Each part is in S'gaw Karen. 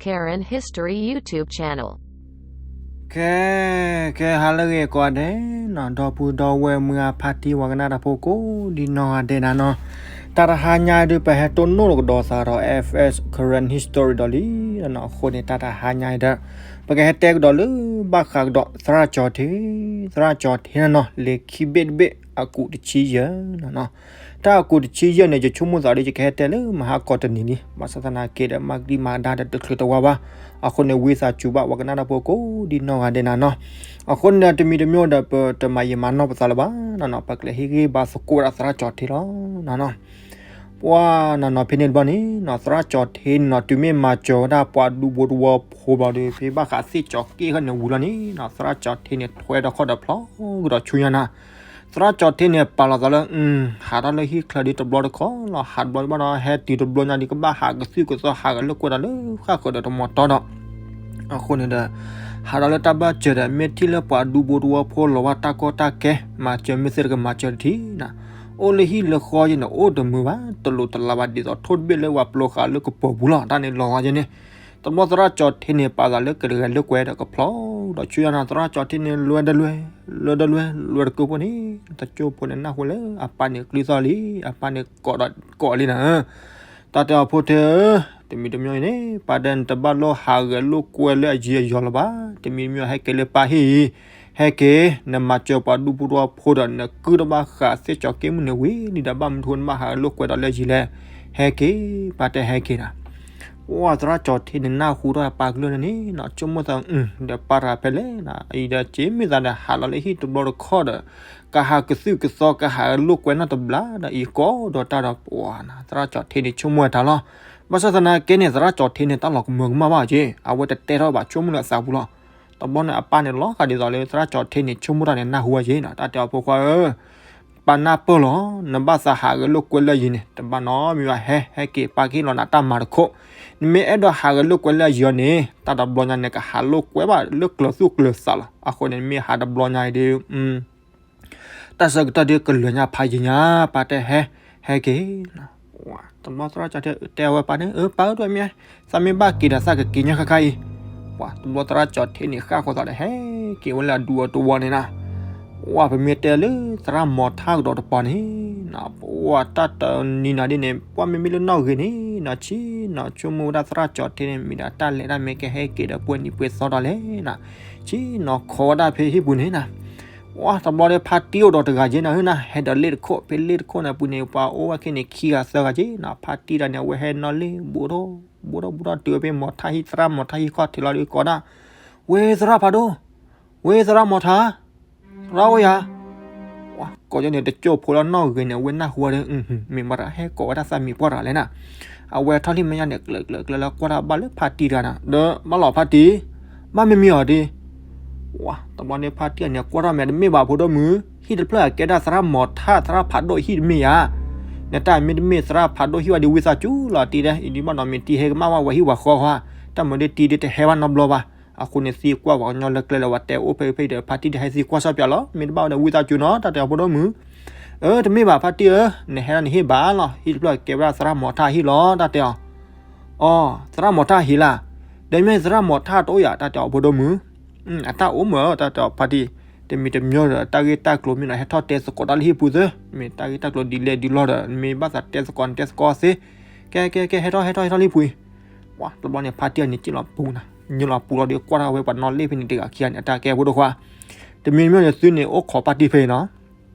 Karen History YouTube channel. ကဲ ကဲ ဟါလၢအဂ့ၤကိးဂၤဒဲးနီၤ, ဒီပုၢ်ဒီဝဲၢ်မုၢ်အဖါတံၢ်ဝဲကနၣ်တၢ်ဖိကိးဒံနီၢ်ဂၤဒဲးနၤနီၤ, တၢ်တဟါညါအံၤဒုး ပဟဲတိၢ်နီၣ်ကဒီးသးဒီး F S Current History ဒီးလံနီၤ, အဃိန့ၣ် တၢ်တဟါညါအံၤဒီး ပကဟဲတဲကဒီးလၢ ဘၣ်ဃးကဒီးသရၣ်ကၠီၤထ့, သရၣ်ကၠီၤထ့နၤနီၤ, လၢခံဘ့ၣ်တဘ့ၣ် အကူးတဆံယဲၢ်နၤနီၤ. တၢ်အကူးတဆံယဲၢ်န့ၣ် ယဆိကမိၣ်သးဒီး ယကဟဲတဲလၢမဟါကီးတနံၤလံ, ဘၣ်ဆၣ်သနာ်က့ဒီး မၤကဒံမၤဒါဒီးတချုးတဝါဘၣ်, အဃိန့ၣ် ဝံသးစူၤဘၣ် ပှၤကနၣ်တၢ်ဖိကိးဒံနီၢ်ဂၤဒဲးနၤနီၤ. အဃိန့ၣ်ဒီး တမံၤတမံၤဒီး ပတမၤယံာ်မၤနီၢ်ပသးလၢၤဘၣ်နၤနီၤ, ပကလဲၤဟ့ၣ်ဂံၢ်ဘါသကိးဝဲဒၣ်သရၣ်ကၠီၤထ့လီၤနၤနီၤ. ပှၤနၤနီၤ ဖဲန့ၣ်တဘျီန့ၣ်နီၤ, သရၣ်ကၠီၤထ့န့ၣ်နီၤ တုၤမ့ၢ်မၤစၢၤဝဲဒၣ်ပှၤဒူဖိတဝီဖိဘျီဒီး ဖဲဘၣ်ဃးသ့ၣ်ကၠီၤက့ၣ်ဃီန့ၣ်ဝံၤလီၤန့ၣ်နီၤ, သရၣ်ကၠီၤထ့န့ၣ် ထွဲဒီးခီၣ်ဒီးဖျီကဒီးဆူညါနၤ. သရၣ်ကၠီၤထ့န့ၣ် ပာ်လီၤသးလၢ ဟးထီၣ်လၢဟံၣ်ချၢဒီးတဘျီတခီၣ်လီၤ, ဟးတဘျီဘၣ်ဒီး ဟဲတုၤတဘျီညါဒီး ကဘၣ်ဟးကသုၣ်ကသီ ဟးဂဲၤလိာ်ကွဲဒီးလၢဃၣ်ဃၢၤဒီးတမီၤတီဒီး အဃိန့ၣ်ဒီး ဟးဒီးလၢတၢ်ဘၣ်စၢၤဒီး မ့ၢ်ထံၣ်လၢပှၤဒူဖိတဝီဖိလီၤဘၣ်တၢ်ကီတၢ်ခဲ, မၤစၢၤမ့ၢ်သ့တကမၤစၢၤတထံၣ်နၤ, အိၣ်လၢဟံၣ်လၢဃီယဲန့ၣ် အိၣ်တမုာ်ဘၣ်, တလိၣ်တလၤဘၣ် ဒ်သိးထိၣ်တဘ့ၣ်လၢပှၤပျိဃာ်လၢကပီၤပူၤလီၤ, တၢ်န့ၣ်လီၤဂာ်ယဲန့ၣ်. တဘျီသရၣ်ကၠီၤထ့န့ၣ် ပာ်သးလၢကဂဲၤလိာ်ကွဲဒီးကဖျီဒီးဆူညါနၤ, သရၣ်ကၠီၤထ့န့ၣ် လွဲဒီးလွဲ, လွဲဒီးလွဲ, လွဲတကုးဖိန့ၣ် တကၠိဖိန့ၣ်နၢ်ဟူလၢအပၢ်န့ၣ်ကျံသီၣ်လံ, အပၢ်န့ၣ်ကိးဒီးကိးလံနၤ တၢ်တဲအီၤဖိထဲဧၢ, တမံၤတမံၤအံၤန့ၣ် ပၢ်တဲနတဘၣ်လိၣ်ဟးဂဲၤလိာ်ကွဲလၢအယံၤအယီၤလၢၤဘၣ်, တမံၤတမံၤဟဲက့ၤလၢပၢ်ဟံၣ်အံၤ, ဟဲက့ၤ နမၤစၢၤပှၤဒူဖိတဝီဖိဒီး နကုၢ်တဘၣ်ဃးသ့ၣ်ကၠီၤက့ၣ်မုၢ်န့ၣ်ဝံၤလံဒီး ဘၣ်မနုၤအဃိနဘၣ်ဟးဂဲၤလိာ်ကွဲဒီးလၢအယံၤလဲၣ်, ဟဲက့ၤ, ပၢ်တဲဟဲက့ၤနၤ. ပှၤသရၣ်ကၠီၤထ့န့ၣ် နၢ်ဟူထီၣ်အပၢ်ကလုၢ်န့ၣ်န့ၣ်နီၤ, ဆိကမိၣ်သး ဒီးပၢ်တဂၤဖဲလဲၣ်နၤ, အံၤဒီးစ့မ့ၢ်သးဒီး ဟးလီၤလၢဟံၣ်တဘျီတခီၣ်ဒီး ကဟးကသုၣ်ကသီ ကဟးဂဲၤလိာ်ကွဲနီတဘျီဒီး အံၤကိးဒီးတၢ်ဒီးပှၤနၤ, သရၣ်ကၠီၤထ့န့ၣ် ဆိကမိၣ်ဝဲတၢ်လီၤ. ဘၣ်ဆၣ်သနာ်က့န့ၣ် သရၣ်ကၠီၤထ့န့ၣ် တၢ်လီၤကမၢကမၣ်ဘၣ်က့, အဝဲတတဲထီၣ်ဘၣ် ဆိကမိၣ်လၢအသးပူၤလီၤ. တဘျီန့ၣ် အပၢ်န့ၣ်လီၤဃာ်ဒ်သိးလၢ သရၣ်ကၠီၤထ့န့ၣ် ဆိကမိၣ်တၢ်န့ၣ် နၢ်ဟူဝဲက့နီၤ, တၢ်တဲအီၤဖိခွါဧၢ ပၢ်နၢ်ပၢၢ်လီၤ, နဘၣ်သးဟးဂဲၤလိာ်ကွဲလၢအယံၤန့ၣ် တဘၣ်နီတမံၤဘၣ်, ဟဲ ဟဲက့ၤ ပၢ်ကဟ့ၣ်လီၤနၤတၢ်မၤတခိၣ်, နမ့ၢ်အဲၣ်ဒိးဟးဂဲၤလိာ်ကွဲလၢအယံၤအီၤန့ၣ် တၢ်တဘျီညါန့ၣ် ကဟးလိာ်ကွဲဘၣ်လၢကျၢၤသူၣ်ကျၢၤသးလီၤ. အဃိန့ၣ် နမ့ၢ်ဟးတဘျီညါအံၤဒီး တၢ်ဆၢကတီၢ်ဒီးကလၢၤညါဖးယံၤညါ, ပၢ်တဲဟဲ ဟဲက့ၤ တဘျီသရၣ်ကၠီၤထ့တဲအဝဲပၢ်န့ၣ်, အၢ ပၢ်ဧၢ တမ့ၢ် သးမ့ၢ်ဘၣ်က့ၤဒီးသးကက့ၤညါခါခါအံၤ, ပှၤတဘျီသရၣ်ကၠီၤထ့န့ၣ် ဃၣ်ဃီၤသးဒီး ဟဲက့ၤဝဲလၢအဒူအတဝီန့ၣ်နၤ. ပှၤပမ့ၢ်တဲလၢသရၣ်မီၤထၣ်ကဒီးတပၤန့ၣ် ပှၤတၢ်တနံၤနၤဒ်န့ၣ် ပှၤမ့မ့ၢ်လၢနီၣ်ဂ့ၤန့ၣ်နၤ ဆ့ၣ်နီၤဆိကမိၣ်ဝဲဒၣ်သရၣ်ကၠီၤထ့န့ၣ် မ့ၢ်ဒၣ်တၢ်လဲၤတၢ်မ့ၢ်ကဟဲက့ၤဒီးပှဲၤနံၤပှဲၤသီဒီးလဲၣ်နၤ, ဆ့ၣ်နီၤခိးဝဲဒၣ်ဖဲဟံၣ်ပူၤန့ၣ်နၤ. ပှၤတဘျီဒီးဖါတံၢ်အိၣ်ဒီးတဂၤက့နၤ ဟၢနၤ ဟဲဒီးလ့ၣ်တခိၣ် ဖဲလ့ၣ်တခိၣ်န့ၣ်အပူၤန့ၣ် ပှၤအိၣ်ဝဲခဲန့ၣ် ခံဂၤသၢဂၤက့နၤ, ဖါတံၢ်တဂၤန့ၣ် အဝဲဟဲနီၣ်လ့ၣ်ဘူးထီၣ် ဘူးထီၣ်ဘူးထီၣ်တုၤဝဲဖဲမီၤထၣ်ဟံၣ် သရၣ်မီၤထၣ်ဟံၣ်ခီၣ်ထံးလီၤဒီးကိးဒၣ်, ဝ့သရၣ်ဖးဒိၣ်, ဝ့သရၣ်မီၤထၣ်, သရၣ်အိၣ်ယၤ ကိးယဲန့ၣ် တကၠိၢ်ဖိလီၤနီၣ်ဂ့ၤန့ၣ် အဝဲနၢ်ဟူဝဲဒီး မ့ၢ်မတၤဟဲကိးဝဲဒၣ်သးမံၤပှၢ်ရၤလဲၣ်နၤ. အဝဲထီၣ်လံမဲာ်ညါန့ၣ် ကျၢၤကျၢၤကျၢၤလၢကွၢ်တၢ်ဘၣ်လၢဖါတံၢ်တဂၤနၤ ဒီးဘၣ်လီၤဖါတံၢ်, ဘၣ်မ့မ့ၢ်အီၤဒ် တဘျီန့ၣ်ဖါတံၢ်အန့ၣ် ကွၢ်ထီၣ်မဲာ်တမ့ၢ်ဘၣ်ဖိဒိၣ်မုၢ်, ဟံၣ်တဖျၢၣ်အကဲဒၣ်သရၣ်မီၤထၣ် သရၣ်ဖးဒိၣ်ဟံၣ်တမ့ၢ်ဧါ. နတၢ်မ့တမ့ၢ်သရၣ်ဖးဒိၣ်ဟံၣ်ဝဲဒီးဝံသးစူၤလီၤတံၢ်ဒီး အံၤဒ်ဘၣ်နီၢ်မ့ၢ်တံၢ်ဟဲကမၣ်ဝဲဝဲဟံၣ်ဝဲဃီဃီ, တၢ်မၤဒ်တံၢ်ဒ်တဟဲဘၣ်နီတဘျီဘၣ်. အဃိန့ၣ်သံကွၢ်ပှၤကညီလၢကျဲလၢပှၤတဲအိၣ်ဖဲအံၤဖဲအံၤဒီး ဖါတံၢ်ဒီးဟဲသံကွၢ်ဆီၣ်ပၠးလီၤ. မ့ၢ်တဘၣ်ဝဲဒီးဝံသးစူၤနီၤ တၢ်တဲအီၤဖိဒိၣ်မုၢ်. အၢ တမ့ၢ်ဘၣ်ဖါတံၢ်ဧၢ, နဟဲလီၤနဟ့ၣ်ဘၣ်လီၤ. ဟံၣ်တဖျၢၣ်ကဲဝဲဒၣ်သရၣ်မီၤထၣ်ဟံၣ်လီၤ တၢ်တဲအီၤ. အီ သရၣ်မီၤထၣ်ဟံၣ်လၢ်. ဒီးမ့ၢ်သရၣ်မီၤထၣ်တအိၣ်ယၤ တၢ်တဲအီၤဖိဒိၣ်မုၢ်. အတၢ်အိၣ်မၢ် တၢ်တဲအီၤဖါတံၢ်, တမံၤတမံၤဒီး တၢ်ဂ့ၢ်တၢ်ကျိၤမ့ၢ်ဒီး ဟဲထီၣ်တဲသကိးတၢ်လၢဟံၣ်ပူၤသ့, မ့ၢ်တၢ်ဂ့ၢ်တၢ်ကျိၤဒ်လဲၣ်ဒ်လဲၣ်ဒီး မ့ၢ်ဘၣ်သးတဲသကိးန့ၣ်တဲသကိးသ့, ကဲ ကဲ ကဲ ဟဲထီၣ် ဟဲထီၣ် ဟဲထီၣ်လၢဟံၣ်ပူၤအံၤ. ပှၤတဘျီန့ၣ် ဖါတံၢ်အန့ၣ် က့ၤလီၤပူၤနၤ, က့ၤလီၤပူၤလီၤဒီး ကွၢ်ထီၣ်ဝဲပှၤနီၣ်လ့ၣ်ဖဲန့ၣ်တဂၤခံဂၤန့ၣ် အတၢ်ကဲဖိဒိၣ်ခွါ, တမံၤတမံၤန့ၣ် သုန့ၣ်အိၣ်ခိးဖါတံၢ်ဖဲအံၤနီၤ.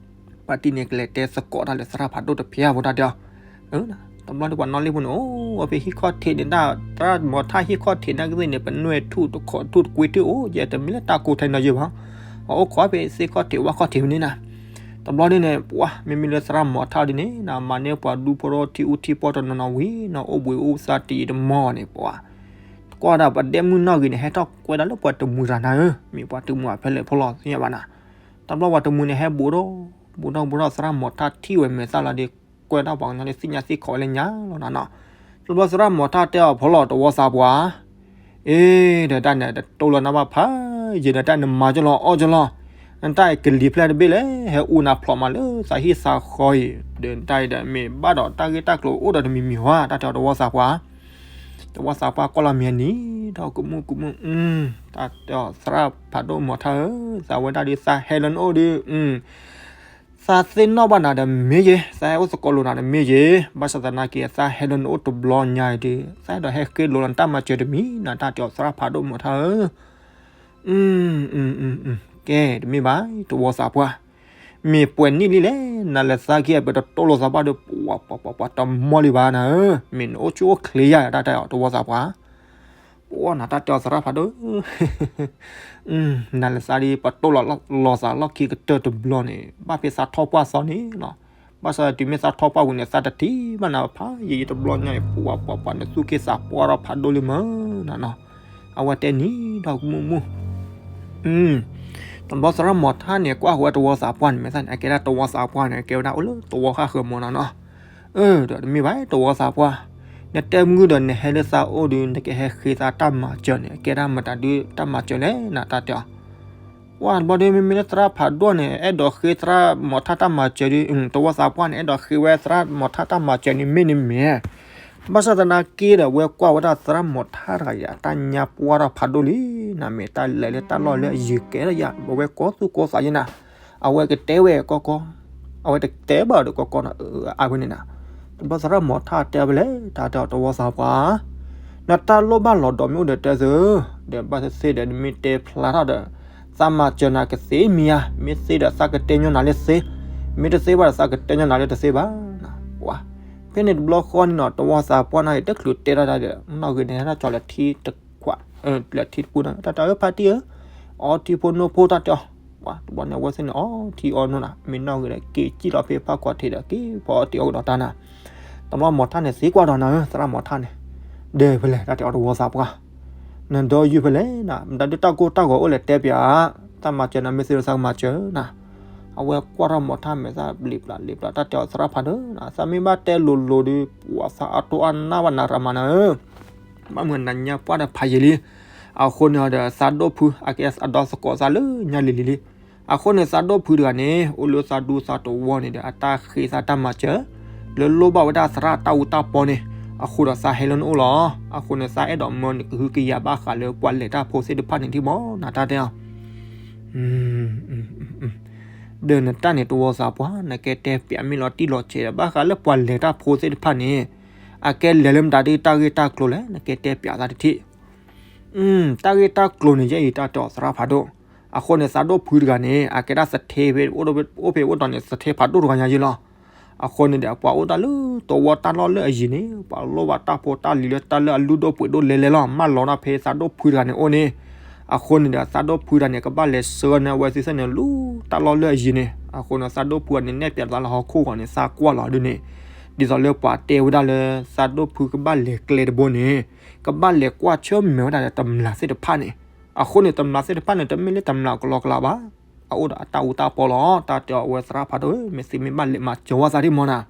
ဖါတံၢ်န့ၣ်ကလဲၤတဲသကိးတၢ်လၢသရၣ်ဖးဒိၣ်တဖျၢၣ်ဖိတၢ်တဲအီၤ. တဘျီန့ၣ်ပှၤနီၣ်လ့ၣ်ဖိန့ၣ် အိၣ်ဝဲဖဲဟံၣ်ခီၣ်ထံးန့ၣ်ဒၣ် သရၣ်မီၤထၣ်ဟံၣ်ခီၣ်ထံးနာ်က့သ့ၣ်န့ၣ် ပနွဲၣ်ထူၣ်တခိးထူၣ်တကွ့ထူၣ်အိၣ်ယဲ တမ့ၢ်လၢတၢ်ကိးထဲနီၤယဲဘၣ်. ပှၤအိၣ်ခိးဖဲသ့ၣ်ခီၣ်ထံးဝၣ်ခီၣ်ထံးဖဲန့ၣ်နၤ. တဘျီန့ၣ်န့ၣ် ပှၤမ့မ့ၢ်လၢသရၣ်မီၤထၣ်ဒ်န့ၣ် မၤန့ၢ်ပှၤဒူဖိထံအူထံပီၢ်တနီၤနီၤဝံၤနီၤ အိၣ်ဘှံးအိၣ်သါတယံာ်တမီၢ်န့ၣ် ပှၤ ကွၢ်ဒၣ်ပှၤဒဲမုၢ်နီၣ်ဂ့ၤန့ၣ် ဟဲထီၣ်ကွဲဒၣ်လၢပှၤတမှံၤတဂၤနၤဧၢ, မ့ၢ်ပှၤတမှံၤအဖဲလဲၣ်ဖိလီၤသ့ၣ်ညါဘၣ်နၤ. တဘျီပှၤတမှံၤန့ၣ် ဟဲဘူးထီၣ် ဘူးထီၣ်ဘူးထီၣ် သရၣ်မီၤထၣ်ထံၣ်ဝဲမဲာ်သၣ်လီၤဒီး ကွဲဒၣ်ပှၤကညီလၢသ့ၣ်ညါသ့ၣ်ခိးဝဲလၢညါလီၤနၤနီၤ. တဘျီသရၣ်မီၤထၣ်တဲအီၤဖိလီၤတဝီသးပှၤ အ့ ဒီးတၢ်န့ၣ် တတိၢ်လၢၤနီတဘၣ်ဖးယံာ်ဒီး တၢ်န့ၣ်မၤကလီၤအီၣ်ကလီၤ, နတၢ်အံၤကလံၤဖျဲၣ်တဘ့ၣ်လဲၣ် ဟဲအူနၤဖျိးမးလၢသးဟံၣ်သးဃီအံၤ, ဒီးနတၢ်အံၤဒီးမ့ၢ်ဘၣ်ဒီးတၢ်ဂ့ၢ်တၢ်ကျိၤအိၣ်ဒီးတမံၤမံၤဧါ တၢ်တဲအီၤတဝီသးပှၤ. တဝီသးပှၢ်ကွၢ်လီၤမ့ၢ်နံၤဒီးကမူၣ်ကမူၣ်, တၢ်တဲအီၤ သရၣ်ဖးဒိၣ်မီၤထၣ်ဧၢ, သးဝဲဒၣ်ဒုးသးဟဲလၢနအိၣ်ဒီး သးသ့ၣ်နီၣ်ဘၣ်နၤဒီးမ့ၢ်ယ့ၤ, သးဟဲအိၣ်သကိးလိၤနၤဒီးမ့ၢ်ယ့ၤ, ဘၣ်ဆၣ်သနာ်က့ သးဟဲလၢနအိၣ်တဘျီညါအံၤဒီး သးအဲၣ်ဒိးဟဲဃ့လိၤလီၤနတၢ်မၤစၢၤတမံၤနၤ တၢ်တဲအီၤ သရၣ်ဖးဒိၣ်မီၤထၣ်ဧၢ. ကဲ တမ့ၢ်ဘၣ် တဝီသးပှၢ်, မ့ၢ်ပှဲၤနံၣ်လံလဲၣ် နၤလဲၤသးက့ၤအပှဲၤတတိၢ်လိာ်သးပှၢ်ဒီး ပှၤပှၤပှၤပှၤတမီလံဘၣ်နၤဧၢ, မ့ၢ်နအိၣ်ဆူၣ်အိၣ်ချ့ယါ တၢ်တဲအီၤ တဝီသးပှၢ် ပှၤနၤ တၢ်တဲအီၤ သရၣ်ဖးဒိၣ် နၤလဲၤသးဒ်ပတိၢ်လိာ်သးလီၢ်ခံကတၢၢ်တဘျီန့ၣ် ဘၣ်ဖဲသးထီၣ်ပှၢ်သီန့ၣ်နီၤ, ဘၣ်ဆၣ်တုၤမ့ၢ်သးထီၣ်ပှၢ်ဝံၤန့ၣ် သးတထံၣ်ဘၣ်နၤဖးယံာ်ယံာ်တဘျီညါအံၤ ပှၤပှၤပှၤနသူၣ်က့သးပှၢ်ထီၣ်ဖးဒိၣ်လံမၢ်နၤနီၤ, အဝဲတဲနံၤဒီးကမူၣ်မူၣ် တဘျီသရၣ်မီၤထၣ်န့ၣ် ကွၢ်ဃီၤဝဲတဝီသးပှၢ်န့ၣ် မ့ၢ်သးန့ၣ် အကဲဒၣ်တဝီသးပှၢ်န့ၣ် ကဲဝဲဒၣ်အိၣ်လၢတဝီဃၣ်ဃၢၤမၢ်နၤနီၤ, ဒီးတမ့ၢ်ဘၣ်တဝီသးပှၢ်, နတဲမုၢ်ဒီးနဟဲလၢသးအိၣ်ဒီး နကဟဲဃ့သးတၢ်မၤစၢၤန့ၣ် ကဲဒၣ်မတၤဒုးတၢ်မၤစၢၤလဲၣ်နၤ တၢ်တဲအီၤ ပှၤတဘျီဒီး မ့မ့ၢ်လၢသရၣ်ဖးဒိၣ်န့ၣ် အဲၣ်ဒိးဃ့သရၣ်မီၤထၣ်တၢ်မၤစၢၤဒီး တဝီသးပှၢ်န့ၣ် အဲၣ်ဒိးဃ့ဝဲသရၣ်မီၤထၣ်တၢ်မၤစၢၤန့ၣ်မ့ၢ်န့ၣ်မ့ၢ်, ဘၣ်ဆၣ်သနာ်က့ဒီး ဝဲကွၢ်ဝဲဒၣ်သရၣ်မီၤထၣ်တဂၤအံၤ အတၢ်ညါပှၢ်ထီၣ်ဖးဒိၣ်လံ, နမ့ၢ်တၢ်လဲၤလၢတၢ်လီၢ်လၢအယံၤကဲထီၣ်ယၤ အဝဲကီသူၣ်ကီသးယဲနၤ, အဝဲကတဲဝဲကီကီ, အဝဲတတဲဘၣ်ဒီးကီကီနီၤ အဝဲန့ၣ်နၤ, တဘျီသရၣ်မီၤထၣ်တဲဝဲလဲၣ် တၢ်တဲအီၤတဝီသးပှၢ် နတၢ်လိၣ်ဘၣ်လီၤဒီးမ့ၢ်အိၣ်ဒီးတဲသု, ဒီးဘၣ်သ့ၣ်သ့ၣ်ဒီး နမ့ၢ်တဲဖျါထီၣ်ဒီး သးမၤစၢၤနၤကသ့မံၤဧါ, မ့ၢ်သ့ဒီးသးကတဲညီနၤလၢသ့, မ့ၢ်တသ့ဘၣ်ဒီး သးကတဲညီနၤလၢတသ့ဘၣ်. ပှၤ ဖဲန့ၣ်တဘျီဃီန့ၣ်နီၤ တဝီသးပှၢ်န့ၣ် တချုးတဲထီၣ်တၢ်ဒီး နီၣ်ဂ့ၤန့ၣ် ဟဲထီၣ်ကၠီၤလၢထံတခွး, လၢထံတပူၤန့ၣ် တၢ်တဲအီၤ ဖါတံၢ်ဧၢ, အီထံဖိနိဖိ တၢ်တဲအီၤ, ပှၤတဘျီန့ၣ် အဝဲသ့ၣ်န့ၣ် အီထံအီနိနၤ မ့ၢ်နီၣ်ဂ့ၤဒီး က့ၤစံၣ်လီၤဖဲဖးကွၢ်ထံးဒီး က့ၤဖီအီထံအီကဒီးတၢ်နၤ, တဘျီမီၤထၣ်န့ၣ် သံကွၢ်ဒီးနၤဧၢ သရၣ်မီၤထၣ်န့ၣ်, ဒီးဖဲလဲၣ် တၢ်တဲအီၤတဝီသးပှၢ်, နဒီယုၢ်ဖဲလဲၣ်နၤ မတၤဒုးတၢ်ကိၢ်တၢ်ဂီၤအိၣ်လဲၣ်တဲပၠး, သးမၤစၢၤနၤမ့ၢ်သ့ဒီးသးကမၤစၢၤနၤ, အဝဲကွၢ်ထီၣ်မီၤထၣ်မဲာ်သၣ်ဘျံးဘျးဘျံးဘျး တၢ်တဲအီၤသရၣ်ဖးဒိၣ်နၤ သးမ့ၢ်ဘၣ်တဲလိၤလိၤဒီး ပှၤသးအါတိၢ်အါနၢ်ဘၣ်နၤရၤမးနၤဧၢ ဘၣ်မုၢ်နၤညါပှၢ်ဒီးဖးယံာ်လံ, အဃိန့ၣ်ဒီး သးဒိၣ်ဖု အကဲအဒီသကိးသးလၢညါလံၤလံၤလံ, အဃိန့ၣ် သးဒိၣ်ဖုတဂၤန့ၣ် အိၣ်လၢသးဒူသးတဝီန့ၣ်ဒီး အတၢ်ဃ့သးတၢ်မၤစၢၤ လၢလိၣ်ဘၣ်ဝဲဒၣ်သရၣ်တၢ်အူတၢ်ပီန့ၣ်, အဃိဒီးသးဟဲလၢနအိၣ်လီၤ. အဃိန့ၣ် သးအဲၣ်ဒိးမၢနကဟုကယာ်ဘၣ်ဃးလၢပှၤလဲၤတၢ်ဖိသ့ၣ်တဖၣ်န့ၣ်ထံၣ်မး နတၢ်တဲအီၤ ဒီးနတၢ်န့ၣ်တဝီသးပှၢ် နကဲတဲပၠးမ့ၢ်လီၤတံၢ်လီၤဆဲးဒီး ဘၣ်ဃးလၢပှၤလဲၤတၢ်ဖိသ့ၣ်တဖၣ်န့ၣ် အကဲလဲၤလၢမတၤဒ်တၢ်ဂ့ၢ်တၢ်ကျိၤလဲၣ် နကဲတဲပၠးသးတထံၣ်. တၢ်ဂ့ၢ်တၢ်ကျိၤန့ၣ် ယဲအံၤတၢ်တဲအီၤသရၣ်ဖးဒိၣ်, အဃိန့ၣ် သးဒိၣ်ဖုတဂၤန့ၣ် အကဲဒၣ်သထ့ဖဲ အိၣ်ဖဲအိၣ်ဒီးန့ၣ် သထ့ဖးဒိၣ်တဂၤညါယ့လီၤ. အဃိန့ၣ်ဒီး ပှၤအိၣ်တၢ်လၢတဝီတၢ်လီၢ်လၢအယံၤန့ၣ် ပှၤလိၣ်ဘၣ်တၢ်ဖိတၢ်လံၤလၢတၢ်လၢအလုၢ်ဒိၣ်ပှ့ၤဒိၣ်လဲလဲလီၤ မၢလီၤတၢ်ဖဲသးဒိၣ်ဖုတဂၤန့ၣ်အိၣ်န့ၣ်, အဃိန့ၣ်ဒီး သးဒိၣ်ဖုတဂၤန့ၣ် ကဘၣ်လဲၤဆှၢန့ၢ်အဝဲသ့ၣ်န့ၣ် လၢတၢ်လီၢ်လၢအယံၤန့ၣ်, အဃိန့ၣ် သးဒိၣ်ဖုတဂၤန့ၣ် နဲၣ်ပၠးသးလၢဟီၣ်ခိၣ်ဂီၤန့ၣ် သးကွၢ်လီၤဒ်န့ၣ်, ဒ်သိးလၢပှၤတဲဝဲဒၣ်လၢ သးဒိၣ်ဖုကဘၣ်လဲၤကျဲတဘိန့ၣ် ကဘၣ်လဲၤကွၢ်ဆၢၣ်မဲာ်ဝဲဒၣ်ဒီးတမျၢ်သ့ၣ်တဖၣ်န့ၣ်, အဃိန့ၣ် တမျၢ်သ့ၣ်တဖၣ်န့ၣ် တမ့ၢ်လၢတမျၢ်ကလီကလီဘၣ်, အအိၣ်ဒီးအတၢ်အူတၢ်ပီလီၤ. တၢ်တဲအီၤဝဲသရၣ်ဖးဒိၣ်ဧၢ မ့ၢ်သ့မ့ၢ်ဘၣ်လဲၤမၤစၢၤဝဲသးဒ်မီၤနၤ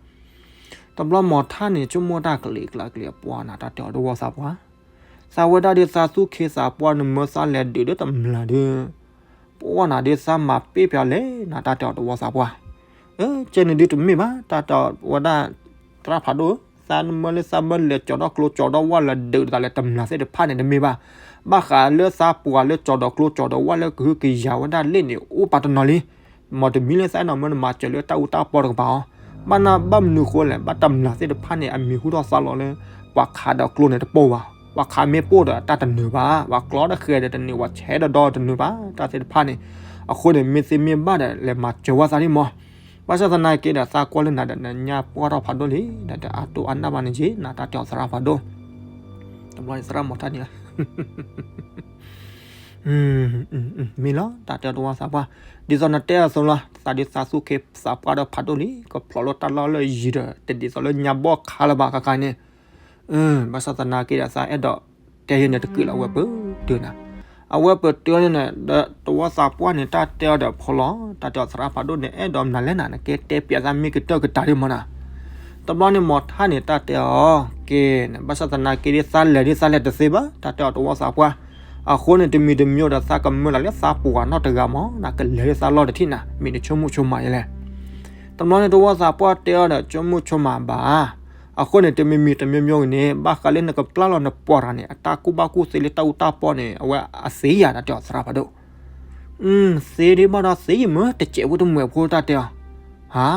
တဘျီမီၤထၣ်န့ၣ် ဆိကမိၣ်တၢ်ကလံၤကျါကလံၤအပှၤနၤ တၢ်တဲအီၤတဝီသးပှၢ်, သးဝဲဒၣ်ဒ်သးသူၣ်ခ့သးပှၢ် နမၢသးလဲၤဒုးဒီးတမျၢ်ဒီး ပှၤနၤဒ်သးမၤပ့ၢ်ပၠးလဲၣ်နၤ တၢ်တဲအီၤတဝီသးပှၢ်, ကဲန့ၣ်ဒုးတမ့ၢ်ဘၣ် တၢ်တဲအီၤဝဲဒၣ် သရၣ်ဖးဒိၣ်ဧၢ, သးမၢလၢသးမၢလဲၤကၠီၤဒီးကျိကၠီၤဒီးဝၣ်လၢဒုးသးလၢတမျၢ်သ့ၣ်တဖၣ်န့ၣ် တမ့ၢ်ဘၣ်, ဘၣ်ဃးလၢသးပှၤလၢကၠီၤဒီးကျိကၠီၤဒီးဝၣ်လၢကဟုကယာ်ဝဲဒၣ်လ့ၣ်န့ၣ် အိၣ်ပာ်တနီၤလံ. မ်တမံၤလၢသးအဲၣ်ဒိးမၢနမၤစၢၤလၢတၢ်အူတၢ်ပီတကပၤအီၤ, ဘၣ်နဘၣ်မနုၤဃိလဲၣ် ဘၣ်တမျၢ်သ့ၣ်တဖၣ်န့ၣ် အမံၤဟူထီၣ်သါလီၤလၢ ပှၤခးဒီးကျိန့ၣ်တပိၢ်ဘၣ်, ပှၤခးမ့ၢ်ပိၢ်ဒီးတၢ်တနုာ်ဘၣ်, ပှၤကျီဒီးဃဲၤဒီးတနုာ်, ပှၤဆဲးဒီးဒီတနုာ်ဘၣ် တၢ်သ့ၣ်တဖၣ်န့ၣ်, အဃိန့ၣ် မ့ၢ်သ့မ့ၢ်ဘၣ်ဒီး လဲၤမၤစၢၤဝဲသးဒ်မီၤ ဘၣ်ဆၣ်သနာ်က့ဒီး သးကွၢ်လၢနၤဒီး နညါပှၢ်ထီၣ်ဖးဒိၣ်လံ, ဒီးအါတိၢ်အါနၢ်ဘၣ်န့ၣ်က့ၤ နတၢ်တဲအီၤသရၣ်ဖးဒိၣ်, တဘျီန့ၣ်သရၣ်မီၤထၣ်န့ၣ် မ့ၢ်လီၤ တၢ်တဲအီၤတဝီသးပှၢ်, ဒ်သိးနတဲအသိးလီၤ, သးဒ်သးသူၣ်ခ့သးပှၢ်ဒီးဖးဒိၣ်လံ, ကဖျိးလၢတၢ်လီၢ်လၢယံၤဒီး တဒ်သိးလၢညါဘီၣ်ခါလၢၤဘၣ်ခါခါန့ၣ်, ဘၣ်ဆၣ်သနာ်က့ဒီး သးအဲၣ်ဒိး တဲယဲန့ၣ်တကုာ်လီၤ အဝဲပတုာ်နၤ, အဝဲပတုာ်န့ၣ်ဒီး တဝီသးပှၢ်န့ၣ် တၢ်တဲအီၤဒီးဖီလီၤ, တၢ်တဲအီၤသရၣ်ဖးဒိၣ်န့ၣ် အဲၣ်ဒိးမနုၤလဲၣ်နၤ နကဲတဲပၠးသးမ့ၢ်ကတၢၢ်ကတၢၢ်ဒ်မီၤနၤ တဘျီန့ၣ်မီၤထၣ်န့ၣ် တၢ်တဲအီၤ ကဲန့ၣ် ဘၣ်ဆၣ်သနာ်က့ဒ်သးလဲၤဒ်သးလဲၤတသ့ဘၣ်, တၢ်တဲအီၤတဝီသးပှၢ်, အဃိန့ၣ် တမံၤတမံၤဒီး သးကမၢလီၤလၢသးပှၤနီတဂၤမီၤ နကလဲၤဒ်သးလီၢ်တထံၣ်နၤ မ့ၢ်နဆိကမိၣ်ဆိကမးယဲလဲၣ်. တဘျီန့ၣ်တဝီသးပှၢ်တဲအီၤဒီး ဆိကမိၣ်ဆိကမးဘၣ်, အဃိန့ၣ် တမံၤမံၤတမံၤမံၤဂ့ၤန့ၣ် ဘၣ်ဃးလၢနကပျၢ်လီၤနပှၤတဂၤန့ၣ် အတၢ်ကူၣ်ဘၣ်ကူၣ်သ့လၢတၢ်အူတၢ်ပီန့ၣ် အဝဲအသ့ယၤ တၢ်တဲအီၤသရၣ်ဖးဒိၣ်. သ့ဒ်ဘၣ်ဒီးသ့ယမ့ၢ်တစဲးဖိတမှဲးဖိ တၢ်တဲအီၤ. ဟါ,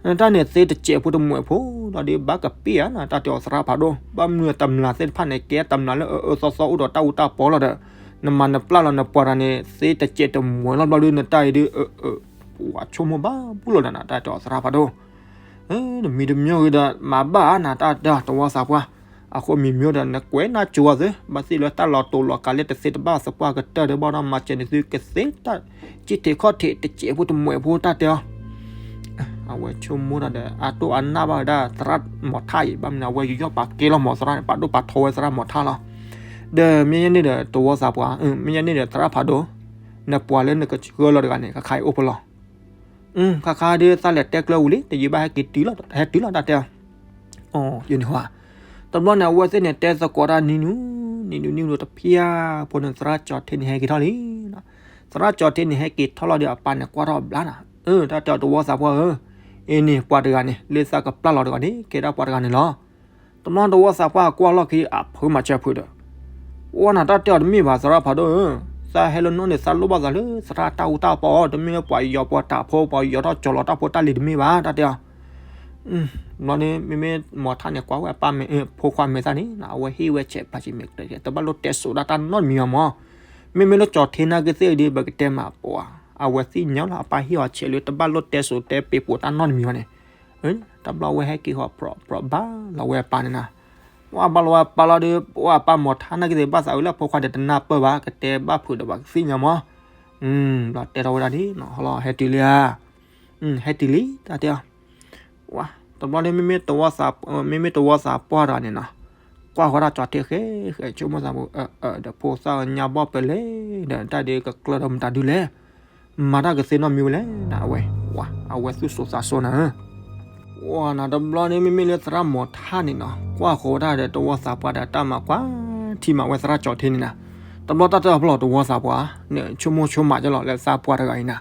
တၢ်န့ၣ်သ့တစဲးဖိတမှဲးဖိ ဒီးဒ်ဘၣ်ကပ့ၢ်ဧါနၤ တၢ်တဲအီၤသရၣ်ဖးဒိၣ်. ဘၣ်မနုၤတမျၢ်သ့ၣ်တဖၣ်န့ၣ် ကဲတမျၢ်လၢအအၢသီသီအိၣ်ဒီးတၢ်အူတၢ်ပီလီၤဒီး နမၤနပျၢ်လီၤနပှၤတဂၤန့ၣ် သ့တစဲးတမှဲးလီၤဘျီဒီး နတၢ်အံၤဒ် ပှၤဆိကမိၣ်ဘၣ်ဘူၣ်လီၤဒီးနၤ တၢ်တဲအီၤသရၣ်ဖးဒိၣ်. တမံၤတမံၤဂ့ၤဒီး မၤဘၣ်နၤ တၢ်တဲအီၤသဝီသးပှၢ်. အဃိမံၤမံၤဒီး နကွဲးနၢ်ကၠိအီၤသု ဘၣ်သ့ၣ်လၢတၢ်လီၤတိာ်လီၤကးလၢတသ့တဘၣ်သပှၢ်ကတၢၢ်ဒီး ဘၣ်ဒီးမၤစၢၤန့ၣ်သုကသ့တၢ် စံၣ်ထဲးခီၣ်ထဲးတစဲးဖိတမှဲးဖိ တၢ်တဲအီၤ. အဝဲဆိကမိၣ်ဒီး အတိၢ်အနၢ်ဘၣ်ဝဲဒၣ်သရၣ်မီၤထၣ်အံၤ ဘၣ်မနုၤအဝဲယူးယီၣ်ပာ်ကဲလီၤမီၤသရၣ်န့ၣ် ပာ်ဒိၣ်ပာ်ထီဝဲသရၣ်မီၤထၣ်လီၤ. ဒီးမ့ၢ်ညါန့ၣ်ဒီးသဝီသးပှၢ်, မ့ၢ်ညါန့ၣ်ဒီးသရၣ်ဖးဒိၣ်, နပှၤလၢနကဆှၢလီၤတဂၤန့ၣ် ခါခါအံၤအိၣ်ဖဲလဲၣ်. ခါခါဒ်သးလဲၤတဲကျၢၤဝံၤလံ တယံာ်ဘၣ်ဟဲက့ၤတုၤလီၤ ဟဲတုၤလီၤ တၢ်တဲအီၤ. ယန့ၣ်ဟါ, တဘျီန့ၣ် အဝဲသ့ၣ်န့ၣ်တဲသကိးတၢ်နံၤနုၤ, နံၤနုၤနံၤနုၤတဖျၢၣ်ဖိန့ၣ် သရၣ်ကၠီၤထ့န့ၣ်ဟဲက့ၤထီၣ်လံ. သရၣ်ကၠီၤထ့န့ၣ် ဟဲက့ၤထီၣ်လီၤဒီးအပၢ်န့ၣ်ကွၢ်ထီၣ်ဘျါနၤ, တၢ်တဲအီၤသဝီသးပှၢ်ဧၢ, အံၤန့ၣ်ပှၤတဂၤန့ၣ် လၢသးကပျၢ်လီၤတဂၤန့ၣ် ကဲဒၣ်ပှၤတဂၤန့ၣ်လီၤ. တဘျီသဝီသးပှၢ်ကွၢ်လီၢ်ခံအဖုမၤစၢၤဖုဒီး ဝဲနၤ တၢ်တဲအီၤတမ့ၢ်ဘၣ် သရၣ်ဖးဒိၣ်ဧၢ, သးဟဲလၢနအိၣ်န့ၣ် သးလိၣ်ဘၣ်သးလၢသရၣ်တၢ်အူတၢ်ပီအီၤ, တမ့ၢ်လၢပှၤယီၤပှၤတၢ်ဖိ ပှၤယီၤထီၣ်ကၠီၤလီၤတၢ်ဖိတၢ်လံၤတမ့ၢ်ဘၣ် တၢ်တဲအီၤ. ဘျီန့ၣ် မ့မ့ၢ်မီၤထၣ်န့ၣ် ကွၢ်ဝဲအပၢ်မ့ၢ် ဖိခွါမဲာ်သၣ်န့ၣ် အဝဲဟ့ၣ်ဝဲဆဲးဖးဆံးမဲာ်ကျဲ တဘၣ်လိၣ်တဲစိာ်ဒၣ်တၢ်နီတမံၤဘၣ်မး. မ့မ့ၢ်လၢကၠီၤထ့နာ်က့သ့ၣ်ဒီး ပကတဲမးပှၤ အဝဲသ့ၣ်ညါလီၤ အပၢ်ဟ့ၣ်အီၤဆဲးလၢတဘၣ်လိၣ်တဲစိာ်တဲပ့ၤပိာ်တၢ်နီတမံၤဘၣ်န့ၣ်. တဘျီဝဲဟဲက့ၤဟီၣ်ပြီးပြီးဘၣ်လီၤဝဲအပၢ်န့ၣ်နၤ. ဝဲဘၣ်လီၤဝဲအပၢ်လီၤဒီး ဝဲအပၢ်မီၤထၣ်နာ်က့သ့ၣ် ဘၣ်သးအုးလၢဖိခွါဒီးတနၢ်ပၢၢ်ဘၣ် ကတဲဘၣ်ဖုးဒီးပှၤကသ့ၣ်ညါမး. ဘျီတဲထီၣ်ဝဲဒၣ်ဒ်နီၤ ဟီလီၤ ဟဲတုၤလံဧါ. ဟဲတုၤလံ တၢ်တဲအီၤ. ဝဲ တဘျီန့ၣ် မ့မ့ၢ် မ့မ့ၢ်သဝီသးပှၢ်တဂၤန့ၣ်နီၤ ကွၢ်ဃီတၢ်ကၠီၤထ့ဃဲဃဲ ဆိကမိၣ်သးပူၤ ဒီးဖိသၣ်ညါဘီၣ်ပၢၤလဲၣ် ဒီးတၢ်ဒ်ကကျၢၢ်ဒီးမတၤဒုလဲၣ် မၤတၢ်ကသ့နီတမံၤဝဲလဲၣ်နၤ အဝဲ, ဝဲ, အဝဲသူၣ်စိၤသးစိၤနၤဧၢ. ဝဲနၤ တဘျီန့ၣ် မ့မ့ၢ်လၢသရၣ်မီၤထၣ်န့ၣ်နီၤ ကွၢ်ဃီဝဲဒၣ်ဒီးသဝီသးပှၢ်ဒီးတၢ်မၤကွၢ် ထံမၤဝဲသရၣ်ကၠီၤထ့န့ၣ်နၤ. တဘျီတၢ်တဲအီၤဖဲလဲၣ် သဝီသးပှၢ်န့ၣ် ဆိကမိၣ်ဆိကမးကလီၤလၢသးပှၢ်တဂၤအံၤနၤ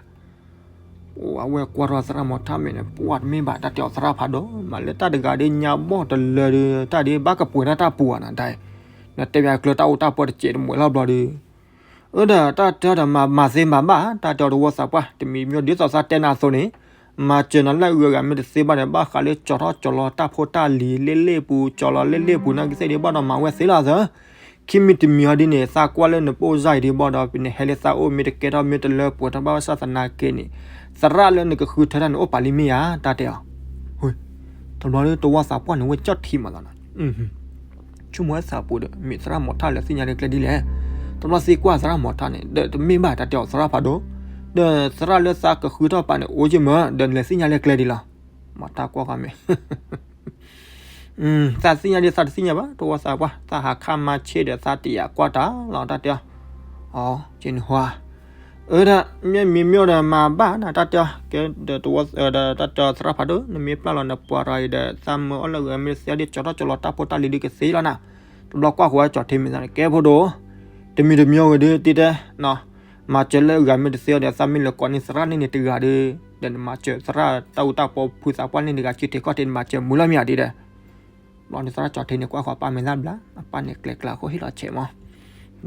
အဝဲကွၢ်ထီၣ်သရၣ်မီၤထၣ်မဲာ်န့ၣ် ပှၢ်တမ့ၢ်ဘၣ် တၢ်တဲအီၤသရၣ်ဖးဒိၣ် မၤလၢတၢ်တဂၤဒ်ညါဘီၣ်တလၢဒီး တၢ်ဒ်ဘၣ်ကပှဲၤတၢ်တၢ်ပူၤဧါနၤ တၢ်အံၤ နတဲဘၣ်ကျၢၤတၢ်အိၣ်တၢ်ပီတစဲးတမှဲးလီၤဘျီဒီး အၢဒီးတၢ်တဲအီၤဒီးမၤသ့မၤဘၣ် တၢ်တဲအီၤသဝီသးပှၢ် တမံၤမံၤဒ်သိးသးတဲနၤအသိးန့ၣ် မၤစၢၤနၤလၢအဂုၤအဂၤမ့ၢ်တသ့ဘၣ်ဒီး ဘၣ်ဃးလၢကၠီၤထီၣ်ကၠီၤလီၤတၢ်ဖိတၢ်လံၤလ့လ့ပူၤ ကၠီၤလီၤလ့လ့ပူၤ နာ်က့သ့ၣ်ဒ်ဘၣ်ဒီးမၤဝဲသ့လီၤသၢ ခံမံၤတမံၤအီၤဒ်န့ၣ် သးကွၢ်လၢနပိၢ်စၢ်အံၤဒ်ဘၣ်ဒီး ပနဟဲလၢသးအိၣ်မ့ၢ်တကဲထီၣ်မ့ၢ်တလၢပှဲၤထီၣ်ဘၣ်ဆၣ်သနာ်က့န့ၣ် သရၣ်လၢနကဃုထၢတၢ်န့ၣ်အိၣ်ပာ်လံမ့ၢ်ဧါ တၢ်တဲအီၤ. တဘျီဒီးသဝီသးပှၢ်န့ၣ် ဝဲကၠီၣ်ထံမးလီၤနၤ ဆိကမိၣ်ဝဲသးပူၤဒီး မ့ၢ်သရၣ်မီၤထၣ်လဲၤသ့ၣ်ညါလၢကျဲဒ်လဲၣ်. တဘျီသံကွၢ်သရၣ်မီၤထၣ်န့ၣ် ဒီးတမ့ၢ်ဘၣ်တၢ်တဲအီၤသရၣ်ဖးဒိၣ်, ဒီးသရၣ်လၢသးကဃုထီၣ်ပာ်န့ၣ် အိၣ်က့မၢ် ဒီးနလဲၤသ့ၣ်ညါလၢကျဲဒ်လီၤ. မီၤထၣ်ကွၢ်ဃီမ့ၢ် သးသ့ၣ်ညါဒ်သးတသ့ၣ်ညါဘၣ် သဝီသးပှၢ် သးဟးခါမၤဆ့ၣ်ဒီးသးတယာ်ကွၢ်တၢ်လီၤ တၢ်တဲအီၤ. အီ က့န့ၣ်ဟါ အၢဒီး မ့ၢ်မံၤမ့ၢ်ဒီးမၤဘၣ်နၤ တၢ်တဲအီၤ ကဲဒီးတဝီ ဒီးတၢ်တဲအီၤသရၣ်ဖးဒိၣ် နမ့ၢ်ပျၢ်လီၤနပှၤတဂၤအံၤဒီး သးမၢအီၣ်လၢဂၤမ့ၢ်တသ့အီၤဒီး ကၠီၤထီၣ်ကၠီၤလီၤတၢ်ဖိတၢ်လံၤဒုးကသ့လီၤနၤ. တဘျီကွၢ်ဃီဝဲကၠီၤထ့မ့ၢ်သးန့ၣ် ကဲဖိဒိၣ် တမံၤတမံၤဝဲဒုးတံၢ်တဲ မၤစၢၤလၢဂၤမ့ၢ်တသ့အီၤဒီး သးမ့ၢ်လဲၤကိးန့ၢ်သရၣ်န့ၣ်န့ၣ်တဂၤဒီး ဒီးနမၤစၢၤသရၣ်တၢ်အူတၢ်ပီဖုသးပှၢ်န့ၣ်တဂၤ စုထံးခီၣ်ထံး နမၤစၢၤမုာ်လီၤမ့ၢ်ဧါဒ်ဒီး ဘျီန့ၣ်သရၣ်ကၠီၤထ့န့ၣ် ကွၢ်ဃီအပၢ်မဲာ်သၣ်ဘျါ အပၢ်န့ၣ်ကျဲကျါအခိၣ်ဟ့ၣ်လီၤဆဲးမး.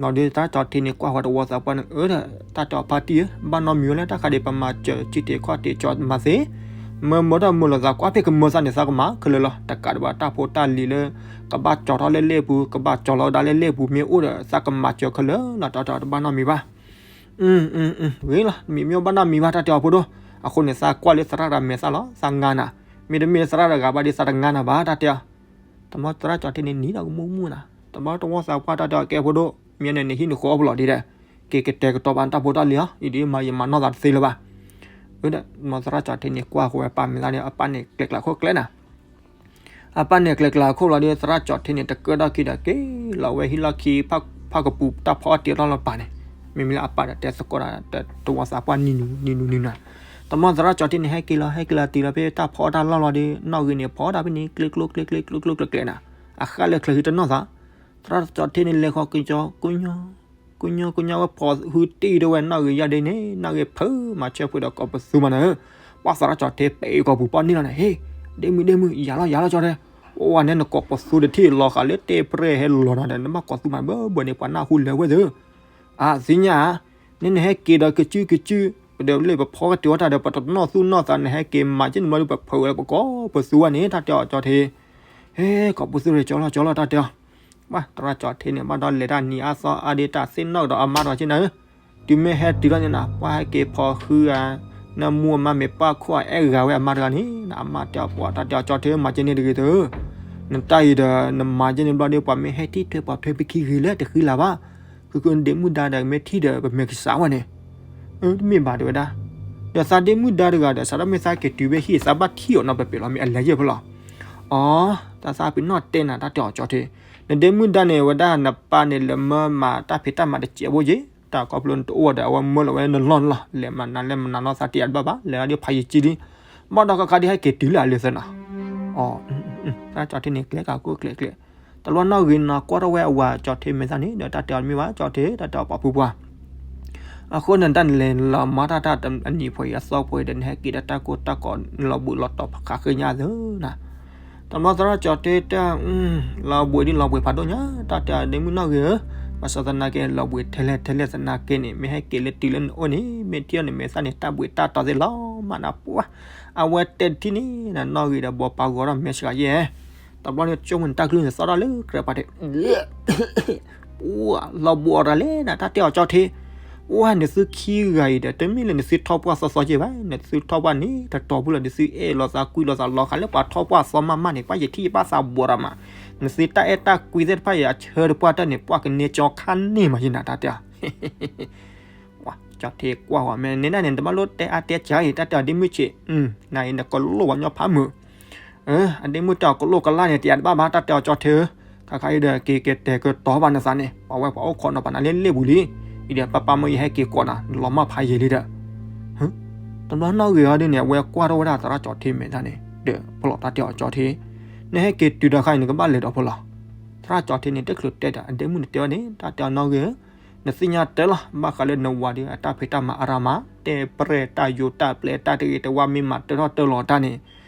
ဘျီဒီးသရၣ်ကၠီၤထ့န့ၣ် ကွၢ်ဃီတဝီသးပှၢ်န့ၣ် အၢဒီး တၢ်တဲအီၤဖါတံၢ်ဧၢ ဘၣ်နီတမံၤဝဲလဲၣ် တၢ်ခါဒံးပမၤစၢၤစုထံးခီၣ်ထံး ကၠီၤမၤသ့, မၢမၢတၢ်မၢလီၤသးကွၢ်ဖဲကမၢသးန့ၣ် သးကမၤခဲလၢာ်လီၤ တကးဒံးဘၣ်တၢ်ဖိတၢ်လံၤလၢ ကဘၣ်ကၠီၤထီၣ်လၢလ့ၣ်ပူၤ ကဘၣ်ကၠီၤလီၤဝဲဒၣ်လၢလ့ၣ်ပူၤမ့ၢ်အိၣ်ဒီး သးကမၤစၢၤခဲလၢာ်လီၤ တၢ်တဲအီၤတဘၣ်နီတမံၤဘၣ် ဂ့ၤလီၤ မံၤမ့ၢ်ဘၣ်နီတမံၤဘၣ် တၢ်တဲအီၤဖိဒိၣ်, အဃိန့ၣ် သးကွၢ်လၢသရၣ်တဂၤမဲာ်သၣ်လီၤ သးငါနၤ, မ့တမ့ၢ်လၢသရၣ်တဂၤဘၣ်ဒီး သးတငါနၤဘၣ် တၢ်တဲအီၤ. တဘျီသရၣ်ကၠီၤထ့န့ၣ် နံၤဒီးကမူၣ်မူၣ်နၤ, တဘျီတဝီသးပှၢ်တၢ်တဲအီၤ ကဲဖိဒိၣ်, မ့ၢ်န့ၣ် နဟံးနဃီအီၣ်ဖဲလီၤဒ်ဒီး, က့ၤကတဲာ်ကတီၤပာ်နတၢ်ဖိတၢ်လံၤအီၤ, အံၤဒ်မၤယမၤနီၢ်သးတသ့လၢၤဘၣ်. ဒီး သရၣ်ကၠီၤထ့န့ၣ် ကွၢ်ဃီဝဲပၢ်မဲာ်သၣ်န့ၣ် အပၢ်န့ၣ်ကျဲကျါခိၣ်ကျဲနၤ အပၢ်န့ၣ်ကျဲကျါခိၣ်လီၤဒီး သရၣ်ကၠီၤထ့န့ၣ် တကၢၢ်ထီၣ်ခံဒီး က့ၤလီၤဝဲဟံၣ်လီၢ်ခံ ဖၣ်ကပူၤတၢ်ဖီအီၣ်တ့ထီၣ်လီၤပာ်န့ၣ်, မ့မ့ၢ်လၢအပၢ်ဒီးတဲသကိးဒီး တဝီသးပှၢ်နံၤနုၤနံၤနုၤနံၤနၤ, တမီၢ်သရၣ်ကၠီၤထ့န့ၣ် ဟဲက့ၤလီၤ ဟဲက့ၤလီၤတုၤလီၤဖဲတၢ်ဖီအီၣ်တၢ်လီၢ်လီၤဒီး နီၣ်ဂံၢ်န့ၣ် ဖီအီၣ်တၢ်ဖဲန့ၣ် ကျ့ကျိကျ့ကျ့ကျိကျိကျဲကျဲနၤ, အဃၣ်လၢချၢဟံၣ်တနီၢ်သး, သရၣ်ကၠီၤထ့န့ၣ် လဲၤဃီက့ၤကၠီၤ ကညီ ကညီကညီဝဲဖီၣ်ဟုတ့ၢ်ဒိဝဲနီၣ်ဂံၢ်ယါဒ်န့ၣ် နီၣ်ဂံၢ်ဖုးမၤဆၢဖုးဒီးကိးပသူမးနၤဧၢ, ပှၤသရၣ်ကၠီၤထ့ပဲာ်အံၤကိာ်ပူၤပီၣ်န့ၣ်လီၤန့ၣ် ဟ့ၣ်, ဒ့မုၢ်ဒ့မုၢ် ယၤလီၤယၤလီၤကၠီၤထ့, ပှၤန့ၣ်နကိးပသူတထံၣ်လီၤဃာ်လၢတဲပြဲၢ်ဟဲလီၤနၤဒီး နဘၣ်ကိးသူမးဘၣ်ဘၣ်န့ၣ် ပှၤနၢ်ဟူလၢာ်ဝဲသ့ၣ်, အသ့ၣ်ညါဧါ, န့ၣ်နဟဲက့ၤဒီးကစုကစု, ပဒီးလၢပဖီကတၢၢ်ဝဲတၢ်ဒီး ပတနီၣ်သူၣ်နီၣ်သး နဟဲက့ၤမၤက့န့ၣ်ဘျီဒီး ပဖုးဝဲလၢပကိးပသူဝဲန့ၣ် တၢ်တဲအီၤကၠီထံ, ဟဲ ကိးပသူရဲၣ်ကၠီလီၤကၠီလီၤ တၢ်တဲအီၤ, ဘၣ် သရၣ်ကၠီထံန့ၣ် ဘၣ်ဒီးလဲၤတၢ်နံၤအါသီအါဒ့ၣ်တၢ်သ့ၣ်နီၣ်ကဒီးအမါတဂၤက့နၤဧၢ, တုၤမ့ၢ်ဟဲတုၤလီၤန့ၣ်နၤ ပှၤဟဲက့ၤဖီဃုဧါ, နမူအမါမ့ၢ်ပၢ်ခိၣ်အအဲၣ်ဂၤဝဲအမါတဂၤန့ၣ် အမါတဲအီၤပှၤ တၢ်တဲအီၤကၠီထံ မၤက့န့ၣ်တဂ့ၤတဧၢ, နတၢ်အံၤဒီး နမၤက့န့ၣ်ဘျီဒီး ပှၤမ့ၢ်ဟဲထံၣ်ထွဲပှၤထွဲပခံဂ့ၤလၢတဃံလၤဘၣ်, ဃုဃုနဒ့မုၣ်ဒါဒီး မ့ၢ်ထံၣ်ဒီး ပမဲာ်ကစးဝဲန့ၣ် တမ့ၢ်ဘၣ်တဲဝဲဒၣ်, ဒီးသးဒ့မုၣ်ဒါတဂၤဒီး စးထီၣ်မ့ၢ်သးက့ၤတုၤဖဲဟံၣ် သးဘၣ်ထံၣ်အီၤနီတပှဲၤလီၤ မ့ၢ်အလဲၤယဲၢ်ဖဲလီၤ, အီ, တၢ်သးပ့ၤနီၣ်တဲနၤ တၢ်တဲအီၤကၠီထံ, နဒ့မုၣ်ဒါန့ၣ်ဝဲဒၣ် နပၢ်န့ၣ်လၢမၢမၤတၢ်ဖံးတၢ်မၤတစဲးဖိက့, တၢ်ခီဖျိနတအိၣ်ဒီး အဝဲမၢလီၤဝဲနလီၢ်နလီၢ် လဲၤမၤနၤလဲၤမၤနၤနီၢ်သးတယးတဘၣ်ဘၣ် လဲၤဒၣ်ဒီးဖးယံာ်ကံလံ, ဘၣ်ဒီးခါခါဒ်ဟဲက့ၤတုၤလၢအလၢသၢနီၤ, အီ, တၢ်ကၠီထံန့ၣ် ကျဲကၤကိၣ်ကျဲးကျဲး, တဘျီနီၣ်ဂ့ၤနီၤ ကွၢ်ထီၣ်ဝဲအဝၤကၠီထံမဲာ်သၣ်န့ၣ် ဒီးတၢ်တဲအီၤတမ့ၢ်ဘၣ် ကၠီထံ တၢ်တဲအီၤပာ်ဖုပှၤ အဃိန့ၣ် တၢ်နလဲၤလီၤမၤတၢ်တၢ်အနံၤဖိအံၤအသီဖိအံၤဒီး နဟဲက့ၤဒီးတၢ်ကိၢ်တၢ်ကီး နလီၤဘှံးလီၤတီၤဖးခးဃ့ညါသၢနၤ, တဘျီသရၣ်ကၠီထံတဲ လီၤဘှံးဒ်လီၤဘှံးဖးဒိၣ်ညါ တၢ်တဲအီၤဒ့မုၣ်နီၣ်ဂ့ၤဧၢ, ဘၣ်ဆၣ်သနာ်က့ လီၤဘှံးထဲလဲၣ်ထဲလဲၣ်သနာ်က့န့ၣ် မ့ၢ်ဟဲက့ၤလၢတုၤလၢနအိၣ်န့ၣ် မ့ၢ်ထံၣ်အီၤန့ၣ် မဲာ်သၣ်န့ၣ် တၢ်ဘှံးတၢ်တီၤသ့ၣ်လီၤမးနၤပှၤ, အဝဲတဲတထံၣ်န့ၣ် နီၣ်ဂ့ၤဒီးဘီပာ်ဂီၤထီၣ်မဲာ်ဆှးယဲၢ် တဘျီန့ၣ် ကၠိမုၢ်နတၢ်ကလုၢ်န့ၣ် သီၣ်ထီၣ်လၢကြဲးပၤတဲ လီၤဘှံးအီၤတၢ်လဲၣ်နၤ တၢ်တဲအီၤကၠီထံ, အိၣ်ဟဲနသုခံဂၤအံၤဒီး တမ့ၢ်လၢနသုထီၣ်ပှၢ်သီသီက့ဘၣ်, နသုထီၣ်ပှၢ်န့ၣ် တတီၤပူၤလီၤ နသုအဲၣ်လိာ်သးကွံလိာ်သးလီၤဃာ်လၢပှၤထီၣ်ပှၢ်သီမးမးန့ၣ် ပှၤယထံၣ်ယဘၣ်သးဘှံးဒီးမး, နသုတၢ်အဲၣ်တၢ်ကွံသ့ၣ်တဖၣ်အံၤ အဆၢတပှၢ်တၢၢ်န့ၣ် ပှၤကန့ၢ်ကၠီခါန့ၢ်မးယဲၢ်နၤ တၢ်တဲအီၤ ကၠီထံကွၢ်ဝဲ မ့ၢ်န့ၣ်န့ၣ် တဘၣ်လိၣ်တဲအါတဲစှၤအံၤ တၢ်တဲအီၤဒ့မုၣ်ဆံး, နၤအံၤနကလိၣ်ဝဲညီဖးမုာ်, အဒ့မုၣ်တဲအီၤကလိၣ်ကလၢ်န့ၣ် တယၤတဘၣ်ဘၣ် တၢ်တဲအီၤကၠီထံဧၢ, ခါခါအံၤဒီး က့ၤကတဲာ်ကတီၤဘၣ်နသးန့ၣ် ပှၤဝဲပှၤအိၣ်ခိးနီၤ ပှၤနၤလၢလ့ၣ်ပူၤလံ, အံၤဒီးပၢ်ပၢ်မၢယဟဲက့ၤကိးနၤ နလီၤမၢ်ဖးယံာ်လံဒီး တဘျီနီၣ်ဂ့ၤအီၤဒ်န့ၣ် အဝဲကွၢ်ထီၣ်ဝဲဒၣ်သရၣ်ကၠီထံမဲာ်သၣ်န့ၣ် ဒီးဖဲလီၤတၢ်တဲအီၤကၠီထံ, နဟဲက့ၤတုၤဒီးခါအံၤ နကဘၣ်လဲၤဒီးဖဲလီၤ, သရၣ်ကၠီထံန့ၣ် တချုးတဲဒီး အဒ့မုၣ်န့ၣ်တဲဝဲန့ၣ် တၢ်တဲအီၤနီၣ်ဂ့ၤဧၢ, နသ့ၣ်ညါတၢ်လီၤ ဘၣ်ဃးလၢနဝၤဒီး အတၢ်ဖံးတၢ်မၤအရၢမး တဲပြဲၢ်တၢ်ယိးတၢ်ပျဲတၢ်တဂ့ၤတဝါ မ့ၢ်မၤတၢထီၣ်တၢလီၤတၢ်န့ၣ်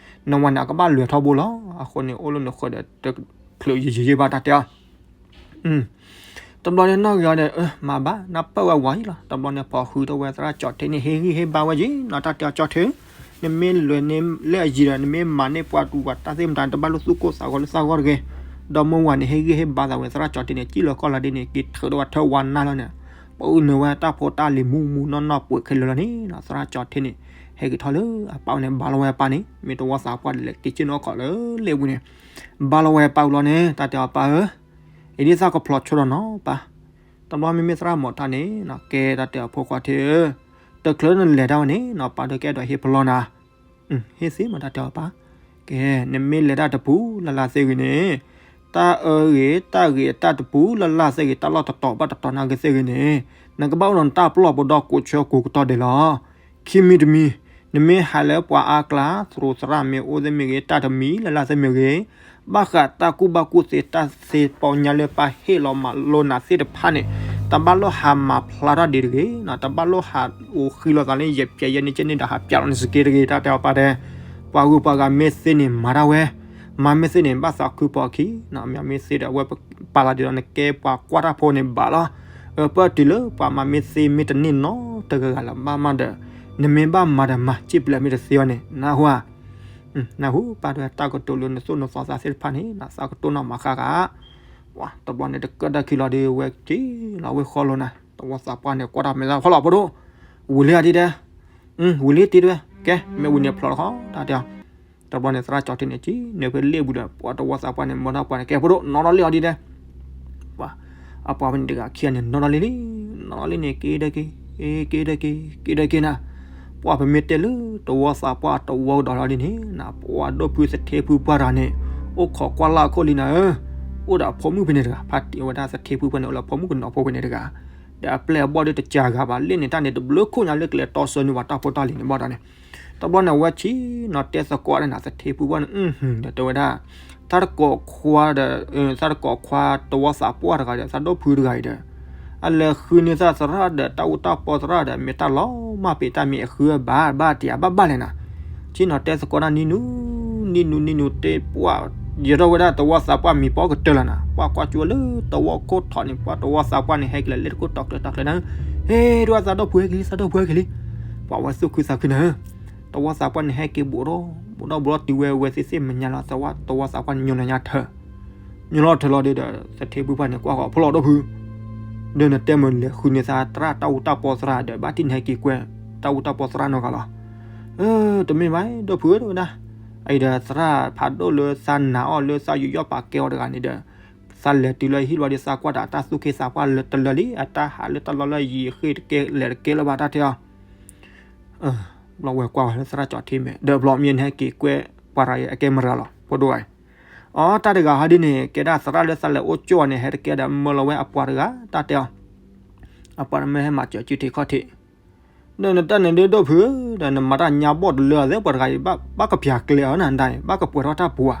နဝၤန့ၣ် အကဘၣ်လဲၤထီဘိလီၤ, အဃိန့ၣ် အိၣ်လၢနဃၢၤဒီး တချုးယံာ်ယံာ်ယံာ်ဘၣ်တၢ်တဲအီၤ တဘျီန့ၣ်နီၣ်ဂ့ၤအီၤဒီး မၤဘၣ် နၢ်ပၢၢ်ဝဲဝၤအံၤလီၤ, တဘျီန့ၣ် ဖီၣ်ဃုာ်ထီၣ်ဝဲသရၣ်ကၠီထံန့ၣ် ဟ့ၣ်ဂံၢ်ဟ့ၣ်ဘါဝဲက့ၤနီၤ တၢ်တဲအီၤကၠီထံ, နမ့ၢ်လဲၤန့ၢ်လၢအယံၤဒီး နမ့ၢ်မၤန့ၢ်ပှၤတူၢ်ပှၤတၢ်သ့ၣ်မတၤ တဘၣ်လိၣ်သူၣ်ကိၢ်သးဂီၤလၢသးဂီၢ်တဂ့ၤ, ဒီမါဝၤန့ၣ် ဟ့ၣ်ဂံၢ်ဟ့ၣ်ဘါသးဝဲ သရၣ်ကၠီထံန့ၣ် ကံၣ်လီၤကီၢ်လီၤဒ်န့ၣ် က့ၤထုးထီၣ်ဝဲထၢဝါနါလီၤန့ၣ်, ပအုၣ်နုာ်ဝဲတၢ်ဖိတၢ်လံၤမူမူနီၢ်နီၢ်ပှဲၤခဲလၢာ်လီၤန့ၣ်နီၤ သရၣ်ကၠီထံန့ၣ် ဟဲက့ၤထီၣ်လၢအပၢ်န့ၣ် ဘါလီၤဝဲအပၢ်န့ၣ် မ့ၢ်တဝီသးပှၢ်ဒီးလဲၤက့ၤက့ၢ်နီၢ်ခီၣ်လၢလ့ၣ်ပူၤန့ၣ် ဘါလီၤဝဲအပၢ်အလီၢ်န့ၣ် တၢ်တဲအီၤပၢ်ဧၢ, အံၤဒ်သးကဖျိးဆိဒီးနီၤပၢ်, တဘျီမ့မ့ၢ်သရၣ်မီၤထါန့ၣ်နီၤ ကဲတၢ်တဲအီၤဖိခွါထံဧၢ, တချုးလၢနလဲၤတၢ်ဝဲန့ၣ်နီၤ ပၢ်ဒီးကအဲၣ်ဒိးဟ့ၣ်ပလီၢ်နၤ, ဟ့ၣ်သ့မးတၢ်တဲအီၤပၢ်, ကဲ နမ့ၢ်လဲၤတၢ်တပူၤလၢ်လၢ်သ့ၣ်ဂ့ၤန့ၣ်, တၢ်အၢဂ့ၤ တၢ်ဂ့ၤအတၢ်တပူၤလၢ်လၢ်သ့ၣ်ဂ့ၤ တၢ်လီၢ်တတီၤဘၣ်တတီၤနာ်က့သ့ၣ်ဂ့ၤန့ၣ်, နကဘၣ်အိၣ်ဒီးနတၢ်ပလီၢ်ပဒီကိးဆၢကိးကတီၢ်ဒဲးလီၤ. ခံမံၤတမံၤ, နမ့ၢ်ဟးလၢပှၤအါကျါ သရူးသရၣ်မ့ၢ်အိၣ်သ့ၣ်မ့ၢ်ဂ့ၤ တၢ်တမံၤလၢ်လၢ်သ့ၣ်မ့ၢ်ဂ့ၤ, ဘၣ်ဃးတၢ်ကူၣ်ဘၣ်ကူၣ်သ့တၢ်သ့ပီညါလၢပၢ်ဟ့ၣ်လီၤမၤလိနၤသ့ၣ်တဖၣ်န့ၣ်, တဘၣ်လိၣ်ဟးမၤဖျါထီၣ်ဒံးတဂ့ၤ, တဘၣ်လိၣ်ဟးအိၣ်ဃံလိာ်သးလၢယဲၢ်ဖျဲးယဲၢ်န့ၣ်ကဲန့ၣ်ဒီးဟးပျးလီၤနစက့တဂ့ၤ တၢ်တဲအီၤပၢ်တဲ, ပှၤဂုၤပှၤဂၤမ့ၢ်သ့န့ၣ်မၤတၢ်ဝဲ, မၤမ့ၢ်သ့န့ၣ် ဘၣ်သးခုပီၤခံ, မ့မ့ၢ်သ့ဒီးအဝဲပာ်လီၤဒ်လီၤ နကဲပှၤကွၢ်တၢ်ဖိန့ၣ်ဘၣ်လီၤ, အပၢ်တုၤလၢပှၤမၤမ့ၢ်သ့မ့ၢ်တန့ၢ်နီတဂၤဂၤလၢၤဘၣ်မးဒီး, နမ့ၢ်ဘၣ်မၤဒီးမၤ စံၣ်ပျဲးမ့ၢ်တသ့အီၤန့ၣ် နၢ်ဟူဧါ နၢ်ဟူ ပၢ်တဲတၢ်ကတိၤလၢနသိၣ်နသီသးသ့ၣ်တဖၣ်န့ၣ် နသးကတိၤနီၢ်မၤဃါဃါ, ပှၤတဘျီန့ၣ်တကၢၢ်တၢ်ခံလီၤဒီး ဝဲက့ၤလီၤဝဲဃီလိာ်နၤ တဝီသးပှၢ်န့ၣ် ကွၢ်တၢ်မဲာ်သၣ်ဖီလီၤဖိဒိၣ်, ဝံၤလံအီၤဒ်တဲ, ဝံၤလံတ့ၢ်တဲ, ကဲ မ့ၢ်ဝံၤန့ၣ်ဖျိးတခီ တၢ်တဲအီၤ, တဘျီန့ၣ်သရၣ်ကၠီထံန့ၣ် က့ၤနုာ်ဖဲလ့ၣ်ပူၤဒီး ပှၤတဝီသးပှၢ်န့ၣ် မၢထီၣ်ပှၤန့ၣ် ကဲဖိဒိၣ် နီၢ်ထီၣ်လံအီၤဒ်တဲ ပှၤ အပှၤဖဲန့ၣ်တဂၤခံဂၤန့ၣ် နီၢ်ထီၣ်လံလံ, နီၢ်ထီၣ်လံန့ၣ် က့ၤဒၣ်က့ၤ, က့ၤဒၣ်က့ၤ, က့ၤဒၣ်က့ၤနၤ, ပှၤပမ့ၢ်တဲလၢ တဝီသးပှၢ်တဝီကဒီးလီၤဒ်န့ၣ် နပှၤဒိၣ်ဖုသထ့ဖုပှၢ်တဂၤန့ၣ် အိၣ်ခိးကွၢ်လၢ်အခိၣ်လံနၤဧၢ, အိၣ်ဒီးအဖိမုၣ်ဖဲန့ၣ်တဂၤ ဖါတံၢ်ဝဲဒၣ်သထ့ဖုပှၢ်န့ၣ် အိၣ်လၢအဖိမုၣ်ကနီၤဖိဖဲန့ၣ်တဂၤ, ဒီးအပျဲၢ်အဘီၣ်ဒ်တကးဂၤဘၣ် လ့ၣ်န့ၣ်တၢ်န့ၣ် တဘျုးခိၣ်ညါလၢကလဲၤတီဆှၢန့ၢ်ပှၤတၢ်ဖိတၢ်လံၤန့ၣ် ဘၣ်ဒီးန့ၣ် တဘျီန့ၣ် အဝဲဆ့ၣ်နီၤတဲသကိးဒၣ်နၤ သထ့ဖုပှၢ်န့ၣ် ဒီးတဲဝဲဒၣ် သရၣ်တကိးခွါဒီး သရၣ်တကိးခွါတဝီသးပှၢ်တဂၤဒီး သရၣ်ဒိၣ်ဖုတဂၤအံၤဒီး အလဲၤဃုန့ၢ်သၣ်သရၣ်ဒီး တၢ်အူတၢ်ပီသရၣ်ဒီး မ့ၢ်တၢ်လီၤမၢ်ပ့ၤတၢ်မ့ၢ်အဃုဘၣ်ဘၣ်တယၤဘၣ်ဘၣ်လဲၣ်နၤ, ဆ့ၣ်နီၤတဲသကိးဒၣ်နံၤနူ နံၤနူ နံၤနူ တဲပှၤ ယထီၣ်ဝဲဒၣ်သဝီသးပှၢ်မံၤပီကတၢၢ်လီၤနၤ, ပှၤကွၢ်ကၠိလၢသဝီခိၣ်ထီၣ်န့ၣ် ပှၤသဝီသးပှၢ်န့ၣ် ဟဲက့ၤလီၤလၢတကိၣ်တီၤကျဲတီၤကျဲနၤ, ဟဲ ဒိၣ်သးဒီပုၢ်ဝဲၢ်က့ၤလံ သးဒီပုၢ်ဝဲၢ်က့ၤလံ, ပှၤဝဲသူၣ်ခုသးခုနၤဧၢ, သဝီသးပှၢ်န့ၣ် ဟဲက့ၤဘူးထီၣ်ဘူးထီၣ်ဘူးထီၣ်တုၤဝဲဝဲသ့ၣ်သ့ၣ်မဲာ်ညါလီၤ, သဝီသးပှၢ်န့ၣ် ညိလီၤညါထၢ ညိလီၤထၢလီၤဒီး သထ့ဖုပှၢ်န့ၣ် ကွၢ်ဃီၤ ဖိလီၤဒီပုၢ်, ဒီးနတဲမုၢ်လဲၤဃုန့ၢ်သးသရၣ်တၢ်အူတၢ်ပီသရၣ်ဒီး ဘၣ်တံၢ်နဟဲက့ၤကွဲး တၢ်အူတၢ်ပီသရၣ်နီတဂၤလီၤ. တမ့ၢ်ဘၣ် ဒီပုၢ်ဧၢ တဲဝဲဒၣ်, အံၤဒီးသရၣ်ဖးဒိၣ်လၢသးနၤအီၤလၢသးယူးယီၣ်ပာ်ကဲအီၤတဂၤန့ၣ်ဒီး သးလဲၤတုၤလၢဟံၣ်ဘျီဒီး သးကွၢ်ဒီးအတၢ်သူၣ်က့သးပှၢ်လၢတလၢလံ, အတၢ်ဟးလၢတၢ်လီၢ်လၢယံၤဃ့ၢ်တကဲလဲၤတကဲလၢၤဘၣ် တၢ်တဲအီၤ ဘျီဝဲကွၢ်ဝဲလၢသရၣ်ကၠီၤထံမဲာ် ဒီးဘျီမ့ၢ်နဟဲက့ၤကွဲးပှၤတဂၤအံၤ အကဲမရၤလီၤ ဖိဒိၣ်ဂၤအံၤ, အီ တၢ်တဂၤဟီဒ်န့ၣ် ကဲဒၣ်သရၣ်လၢသးလဲၤအိၣ်ကၠိအီၤန့ၣ် ဟဲတကဲဒီးမၢလီၤဝဲအပှၤတဂၤ တၢ်တဲအီၤ, အပှၤတမ့ၢ်ဟဲမၤစၢၤစုထံခီၣ်ထံး, ဒီးနတၢ်န့ၣ်ဒ်ဒီပုၢ်ဧၢ ဒီးနမၤတၢ်ညါဘီၣ်တလၢအသး ပှၤတဂၤအံၤ ဘၣ်ကပျၢ်ကျဲအီၤနၤ နတၢ်န့ၣ် ဘၣ်ကပှဲၤထီၣ်တၢ်ပူၤဧါ,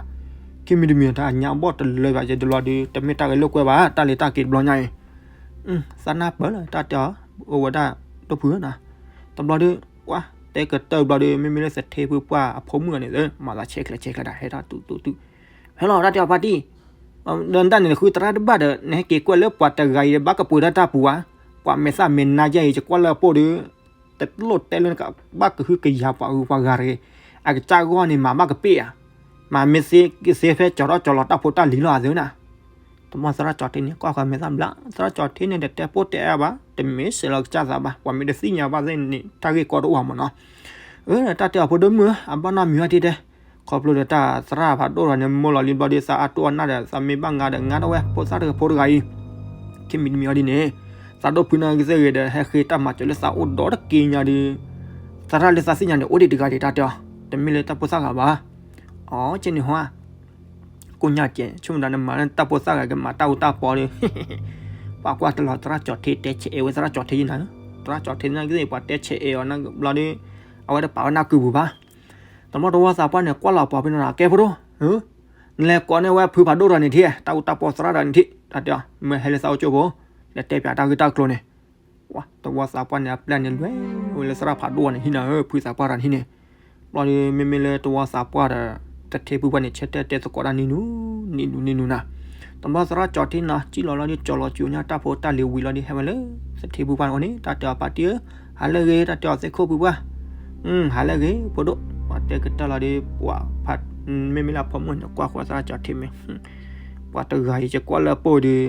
ခံမံၤတမံၤတၢ်ညါဘီၣ်တလၢဘၣ် ယတဘျီဒီး တမ့ၢ်တၢ်ဂဲၤလိာ်ကွဲဘၣ် တၢ်လံၤတၢ်က့ၤတဘျီညါအံၤ သးနၢ်ပၢၢ်လၢတၢ်တဲအီၤ အိၣ်ဝဲဒၣ် ဒီပုၢ်ဧၢနၤ, တဘျီဒီး ပှၤတဲကတၢၢ်ဘျီဒီး မ့မ့ၢ်လၢသထ့ဖုပှၢ်အဖိမုၣ်အီၤန့ၣ် မၤသးဆဲးကျၢဆဲးကျၢဒၣ် ဟဲထီၣ်တူတူတူ, ဟဲလီၤ တၢ်တဲအီၤဖါတံၢ်, ဒီးနတၢ်န့ၣ် နဃုသရၣ်တဘၣ်ဒီး နဟဲက့ၤကွဲးလၢပှၤတဂၤအံၤဒီး ဘၣ်ကပှဲၤထီၣ်တၢ်ပူၤဧါ, ပှၤမဲာ်သၣ်မဲာ်နါယဲအံၤ ယကွၢ်လၢအပိၢ်ဒီး တလိၣ်တဲလၢနကဘၣ်ကဟုကယာ်ပှၤဂုၤပှၤဂၤတဂ့ၤ, အကစၢ်ဂီၢ်န့ၣ် မၤဘၣ်ကပ့ၢ်ဧါ, မၤမ့ၢ်သ့ကသ့ဖဲကၠီၤထီၣ်ကၠီၤလီၤတၢ်ဖိတၢ်လံၤလီၤအသးနၤ, တမ့ၢ်သရၣ်ကၠီၤထံန့ၣ် ကွၢ်ဃီၤမဲာ်သၣ်ဘျါ သရၣ်ကၠီၤထံန့ၣ်ဒီး တဲပိၢ်တဲအါဘၣ် တမ့ၢ်စဲးလီၤကစၢ်သးဘၣ် ပှၤမ့ၢ်တသ့ၣ်ညါဘၣ်သ့ၣ်န့ၣ် တၢ်ဂ့ၢ်ကီတအိၣ်ဘၣ်မးနီၤ, တၢ်တဲအီၤဖိဒိၣ်မုၣ်ဧၢ အဘၣ်နီတမံၤဝဲဒၣ်တဲ ခီဖျိဒီးတၢ်သရၣ်ဖးဒိၣ်ဒီးန့ၣ် မၢလီၤလံဘျီဒီး သးအါတိၢ်အနၢ်ဒီး သးမ့ၢ်ဘၣ်ငါဒီး ငါထီၣ်ဝဲဖိသၣ်တဂၤဖိတဂၤအံၤ, ခံမံၤတမံၤအီၤဒ်န့ၣ်, သးဒီပုၢ်နီၢ်ကစၢ်ဂ့ၤဒီး ဟဲဃ့တၢ်မၤစၢၤလၢသးအိၣ်ဒီးတက့ၢ်ညါဒီး သရၣ်လၢသးသ့ၣ်ညါန့ၣ် အိၣ်ဒံးတဂၤဒံး တၢ်တဲအီၤ, တမ့ၢ်လၢတၢ်ဖိသၣ်ဂၤဘၣ်, အီ ကဲန့ၣ်ဟါ ကိၣ်ညါကဲ ဆိကမိၣ်တၢ်နမၤလၢတၢ်ဖိသၣ်ဂၤကမၤတၢ်အူတၢ်ပီဒီး ပှၤကွၢ်တလီၤ သရၣ်ကၠီၤထံတဲဆဲးအဲၣ်ဝဲ သရၣ်ကၠီၤထံယနၤ, သရၣ်ကၠီၤထံန့ၣ်ကသ့ၣ် ပှၤတဲဆဲးအဲၣ်အီၤနဘျီဒီး အဝဲတပာ်ဝဲနၢ်ကုာ်ပူၤဘၣ်, တဘျီတဝီသးပှၢ်န့ၣ် ကွၢ်လီၤပှၤဖဲန့ၣ်ဒီး ကဲဖိဒိၣ်, နလဲၤကိးန့ၢ်ဝဲဖုဖးဒိၣ်တဂၤန့ၣ်ထံၣ် တၢ်အူတၢ်ပီသရၣ်တဂၤန့ၣ်ထံၣ် တၢ်တဲအီၤ မ့ၢ်ဟဲလၢသးအိၣ်ကၠိဖိ, လဲၤတဲပၠးတၢ်ဂ့ၢ်တၢ်ကျိၤန့ၣ် တဝီသးပှၢ်န့ၣ် အပျဲၢ်န့ၣ်လွဲၢ်ဝဲလၢသရၣ်ဖးဒိၣ်န့ၣ်ဟံၣ်နၤဧၢ ဖုသးပှၢ်တဂၤန့ၣ်ဟံၣ်န့ၣ်, ဘျီဒီး မ့မ့ၢ်လၢတဝီသးပှၢ်ဒီး သထ့ဖုပှၢ်န့ၣ် ဆၢတဲာ်တဲသကိးတၢ်နံၤနူၤ နံၤနူၤနံၤနူၤနၤ, တဘျီသရၣ်ကၠီၤထံနီၤ စံၣ်လီၤလီၤဒီး ကၠီၤလီၤကၠိညါတၢ်ဖိတၢ်လံၤဝံၤလီၤဒီး ဟဲဝဲလၢ သထ့ဖုပှၢ်န့ၣ်အိၣ်န့ၣ် တၢ်တဲအီၤ ဖါတံၢ်ဧၢ, ဟးလၢဂ့ၤ တၢ်တဲအီၤ သ့ၣ်ခိၣ်ဖုပှၢ် ဟးလၢဂ့ၤ ဖိဒိၣ်, ပှၤတဲကတၢၢ်လီၤဒီး ပှၤဖး မ့မ့ၢ်လၢအဖိမုၣ်န့ၣ် ကွၢ်ဃီသရၣ်ကၠီၤထံမဲာ်, ပှၤတဂၤအံၤ ယကွၢ်လၢအပိၢ်ဒီး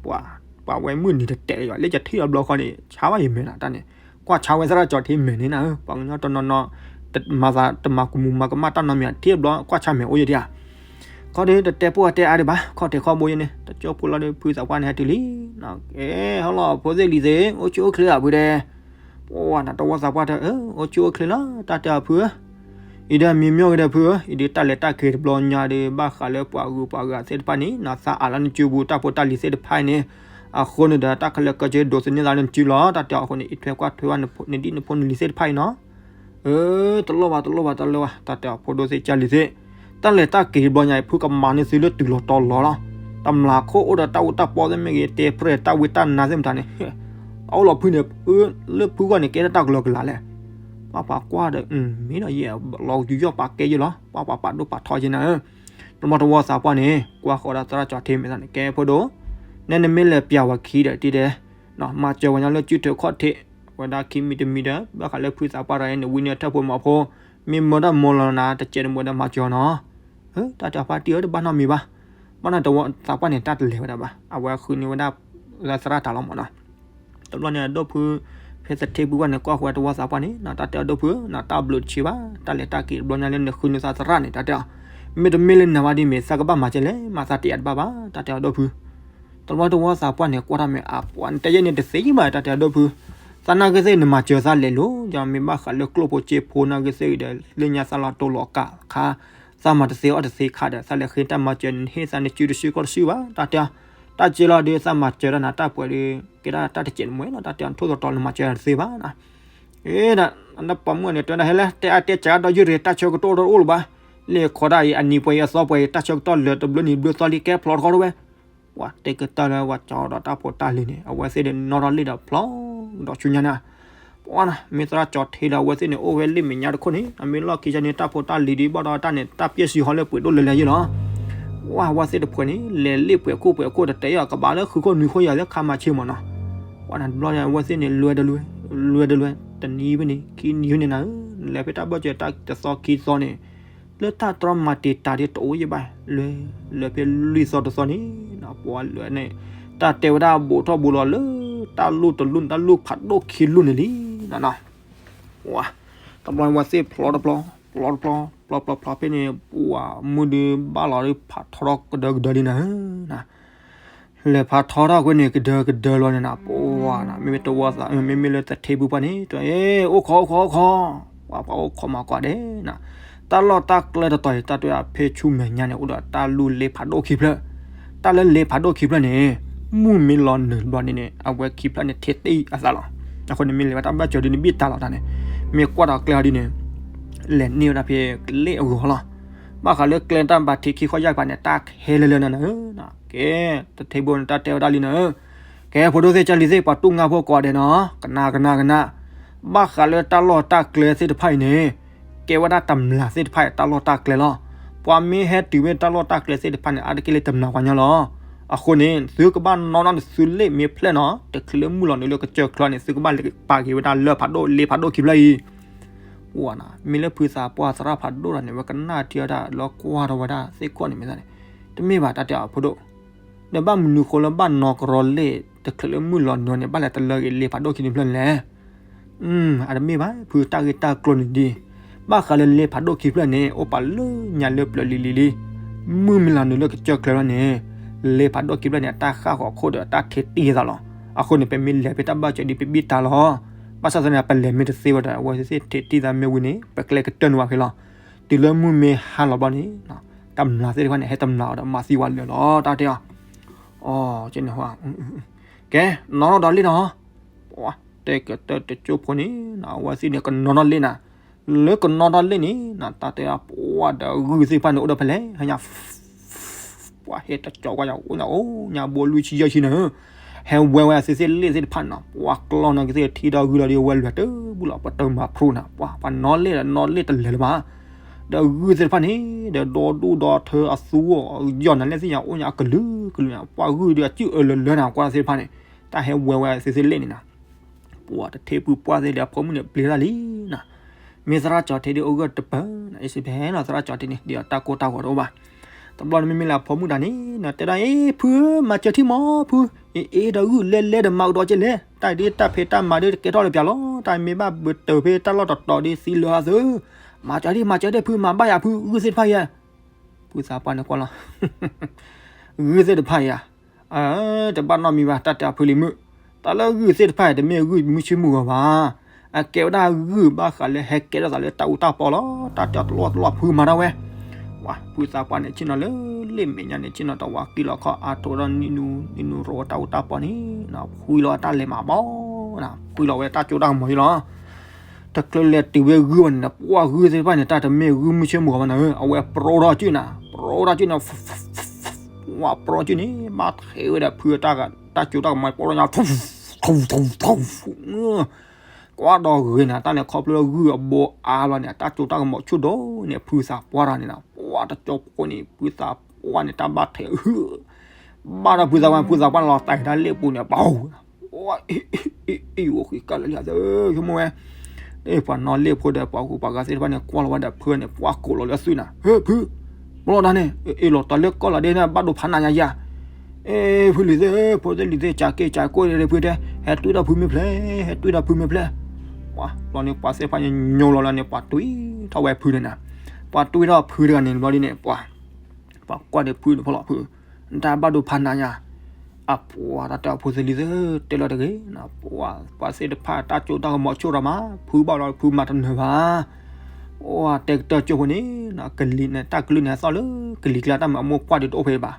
ပှၤ ပှၤဝဲမုၢ်နံၤတတဲာ်ယွၤ လၢယထံၣ်အဘျီဃီန့ၣ် ဆါဘၣ်ယမဲာ်နၤတၢ်န့ၣ်, ကွၢ်ဆါဝဲသရၣ်ကၠီၤထံမဲာ်န့ၣ်နၤဧၢ, ပှၤကညီတနီၤနီၤ မၤသးတမၤကမူၤမၤကမၣ်တၢ်နီတမံၤ ထံၣ်အဘျီ ကွၢ်ဆါမဲာ်အိၣ်ယဲဒံးဧါ, ခီဒီးတတဲပိၢ်အတဲအါဒံးဘၣ် ခီၣ်ထံးခီၣ်ဘိယဲန့ၣ် တကၠိဖိလီၤဒီး ဖုသးပှၢ်န့ၣ်ဟဲတုၤလံ, ကဲ ဟဲလီၤ ဖိသ့ၣ်လံၤသ့ၣ် အိၣ်ဆူၣ်အိၣ်ချ့ဧါဖုဒဲး, ပှၤနတဝီသးပှၢ်တဲ အိၣ်ဆူၣ်အိၣ်ချ့လီၤ တၢ်တဲအီၤဖုဧၢ, အံၤဒီးမံၤမ့ၢ်ဂ့ၤဒီးဖုဧၢ, အံၤဒီးတၢ်လဲၤတၢ်က့ၤတဘျီညါဒီး ဘၣ်ဃးလၢပှၤဂုၤပှၤဂၤသ့ၣ်တဖၣ်န့ၣ် နသးအးလၢနစုပူၤ တၢ်ဖိတၢ်လံၤသ့ၣ်တဖၣ်အံၤန့ၣ်, အဃိန့ၣ်ဒီး တၢ်ခဲလၢာ်ခဲဆ့ဒိးသန့ၤသးလၢနစုလီၤ တၢ်တဲအီၤအဃိန့ၣ် အံးထွဲကွၢ်ထွဲဘၣ်နဒံၣ်နဖိနလံၤသ့ၣ်တဖၣ်အံၤနီၤ, အၢ တလိၣ်ဘၣ်တလိၣ်ဘၣ်တလိၣ်ဘၣ် တၢ်တဲအီၤဖိဒိၣ်သ့ၣ်ကၢ်လံၤသ့ၣ်, တၢ်လဲၤတၢ်က့ၤတဘျီညါအံၤ ဖုကမၤန့ၢ်သုလၢတုၤလီၤတီၤလီၤလီၤ, တမျးခိၣ်အိၣ်ဒီးတၢ်အူတၢ်ပီသ့ၣ်မ့ၢ်ဂ့ၤ တဲပြဲၢ်တၢ်ဝံတၢ်နါသ့ၣ်မတၤန့ၣ် အအိၣ်လီၤဖုန့ၣ် လၢဖုဂီၢ်န့ၣ် ကဲထီၣ်တၢ်ကလီကလီလဲၣ်, ပှၤပှၤကွၢ်ဒီး မ့ၢ်ဒီးယဲၢ်လီၤယူးယီၣ်ပာ်ကဲယဲၢ်လီၤ ပှၤပှၤပာ်ဒိၣ်ပာ်ထီယဲၢ်နၤဧၢ, တဘျီတဝီသးပှၢ်န့ၣ် ကွၢ်ဃီၤဒီးသရၣ်ကၠီၤထံမဲာ်သးန့ၣ် ကဲဖိဒိၣ်, နဲနမ့ၢ်လဲၤပျးဝဲခံဒီးတံၤဒဲး, မၤစၢၤဝဲညီလၢစုထုးခီၣ်ထံး, ဝဲဒၣ်ခံမံၤတမံၤဒီး ဘၣ်ဃးလၢဖုသးပှၢ်တဂၤအံၤန့ၣ် ဝံန့ၢ်ထၢၣ်ဖိမီၤဖိ, မ့ၢ်မၢတၢ်မီၤလီၤနၤ တစဲးတမှဲၤဒီးမၤစၢၤအီၤနီၤ, တၢ်တဲအီၤဖါတံၢ်ဧၢ တဘၣ်နီတမံၤဘၣ်, ဘၣ်နီၢ်တဝီသးပှၢ်န့ၣ် တၢ်တလဲၤဝဲဒၣ်ဘၣ် အဝဲဃုန့ၢ်ဝဲဒၣ် လၢသရၣ်တၢ်လီၤမးနီၤ တဘျီန့ၣ် အဒိၣ်ဖု ဖဲသထ့ဖုပှၢ်န့ၣ် ကွၢ်ဃီၤတဝီသးပှၢ်န့ၣ် တၢ်တဲအီၤဒိၣ်ဖု နတၢ်ဘျုးတဆံးဘၣ် တၢ်လဲၤတၢ်က့ၤတဘျီညါလၢနဃုန့ၢ်သးသရၣ်န့ၣ် တၢ်တဲအီၤ, မ့တမ့ၢ်လၢနၤဘၣ်ဒ်မ့ၢ် သးကဘၣ်မၤကဲလဲၣ် မၤသးတယၤတဘၣ်ဘၣ် တၢ်တဲအီၤဒိၣ်ဖု, တဘျီတဝီသးပှၢ်န့ၣ် ကွၢ်ထီၣ်မ့ၢ်အပှၤ နတဲယဲၢ်န့ၣ်တသ့ဘၣ် တၢ်တဲအီၤဒိၣ်ဖု, သးနာ်က့သ့ၣ်နမၤစၢၤသးလဲၤလိၤ ယမ့ၢ်ဘၣ်ဃးလၢကျိၣ်ဖိစ့ဖိနာ်က့သ့ၣ်ဒီး လၢညါသးလီၤတိၢ်လီၤကးခါ သးမၤတသ့အီၣ်တသ့ခါဒီး သးလဲၤဃ့တၢ်မၤစၢၤနဟ့ၣ်သးနစုတစုကီၢ်တစုဘၣ် တၢ်တဲအီၤ, တၢ်စ့လီၤဒီးသးမၤစၢၤတၢ်နၤတၢ်ပှဲၤဒီး ကဲဒၣ်တၢ်တစဲးတမှဲလီၤ တၢ်တဲအီၤ ထိၣ်သတြီၤနမၤစၢၤတသ့ဘၣ်နၤ, အံၤဒီးပှၤမုၣ်န့ၣ် တဲဒၣ်ဟဲလၢ တဲအါတဲစးဒီးယုၢ်ရ့ၣ် တၢ်ဆၢကတီၢ်တအိၣ်လၢၤဘၣ်, လ့ၣ်ခီဒၣ်အံၤ အနံၤပှဲၤအံၤအသီပှဲၤအံၤ တၢ်ဆၢကတီၢ်လၢတဘျုးနံၤဘျုးသီလံ ကဲဖျိးတခီတဝဲ ပှၤတဲကတၢၢ်လၢပှၤကၠီဒီးတၢ်ဖိတၢ်လံၤန့ၣ် အဝဲသ့ၣ်ဒီးနီၣ်ထီၣ်လံဒီးဖျိးဒီးဆူညါန့ၣ်, ပှၤမ့ၢ်သရၣ်ကၠီၤထံဒီးအဝဲသ့ၣ်န့ၣ် အိၣ်ဝဲလၢမဲာ်ညါတခိၣ်န့ၣ် အမ့ၢ်လီၢ်ခံဆါန့ၣ် တၢ်ဖိတၢ်လံၤဒ်ဘၣ်ဒီးတၢ်န့ၣ် တၢ်ပျဲၢ်စံးဟီလၢပှဲၤဒိၣ်လၢလဲၤယဲၢ်လီၤ, ပ ဝဲသ့ၣ်တဖုန့ၣ် လဲၤလ့ၣ်ပှဲၤခိၣ်ပှဲၤခိၣ် တတဲအီၤကဘၣ်လၢဃုခိၣ်နွံခိၣ်ယၤလၢခါမၤဆ့မးနီၤ. ပှၤန့ၣ်တဘျီဝဲသ့ၣ်န့ၣ် လွဲတလွဲ, လွဲတလွဲ, တနံၤဖဲန့ၣ် ခံနံၤဖဲန့ၣ်နၤဧၢ, လဲၤဖဲတၢ်ဘၢၣ်စၢၤတၢ်တသီခံသီန့ၣ် လၢတၢ်တြီမၤတံာ်တာ်ဒ်တအိၣ်ယဘၣ်, လဲၤဖဲလွံၢ်သီတသီန့ၣ် ပှၤလဲၤန့ၣ် တၢ်တဲဝဲဒၣ်ဘူးထီၣ်ဘူးလီၤလၢ တၢ်လူၢ်တလူၢ်န့ၣ် တၢ်လူၢ်ဖးဒိၣ်ခံလူၢ်န့ၣ်လံနၤနီၤ. ဝဲ တဘျီဝဲသ့ၣ်ဖျီတဖျီ, ဖျီတဖျီ, ဖျီဖျီဖျီဖဲန့ၣ် ပှၤမုၢ်ဒုးဘၣ်လီၤဒုးဖးထီထီၣ်ကဒၢကဒၢလံနၤဧၢ. လဲၤဖးထီထီၣ်ကွ့ၢ်န့ၣ် ကဒၢကဒၢလီၤန့ၣ်နၤ, ပှၤနၤ မ့မ့ၢ်တဝီသး မ့မ့ၢ်လၢသထ့ဖုပှၢ်န့ၣ် တၢ် အိၣ်ခိး အိၣ်ခိး အိၣ်ခိး, ပှၤပှၤအိၣ်ခိးမၤကွၢ်ဒဲးနၤ, တၢ်လီၢ်တၢ်ကျဲတတီၤအံၤ တၢ်တဲအဖဲဆူမဲာ်ညါန့ၣ် အိၣ်ဒီးတၢ်လူၢ်လ့ဖးဒိၣ်ခံဖျၢၣ်, တၢ်လၢလ့ဖးဒိၣ်ခံဖျၢၣ်န့ၣ် မုၢ်မ့ၢ်လီၤနုာ်တဘျီန့ၣ်န့ၣ် အဝဲခံဖျၢၣ်န့ၣ် ထံၣ်တံၢ်အသးလီၤ. အဃိန့ၣ်မ့ၢ်လဲၤဝဲတၢ်ဘၢၣ်စၢၤဒ်န့ၣ် ဘံၣ်တၢ်လီၤတၢ်န့ၣ်, မ့ၢ်ကွၢ်ဒီးကျဲဟီဒ်န့ၣ် လဲၤန့ၢ်ဝဲဒၣ်ဖဲကလ့ၣ်အဂီၤလီၤ. ဘၣ်ဃးလၢကျဲတၢ်ဘၣ်ထံးခံခီယၢ်ပၤန့ၣ် တၢ်ခဲလၢာ်လၢနၤနၤဧၢ, ကဲ သထ့ဖုန့ၣ် တၢ်တဲဝဲဒၣ်လံနၤဧၢ, ကဲ ဖိဒိၣ်သ့ၣ်ကၢ်လံၤသ့ၣ် ပှၤတူၢ်ငါဖိကိးဂၤဒဲးနီၤ, ကနၣ် ကနၣ် ကနၣ်, ဘၣ်ဃးလၢတၢ်လီၢ်တၢ်ကျဲသ့ၣ်တဖၣ်အံၤန့ၣ် ကဲဝဲဒၣ်တမျၢ်သ့ၣ်တဖၣ်အံၤ တၢ်လီၢ်တၢ်ကျဲလီၤ. ပှၤမ့ၢ်ဟဲတုၤဝဲတၢ်လီၢ်တၢ်ကျဲသ့ၣ်တဖၣ်န့ၣ် အါတက့ၢ်လၢတမျၢ်ပှၤညီလီၤ. အဃိန့ၣ် သုကဘၣ်နီၣ်နီၣ်န့ၣ် သုလ့ၣ်မ့ၢ်ဖျဲၣ်နီၤ တချုးလၢမုၢ်လီၤနုာ်လၢကစၢၢ်ချၢန့ၣ် သုကဘၣ်လဲၤပာ်က့ၤဝဲဒၣ်လၢဖးဒိၣ်လ့ဖးဒိၣ်ခံဖျၢၣ်အံၤ ဝဲနၤ မ့ၢ်လၢဖုသးပှၢ်သရၣ်ဖးဒိၣ်တဂၤန့ၣ် ဝဲကနၣ်ထံအီၣ်တၢ်လၢကွၢ်ထီၣ်ဝဲဒၣ်သ့ၣ်ခိၣ်န့ၣ်မ့ၢ်န့ၣ်, တမ့ၢ်ဘၣ်တၢ်တဲအီၤဖိဒိၣ်, ဒီးဘၣ်မနုၤဃိလၢဘၣ်နီၢ်ကရီလ့ၣ် တချုးလၢမုၢ်လီၤနုာ်န့ၣ် ဘၣ်လဲၤတလၢက့ၤလ့ဖးဒိၣ်ခံန့ၣ်ဖျၢၣ်န့ၣ်လဲၣ်. အတမ့ၢ်ဘၣ် ဖုတၢ်ဂ့ၢ်တၢ်ကျိၤန့ၣ်ဒ် ဘၣ်ဃးလၢလ့ဖးဒိၣ်ခံဖျၢၣ်န့ၣ် အိၣ်ပာ်လၢညါလၢပျၢၤလံၤလံၤလံ, မုၢ်မ့ၢ်လီၤနုာ်လၢကစၢၢ်ချၢလီၤန့ၣ် လ့ဖးဒိၣ်ခံဖျၢၣ်န့ၣ် အတၢ်ဃၣ်ဃီၤခိၣ်ဒီးတၢ်ထံးတံၢ်သးလီၤ. အဃိန့ၣ် ပမ့ၢ်လဲၤဖဲတၢ်ဘၢၣ်စၢၤဒ်ပဘံၣ်တၢ်လီၤ. ဘၣ်ဆၣ်သနာ်က့ ပလဲၤမ့ၢ်တသ့ဝဲဒီး အဝဲသ့ၣ်ထံးတံၢ်သးမ့ၢ်ဝံၤန့ၣ် ပကျဲကတၢၢ်န့ၢ်ဝဲက့ၤလီၤ. တုၤလၢမုၢ်မ့ၢ်ဟါလီၤဘျီန့ၣ် တမျၢ်သ့ၣ်တဖၣ်န့ၣ် ဟဲတမျၢ်အီၤဒီးမၤသံဝဲလၢာ်လီၤ တၢ်တဲအီၤ. အီ ကဲ နီၣ်ထီၣ်ဒီးလ့ၣ်နီၤ, ပှၤတဲကတၢၢ်တကၠိဖိန့ၣ် အဝဲသ့ၣ်န့ၣ်ကနီၣ်ထီၣ်လ့ၣ်နၤ, လၢကနီၣ်ထီၣ်လ့ၣ်န့ၣ် တၢ်တဲအီၤ ပှၤဒီးဂုၢ်သ့ၣ်တဖၣ်န့ၣ် အိၣ်ဒီးဖဲလဲၣ် ဟဲညါ ပှၤဟဲတကၠီကွၢ်ညါ အိၣ်ညါအိၣ်ညါဘိလွံၢ်ဆံယဲၢ်ဆံန့ၣ်, ဟဲဝဲဝဲအသ့ၣ်သ့ၣ်လ့ၣ်သ့ၣ်တဖၣ်န့ၣ်နီၤ, ပှၤကျီနီၤကသ့ၣ်ထံဒီးဂုၢ်လီၤဒီးဝဲလွဲၢ်တဘူၣ်လီၤ ပတၢ်မၤဖျိနၤ, ပှၤပှၤနီၣ်လ့ၣ်ဒီးနီၣ်လ့ၣ်တလဲၤလၢၤဘၣ်. ဒီးဂုၢ်သ့ၣ်တဖၣ်န့ၣ် ဒီးဒီဒူၣ်ဒီထၢအသူအီၤ ယီၢ်နၤလဲၣ်သ့ၣ်ညါ အိၣ်ညါအကလုာ်ကလုာ်န့ၣ် ပှၤဂုၢ်ဒီးအစုၣ်အၢလၢလၢနၤ ကွၢ်သ့ၣ်တဖၣ်န့ၣ်, တၢ်ဟဲဝဲဝဲအသ့ၣ်သ့ၣ်လ့ၣ်န့ၣ်နၤ ပှၤတထ့ဖုပှၢ်သ့ၣ်ဒီးအဖိမုၣ်န့ၣ် ပျံၤတၢ်လံနၤ, မ့ၢ်သရၣ်ကၠီထ့ဒ်အိၣ်ဂၢၢ်တပၢၢ်နၤ အ့ၣ်စ့ဖဲနီၤ သရၣ်ကၠီထ့န့ၣ် ဒ်အတၢ်ကိၢ်တၢ်ဂီၤတအိၣ်ဘၣ်. တဘျီန့ၣ်မ့မ့ၢ်လၢအဖိမုၣ်တဂၤန့ၣ် တဲဒၣ် အ့ၣ် ဖုဧၢ မၤစၢၤထံၣ်မးဖု, အ့ၣ် ဒီးဂုၢ်လဲၤလဲၤဒီးမၤကဒီးက့လဲၣ်, တၢ်ဒ်တၢ်ဖံးတၢ်မၤဒ်တကဲထီၣ်လၢပျၢၤလီၤ, တၢ်မ့ၢ်ဘၣ်ဘၣ်တၢၢ်ဖဲတၢ်လီၢ်တတီၤဒ်သံလၢအသၢ, မၤစၢၤဒ် မၤစၢၤဒ် ဖုမၤဘၣ်ယၤဖု ဂုၢ်သ့ၣ်တဖၣ်ယဲၢ် ဖုသးပှၢ်န့ၣ်ကွၢ်လီၤ ဂုၢ်သ့ၣ်တဖၣ်ယၤ, တဘၣ်နီတမံၤဘၣ် တၢ်တဲအဖုလံၤမုၣ်, တၢ်လၢဂုၢ်သ့ၣ်တဖၣ်အံၤ တမ့ၢ်ဂုၢ်မုၢ်ဆ့ၣ်မုၢ်ဂီၤဘၣ်, အကဲဝဲဒၣ်ဂုၢ်ဘၣ်ဃးလၢဟဲကဲထီၣ်သးလၢတၢ်အူတၢ်ပီလီၤ, တၢ်တဲအီၤတလီၢ်တလီၢ်ဖုမၤဒၣ်ဝဲ, ဝဲ ဖုသးပှၢ်န့ၣ် ဆ့ၣ်နီၤလၢလ့ၣ်မဲာ်ညါန့ၣ် ဆ့ၣ်နီၤတဝါကံၢ်လီၤခီၣ်အါထိးဒီးနံၤနူနံၤနူရိးဝဲတၢ်အူတၢ်ပီန့ၣ်, ဖှံလီၤဝဲတၢ်လဲၤမၤဘီ, ဖှံလီၤဝဲတၢ်ကၠိတၢ်ကမီၤယံလီၤ တချုးလဲၤတုၤဝဲဂုၢ်ဘၣ်န့ၣ် ပှၤဂုၢ်သ့ၣ်တဖၣ်န့ၣ် တၢ်တမ့ၢ်ဂုၢ်မုၢ်ဆ့ၣ်မုၢ်ဂီၤဘၣ်နၤဧၢ, အဝဲပြီထီၣ်ကၠုၢ်နၤ, ပြီထီၣ်ကၠုၢ်န့ၣ်, ဝဲပြီထီၣ်ကၠုၢ်န့ၣ် ဘၣ်ထဲးဝဲဒီးဖုတၢ်က, တၢ်ကၠိတၢ်ကမီၤ ပြီထီၣ်ညါ, ကွၢ်ဒီးဂ့ၤနၤ တၢ်န့ၣ် ခီဖျိလၢဂုၢ်အဘိအါဘျီန့ၣ် တၢ်ကၠိတၢ်ကမီၤဆူၣ်ဒိၣ်န့ၣ် ဖုသးပှၢ်တဂၤန့ၣ်နၤ, ပှၤတကၠိဖိန့ၣ် ဖုသးပှၢ်န့ၣ် တၢ်ဘၣ်ထဲးဟုၣ် ဘၣ်ဒီးဖုသးပှၢ်န့ၣ် ဖုသးပှၢ်န့ၣ်လီၤတဲာ်တၢ်လ့ၣ်ပူၤန့ၣ် ပှၤ အ့ၣ် အိၣ်ဃံးကၢ်လၢာ်လံသၢ ဆိကမိၣ်ဝဲ, ပှၤနီၣ်လ့ၣ်ဖိဒီးပှၤဟူးပှၤဂဲၤသ့ၣ်တဖၣ်န့ၣ် ကွၢ်လီၤဝဲဒီးဖုန့ၣ် ပှၤကိးလီၤလၢအသွံၣ်နၤ, ဟ့ၣ် ဖု, ပလီၢ်ဒၣ်န့ၣ် အ့ၣ် လီၤတၢ်လၢကီၢ်လီၤဒ့န့ၣ် ဘၣ်ဒိဖးနးညါယၤ, အ့ၣ် ဖုလံၤသ့ၣ် ဖိသ့ၣ်လံၤသ့ၣ် ကးက့ၤကးကိၢ်ဖုတဲ ဟဲတွံၢ်ဒီးဖုမ့ၢ်ဖျဲး ဟဲတွံၢ်ဒီးဖုမ့ၢ်ဖျဲး, ပှၤလီၤန့ၣ် ပှၤသ့ၣ်တဖၣ်ညိလီၤလၢန့ၣ် ပှၤတွံၢ်ထီၣ်ဝဲဖုန့ၣ်နၤ, ပှၤတွံၢ်ထီၣ်ဖုတဂၤန့ၣ်ဘျီဒ်န့ၣ် ပှၤ ပှၤကွၢ်န့ၣ်ဖုန့ၣ်ဖီလီၤဖု, တၢ်ဘၣ်ဒိဖးနးညါ, အပှၤတၢ်တဲအဖိသ့ၣ်လံၤသ့ၣ် တဲလီၤတဂ့ၤ, ပှၤသ့ၣ်တဖၣ်တၢ်ကၠိတၢ်ကမီၤဆိၣ်ဒီးမး ဖုဘၣ်လီၤဖုမၤတနၢၤဘၣ်, အိၣ်တဲကတၢၢ်ကၠိဖိန့ၣ် ကလံၤန့ၣ် တၢ်ကလုၢ်န့ၣ် အသီၣ်လၢကလံၤကျါတၢ်မၤအမိၢ်ကွၢ်ဒံးတအိၣ်ဖဲဘၣ်,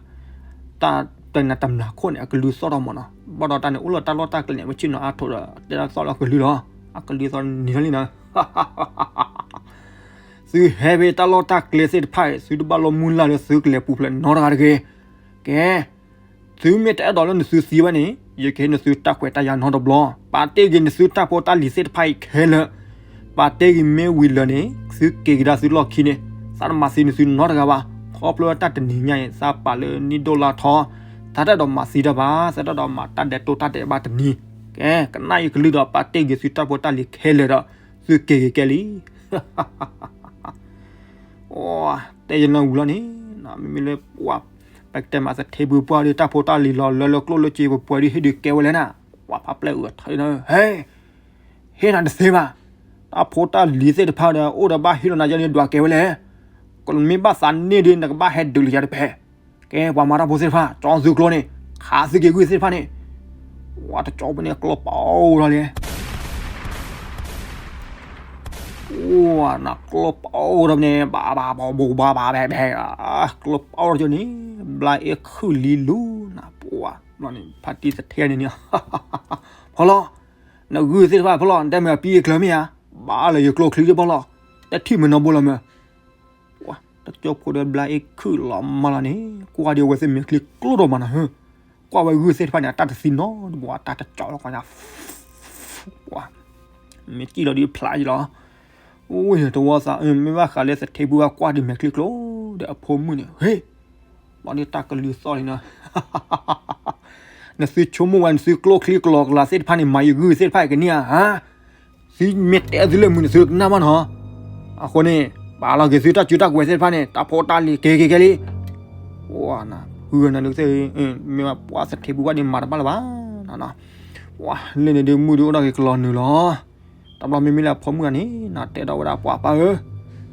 တၢ်တနၤတမျၢ်ခိၣ်န့ၣ် အကလုၢ်သီၣ်ထီၣ်မးနီၤ, ဘၣ်ဒီးတၢ်န့ၣ်အိၣ်လၢတၢ်လီၢ်တၢ်ကျဲန့ၣ် ဝဲဆ့ၣ်နီၤအါထိးဒီး တဲဒၣ်သီၣ်လၢကလုၢ်လီၤ, အကလုၢ်သီၣ်နံၤထီၣ်လံနၤ သုဟဲဖဲတၢ်လီၢ်တၢ်ကျဲသ့ၣ်တဖၣ်အံၤ သုတဘၣ်လီၤမုၢ်လၢ်လၢသုကလဲၤပူၤဖျဲးနီတဂၤတဂ့ၤ, ကဲ, သုမ့ၢ်တအဲၣ်ဒိးလၢနသုသံဘၣ်န့ၣ် ယကဟ့ၣ်နသုတၢ်ခွဲးတၢ်ယာ်နီတဘျီ, ပာ်တ့ၢ်က့ၤနသုတၢ်ဖိတၢ်လံၤသ့ၣ်တဖၣ်အံၤခဲလၢာ်, ပာ်တ့ၢ်က့ၤမ့ၢ်ဝံၤလၢာ်န့ၣ် သုက့ၤကဒါသုလီၢ်ခံန့ၣ်, သးတမၤသံနသုနီတဂၤဘၣ်, ခီဖျိတၢ်တနံၤညါအံၤ သးပာ်လၢနံၣ်ဒိၣ်လါထီ, သးတၢ်ဒီးမၤသံတၢ်ဘၣ်, သးတၢ်ဒီးမၤတၢ်ဒဲးတိၢ်တၢ်ဒဲးဘၣ်တနံၤ, ကဲ ကနၣ်ယကလုၢ်ဒီးပာ်တ့ၢ်ဂ့ၤသုတၢ်ဖိတၢ်လံၤခဲလၢာ်ဒီး သုက့ၤဂ့ၤကဲလံ. အိ တဲယနီၢ်ဝံၤလီၤန့ၣ်, မ့မ့ၢ်လၢပှၤ ပကတဲမးသထ့ဖုပှၢ်ဒီး တၢ်ဖိတၢ်လံၤလီၤလၢလၢကျိၣ်လၢစ့ပပှဲၤဒုးဟ့ၣ်ဒုးကဲဝဲလဲၣ်နၤ, ပှၤဖးပျဲၢ်အုးထီၣ်နၤ, ဟဲ ဟ့ၣ်နၤတသ့ဘၣ်, တၢ်ဖိတၢ်လံၤသ့ၣ်တဖၣ်ဒီး အိၣ်ဒီးဘၣ်ဟ့ၣ်လီၤနၤယဲန့ၣ်ဒွးကဲဝဲလဲၣ်, မ့ၢ်ဘၣ်သးန့ၢ်ဒီး နကဘၣ်ဟဲဒုးလၢယၤတဖဲ, ကဲ ပှၤမၤတၢ်ဖိသ့ၣ်တဖၣ် ကၠီသုကျိန့ၣ်, ခးသုက့ၤဂုၢ်သ့ၣ်တဖၣ်န့ၣ်, ဝဲတကၠီဖိန့ၣ်ကျိပအိၣ်ထီၣ်လံ အိ နကျိပအိၣ်ထီၣ်န့ၣ် ဘၣ်ဘၣ်ဘၣ်ဘၣ်ဘၣ်ဘၣ်ဘၣ်, ကျိပအိၣ်ထီၣ်ကၠီန့ၣ်, ဘျါအ့ၣ်ခုၣ်လံလူနၤ, ပှၤဘျီန့ၣ် ဖါတံၢ်သထ့န့ၣ်န့ၣ်, ဖီလီၤ, နဂုၢ်သ့ၣ်တဖၣ်ဖီလီၤ, နတဲမ့ၢ်အပံအကျၢၤမ့ၢ်ဧါ, ဘၣ်လၢယကျိချံတဘီလီၤ, တထံၣ်မ့ၢ်နီၢ်ဘိလီၤမ့ၢ် တကၠိဖိဒီးဘျါအ့ၣ်ခုၣ်လီၤမးလီၤန့ၣ်, ကွၢ်ဒီးအဝဲသ့ၣ်မဲာ်ချံကျိထီၣ်မးနၤဧၢ, ကွၢ်ဝဲဂုၢ်သ့ၣ်တဖၣ်န့ၣ် အတၢ်တသံနီတဘိ အတၢ်တကၠီလီၤကီညါ, မ့ၢ်စံၣ်လီၤဒုးဖျးယလီၤ, အိ တဝီသး မ့ၢ်ဘၣ်ဃးလၢသထ့ဖုဘၣ်ကွၢ်ဒုးမဲာ်ချံကျိဒီးအဖိမုၣ်န့ၣ်, ဟ့ၣ် ဘၣ်ဒီးတၢ်ကလုၢ်သီၣ်လံနီၤ, နသုဆိကမိၣ်ဝဲ နသုကျိချံကျိကလၤသ့ၣ်တဖၣ်န့ၣ် မၤယဂုၢ်သ့ၣ်တဖၣ်အံၤကန့ၢ်ဧါ, သုမ့ၢ်တဲသုလၢမုာ်န့ၣ် သုကနၣ်ဘၣ်နီၤ, အဃိန့ၣ် ပာ်လီၤက့ၤသုတၢ်စုတၢ်ကဝဲၤသ့ၣ်တဖၣ်န့ၣ် တၢ်ဖိတၢ်လံၤကဲကဲကဲလံ, ဝဲ ဖုနၤဒုးသ့ၣ် မ့ၢ်ပှၤသထ့ဖုဘၣ်ဒုးမၤတဘၣ်လၢၤဘၣ်, ဝဲ လၢန့ၣ်ဒုးမုၢ်ဒုးအိၣ်ဒီးက့ၤကလီၤနုာ်လီၤ, တဘျီမ့မ့ၢ်လၢအဖိမုၣ်တဂၤန့ၣ် နတဲဒီးဝဲဒၣ်ပှၤပၢ်ဧၢ,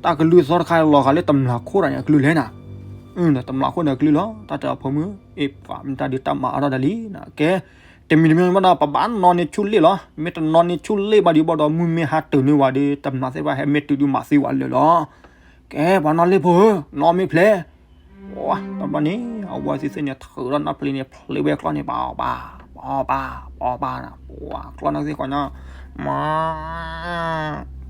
တၢ်ကလုၢ်သီၣ်တခါလီၤဂာ်လၢတမျာ်ခိၣ်တဂၤန့ၣ် အကလုၢ်လဲၣ်နၤ, တမျာ်ခိၣ်န့ၣ်အကလုၢ်လီၤ, တၢ်တဲအဖိမုၣ် အ့ၣ် ပှၤမ့ၢ်တၢ်ဒုးတၢ်မၤအါထီၣ်ဒၣ်လံနၤ, ကဲ တမံၤတမံၤဘၣ်ဒီး ပဘၣ်နီၣ်န့ၢ်ဆူၣ်လ့ၣ်လီၤ, မ့ၢ်တနီၣ်န့ၢ်ဆူၣ်လ့ၣ်ဘၣ်ဒုးဘၣ်ဒီး မုၢ်မ့ၢ်ဟါတုၤန့ၢ်ဝဲဒီး တမျာ်သ့ၣ်တဖၣ်ဟဲမ့ၢ်တုၤဒုးမၤသံဝဲလၢာ်လီၤ, ကဲ ပှၤနီၣ်လ့ၣ်ဖိဧၢ, နီၣ်မ့ၢ်ဖျဲး, ဝဲ တဘျီန့ၣ် အဝဲသ့ၣ်သ့ၣ်န့ၣ် ထုးဒီးနီၣ်ဖျ့န့ၣ် ဖျ့ဝဲကျီၢ်န့ၣ် ပီၤပၤ ပီၤပၤ ပီၤပၤနၤ, ပှၤကျီၢ်န့ၣ်သ့ၣ်ကီးညါ မၤ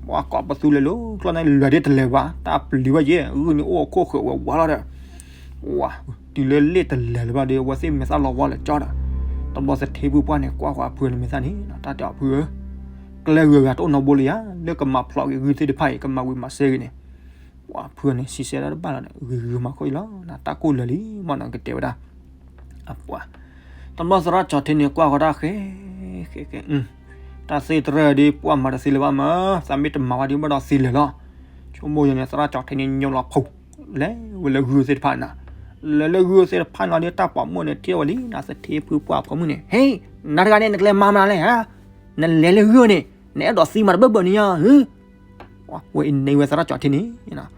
ပှၤကိးပသူလဲၤလၢကျီၢ်န့ၣ် လဲၤဒ်တလဲၤဘၣ် တၢ်ပျံၤဘၣ်ယဲၢ် ဂုၢ်န့ၣ်အိၣ်အခိၣ်ဃၢၤဝဲဝါလီၤဒီး ဝဲ တုၤလၢလ့ၣ်တလဲၤလၢၤဘၣ်ဒီး အဝဲသ့ၣ်မဲာ်သၣ်လီၤဝါလၢာ်ကၠီဒီး တဘျီသထ့ဖုပှၢ်န့ၣ် ကွၢ်ဃီၤအဖုန့ၣ်မဲာ်သၣ်န့ၣ် တၢ်တဲအီၤဖုဧၢ, ကျဲဂုၤဂၤတအိၣ်နီတဘိလၢၤယၤ လၢကမၤဖျိးက့ၤဂုၢ်သ့ၣ်တဖၣ်အံၤ ကမၤဝံၤမၤစဲဂ့ၤန့ၣ်, ပှၤဖုန့ၣ် စံးဆၢတၢ်တဘၣ်လီၤန့ၣ် ဂ့ၤဂ့ၤမၤခိၣ်အံၤလီၤ တၢ်ကိၢ်လၢာ်လံ မ့ၢ်နီၢ်ကတဲဝဲဒၣ် အပှၤ တဘျီသရၣ်ကၠီၤထ့န့ၣ် ကွၢ်ဃီၤတၢ်ဃဲ ဃဲ ဃဲ တၢ်သ့ၣ်တရၢၢ်ဒ်ပှၤမၤတသ့လၢၤဘၣ်မး, သးမ့ၢ်တမၤဝဲဒ်ဘၣ်ဒီးသံလၢာ်လီၤ. ဆိကမိၣ်ယဲန့ၣ် သရၣ်ကၠီၤထ့န့ၣ် ညိလီၤဖူး လဲၤဝဲလၢဂုၢ်သ့ၣ်တဖၣ်နၤ, လဲၤလၢဂုၢ်သ့ၣ်တဖၣ်နီၤဒီး တၢ်ပိာ်မိၣ်န့ၣ် ထံၣ်ဝဲလံနၤ သထ့ဖုပှၢ်အဖိမုၣ်န့ၣ်, ဟ့ၣ်, နၤတဂၤန့ၣ် နကလဲၤမၤမနုၤလဲၣ်ဧါ, နလဲၤလၢဂုၢ်န့ၣ် နအဲၣ်ဒိးသံမၤတဘၢဘၢန့ၣ်ဧါ, ဝဲအံၤန့ၢ်ဝဲသရၣ်ကၠီၤထ့န့ၣ်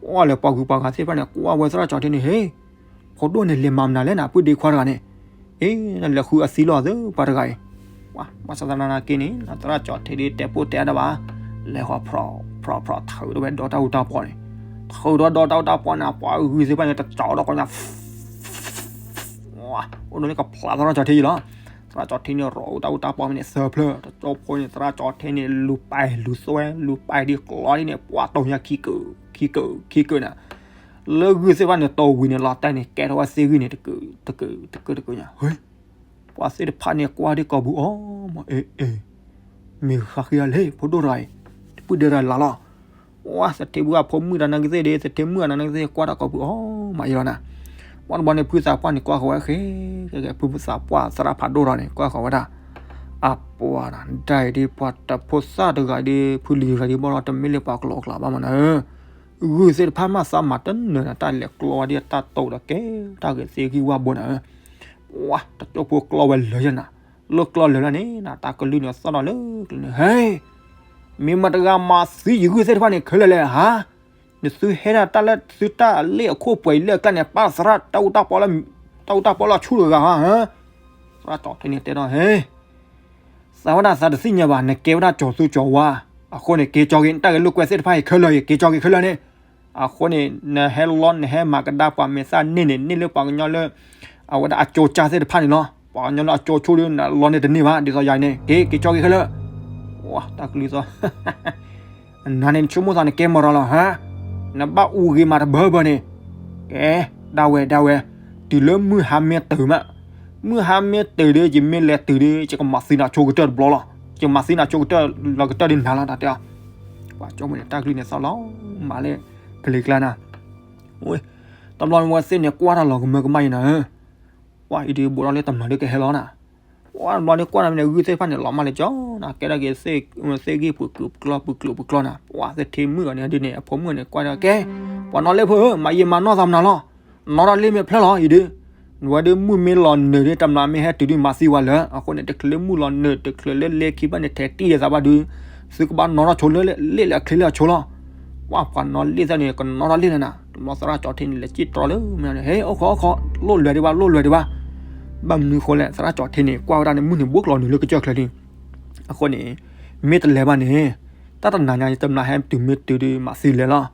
ကွၢ်လၢပှၤဂုၤပှၤဂၤသ့ၣ်တဖၣ်န့ၣ် ကွၢ်ဝဲသရၣ်ကၠီၤထ့န့ၣ် ဟ့ၣ်, ဖိဒိၣ်န့ၣ် လဲၤမၤမနုၤလဲၣ်နၤ ပုၢ်ဒ့ခွါတဂၤန့ၣ်, အ့ နလဲၤဃုအသံလီၤသၢပှၤတဂၤအံၤ, ပှၤဘၣ်ဆၣ်သနာ်က့န့ၣ် သရၣ်ကၠီၤထ့ဒ်တဲပိၢ်တဲအါတဘၣ်, လဲၤဃီၤ ဖြီၣ်ဖြီၣ် ထုးထီၣ်ဝဲဒီတၢ်အူတၢ်ပီန့ၣ်, ထုးထီၣ်ဒီတၢ်အူတၢ်ပီန့ၣ် ပှၤဂုၢ်သ့ၣ်တဖၣ်န့ၣ် တကၠီၤဒီးကီးညါ အိၣ်ဒိးန့ၣ်ကဖျးသရၣ်ကၠီၤထ့အံၤလီၤ. သရၣ်ကၠီၤထ့န့ၣ် ရီၣ်အူတၢ်အူတၢ်ပီမ့ၢ်န့ၣ် သၢဖျၢၣ်, တကၠိဖိန့ၣ် သရၣ်ကၠီၤထ့န့ၣ် လူၤပာ်လူၤသွဲ လူၤပာ်ဒ်ကျီဒ်န့ၣ် ပှၤတိၢ်ညါခံကၢၢ် ခံကၢၢ် ခံကၢၢ်နၤ, လၢဂုၢ်သ့ၣ်တဖၣ်န့ၣ် တီၢ်ဝံၤန့ၣ် လီၤတဲာ်န့ၣ် ကဲထီၣ်ဝဲသ့ၣ်ဂံၢ်န့ၣ် တကၢၢ် တကၢၢ် တကၢၢ် တကၢၢ်ညါ, ဟ့ၣ်, ပှၤသ့ၣ်တဖၣ်န့ၣ် ကွၢ်ဒ်ကိာ်ပူၤအီၤမး အ့ အ့ မ့ၢ်ဃါဃ့အလဲၣ် ဖိဒိၣ်တဂၤအံၤ, တပုၢ်ဒ့တဂၤလၢ်လီၤ. ဝဲ သထ့ဖုအဖိမုၣ်တဂၤနာ်က့သ့ၣ်ဒီး သထ့မုၣ်တဂၤနာ်က့သ့ၣ် ကွၢ်တၢ်ကိာ်ပူၤအီၤမးအံၤလီၤနၤ. ဝဲတဘျီန့ၣ် ဖုသးပှၢ်န့ၣ် ကွၢ်ဃီၤဝဲဃဲ ဖုသးပှၢ်သရၣ်ဖးဒိၣ်တဂၤန့ၣ် ကွၢ်ဃီၤဝဲဒၣ်, အပှၤဒၣ်အံၤဒ် ပှၤတဖိသၣ်တဂၤဒီး ဖုလံၤတဂၤဒီး ဘၣ်ဒီးတမ့ၢ်လၢပှၤကျိၤကျဲဘၣ်မးနၤဧၢ, ဂုၢ်သ့ၣ်တဖၣ်မးသးမၤတနၢၤနၤ တၢ်လဲၤကျီဝဲဒ်တၢ်တိာ်ဒီးကဲ တၢ်ဂဲၤသ့ဂံၢ်ဝါဘိနၤဧၢ, ပှၤတကၠိဖိကျီဝဲလၢာ်ယဲနၤ, လၢကျီလၢာ်လၢန့ၣ် တၢ်ကလုၢ်န့ၣ်သီၣ်ဒီးလၢကျီန့ၣ် ဟ့ၣ်, မ့ၢ်မတၤတဂၤမၤသံယဂုၢ်သ့ၣ်တဖၣ်န့ၣ် ခဲလၢာ်လဲၣ်ဧါ, နသုဟဲဒၣ်တၢ်လၢသုတၢ်လ့ၣ်အခိၣ်ပှဲၤအံၤလၢအကျါန့ၣ် ပာ်သရၣ်တၢ်အူတၢ်ပီလီၤဆူၣ်တဂၤဧါ, သရၣ်ကၠီၤထ့န့ၣ်တဲဒီး ဟ့ၣ် သးဝဲဒၣ်သးတသ့ၣ်ညါဘၣ် နကဲဝဲဒၣ်ကၠီၤသူကၠီၤဝါ, အဃိန့ၣ် က့ၤကၠီၤက့ၤ နတၢ်ဂဲၤလိာ်ကွဲသ့ၣ်တဖၣ်အံၤခဲလၢာ်အံၤ က့ၤကၠီၤက့ၤခဲလၢာ်န့ၣ်, အဃိန့ၣ် နဟဲလီနဟဲမၤကဒါပှၤမဲာ်သၣ်န့ၢ်န့ၣ် န့ၢ်လၢပှၤကညီလၢ အဝဲဒၣ်အကၠိကၢ်သ့ၣ်တဖၣ်န့ၣ်လီၤ, ပှၤကညီလၢအကၠိဆိဒီး နလီန့ၢ်တန့ၢ်ဘၣ် ဒ်သိးယၤန့ၣ် က့ၤ က့ၤကၠီၤက့ၤခဲလၢာ်, ဝဲ တၢ်ကလုၢ်သီၣ် နၤန့ၣ် နဆိကမိၣ်သးနကဲမတၤလီၤဧါ, နဘၣ်အူဂ့ၤမးတဘၢဘၢန့ၣ်, ကဲ ဒၣ်ဝဲ ဒၣ်ဝဲ, တုၤလၢမုၢ်ဟါမ့ၢ်တုၤမး, မုၢ်ဟါမ့ၢ်တုၤဒီး ယမ့ၢ်လဲၤတုၤဒီး ယကမၤသံနၤဆိကတၢၢ်တဘျီလီၤ, ယမၤသံနၤဆိကတၢၢ်လီၤကတၢၢ်ဒ်နၤလီၤ တၢ်တဲအီၤ, ပှၤကၠီမုၣ်န့ၣ် တၢ်ကလုၢ်န့ၣ်သီၣ်လီၤ မၤလၢကလံၤကျါနၤ, ဝဲ တဘျီဝဲသ့ၣ်န့ၣ် ကွၢ်တၢ်လီၤကမၢကမၣ်အံၤနၤဧၢ, ပှၤအံၤဒုးဘူးထီၣ်လၢတမျးဒုးကဟဲလီၤနၤ, ပှၤတဘျီဒုးကွၢ်တၢ်မ့ၢ်န့ၣ် ဂုၢ်သ့ၣ်တဖၣ်န့ၣ် လီၤမၢ်လၢကၠီနၤ, ကဲဒၣ်က့ၤသ့ၣ်ဂ့ၢ်ပူၤ ပူၤကျိ ပူၤကျိ ပူၤကျိနၤ, ပှၤသထ့မုၣ်ဂီၤန့ၣ်ဒုးန့ၣ် အဖိမုၣ်န့ၣ် ကွၢ်ဒၣ်ကဲ, ပှၤနီၢ်လ့ၣ်ဖိဧၢ, မၤယံာ်မၤနီၢ်သးမနုၤလီၤ, နီၢ်တၢ်လ့ၣ်မ့ၢ်ဖျၢၣ်လီၤအံၤဒုး, ဝဲဒုးမုၢ်မ့ၢ်လီၤနုာ်ဒုး တမျးမ့ၢ်ဟဲတုၤဒုးမၤသံဝဲလၢၤ, အဃိန့ၣ် တချုးလၢမုၢ်လီၤနုာ် တချုးလၢလ့ၣ်ခံဘၣ်န့ၣ် ထဲးတံၢ်ယသးဘၣ်ဒုး, သုကဘၣ်နီၢ်ထီၣ်ဆိလၢလ့ၣ်လၢအချ့လၢအဆိလီၤ. ပှၤပှၤနီၢ်လ့ၣ်သ့ၣ်န့ၣ် ကနီၢ်တၢ်လ့ၣ်လၢနၤ, တဘျီသရၣ်ကၠီၤထ့န့ၣ် လဲၤစံၣ်တြီလၢမ့ၢ်န့ၣ် ဟဲအိၣ်ခိးအိၣ်ခိး လိၣ်လဲၤဒံးဘၣ် လိၣ်လဲၤဒံးဘၣ်, ဘၣ်မနုၤဃိလဲၣ် သရၣ်ကၠီၤထ့န့ၣ် ကွၢ်ဝဲဒၣ်န့ၣ် မုၢ်န့ၣ်ဘူးကလီၤနုာ်လၢကစၢၢ်ချၢလံ, အဃိန့ၣ် မ့ၢ်တလဲၤဘၣ်န့ၣ် တၢ်တနၤညါ တမျးဟဲတုၤမ့ၢ်တုၤဒုး မၤသံလဲၤလီၤ,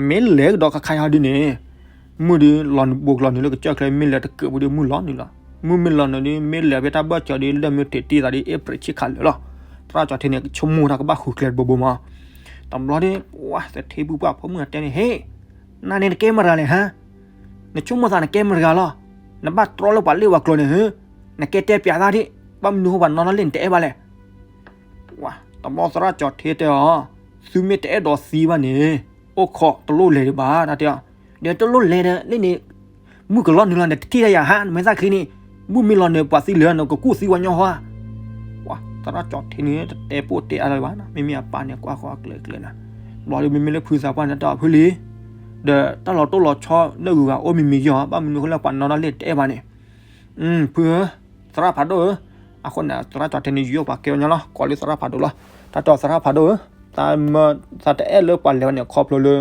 မ့ၢ်လဲၤကဒီးခါခါဟီဒုးန့ၣ် မုၢ်ဒုးလီၤဘူးကလီၤနုာ်လၢကစၢၢ်ချၢ မ့ၢ်လဲၤတကၢးဖိဒုး မုၢ်လီၤနုာ်လီၤ, မုၢ်မ့ၢ်လီၤနုာ်ဒုး မ့ၢ်လဲၤဖဲတၢ်ဘၢၣ်စၢၤဒုး လၢမ့ၢ်ထဲးတံၢ်သးဒုး အ့ဖြ့းဆံးခးလၢာ်လီၤ, သရၣ်ကၠီၤထ့န့ၣ် ဆိကမိၣ်တၢ်ကဘၣ်ဃုကျဲတဘိဘိမး, တဘျီဒုး ပှၤသထ့ဖုပှၢ်ဖိမုၣ်တဲန့ၣ် ဟ့ၣ်, နၤန့ၣ်နကဲမတၤလဲၣ်ဟါ, နဆိကမိၣ်သးနကဲမတၤတဂၤလီၤ, နဘၣ်တြီလၢပှၤလ့ၣ်ပှၤကျိၤန့ၣ်ဧၢ, နကဲတဲပျးသးဒံး, ဘၣ်မနုၤဃိပှၤနီၢ်နီၢ်လ့ၣ်နတအဲၣ်ဘၣ်လဲၣ် တဘျီသရၣ်ကၠီၤထ့တဲအီၤ, သုမ့ၢ်တအဲၣ်ဒိးသံဘၣ်န့ၣ် အိၣ်ခိးတလိၣ်လဲၤဒံးဘၣ် တၢ်တဲအီၤ, ဒီးတလိၣ်လဲၤဒီးလ့ၣ်န့ၣ်, မုၢ်ကလီၤနုာ်လီၤ နတထံၣ်တၢ်ယၤဟါ နမဲာ်သၣ်ချံန့ၣ်, မုၢ်မ့ၢ်လီၤနုာ်ပှၤသံလၢာ် နကကူၣ်သံဝဲညီဟီဧါ, ပှၤသရၣ်ကၠီၤထ့န့ၣ် တတဲပိၢ်တဲအါလၢၤဘၣ်, မ့မ့ၢ်အပၢ်န့ၣ် ကွၢ်ဃီအကျဲၤကျဲၤနၤ, တဘျီဒုး မ့မ့ၢ်လၢဖုသးပှၢ်န့ၣ် တၢ်အီၣ်ဖုလံ, ဒီးတၢ်လီၤတိၢ်လီၤဆီလၢဂုၤဂၤအိၣ်မံၤမံၤယီၤ, ဘၣ်မနုၤဃိလၢပှၤနီၢ်နီၢ်လ့ၣ်တအဲၣ်ဘၣ်န့ၣ် ဖုဧၢ, သရၣ်ဖးဒိၣ်ဧၢ, အဃိန့ၣ် သရၣ်ကၠီၤထ့န့ၣ် ယူးယီၣ်ပှၤကဲဝဲညီလီၤ, ကိးလၢသရၣ်ဖးဒိၣ်လီၤ, တၢ်တဲအီၤသရၣ်ဖးဒိၣ်ဧၢ, သးမၢသးတအဲၣ်လၢပှၤလဲၤဝဲန့ၣ် ခီဖျိလၢ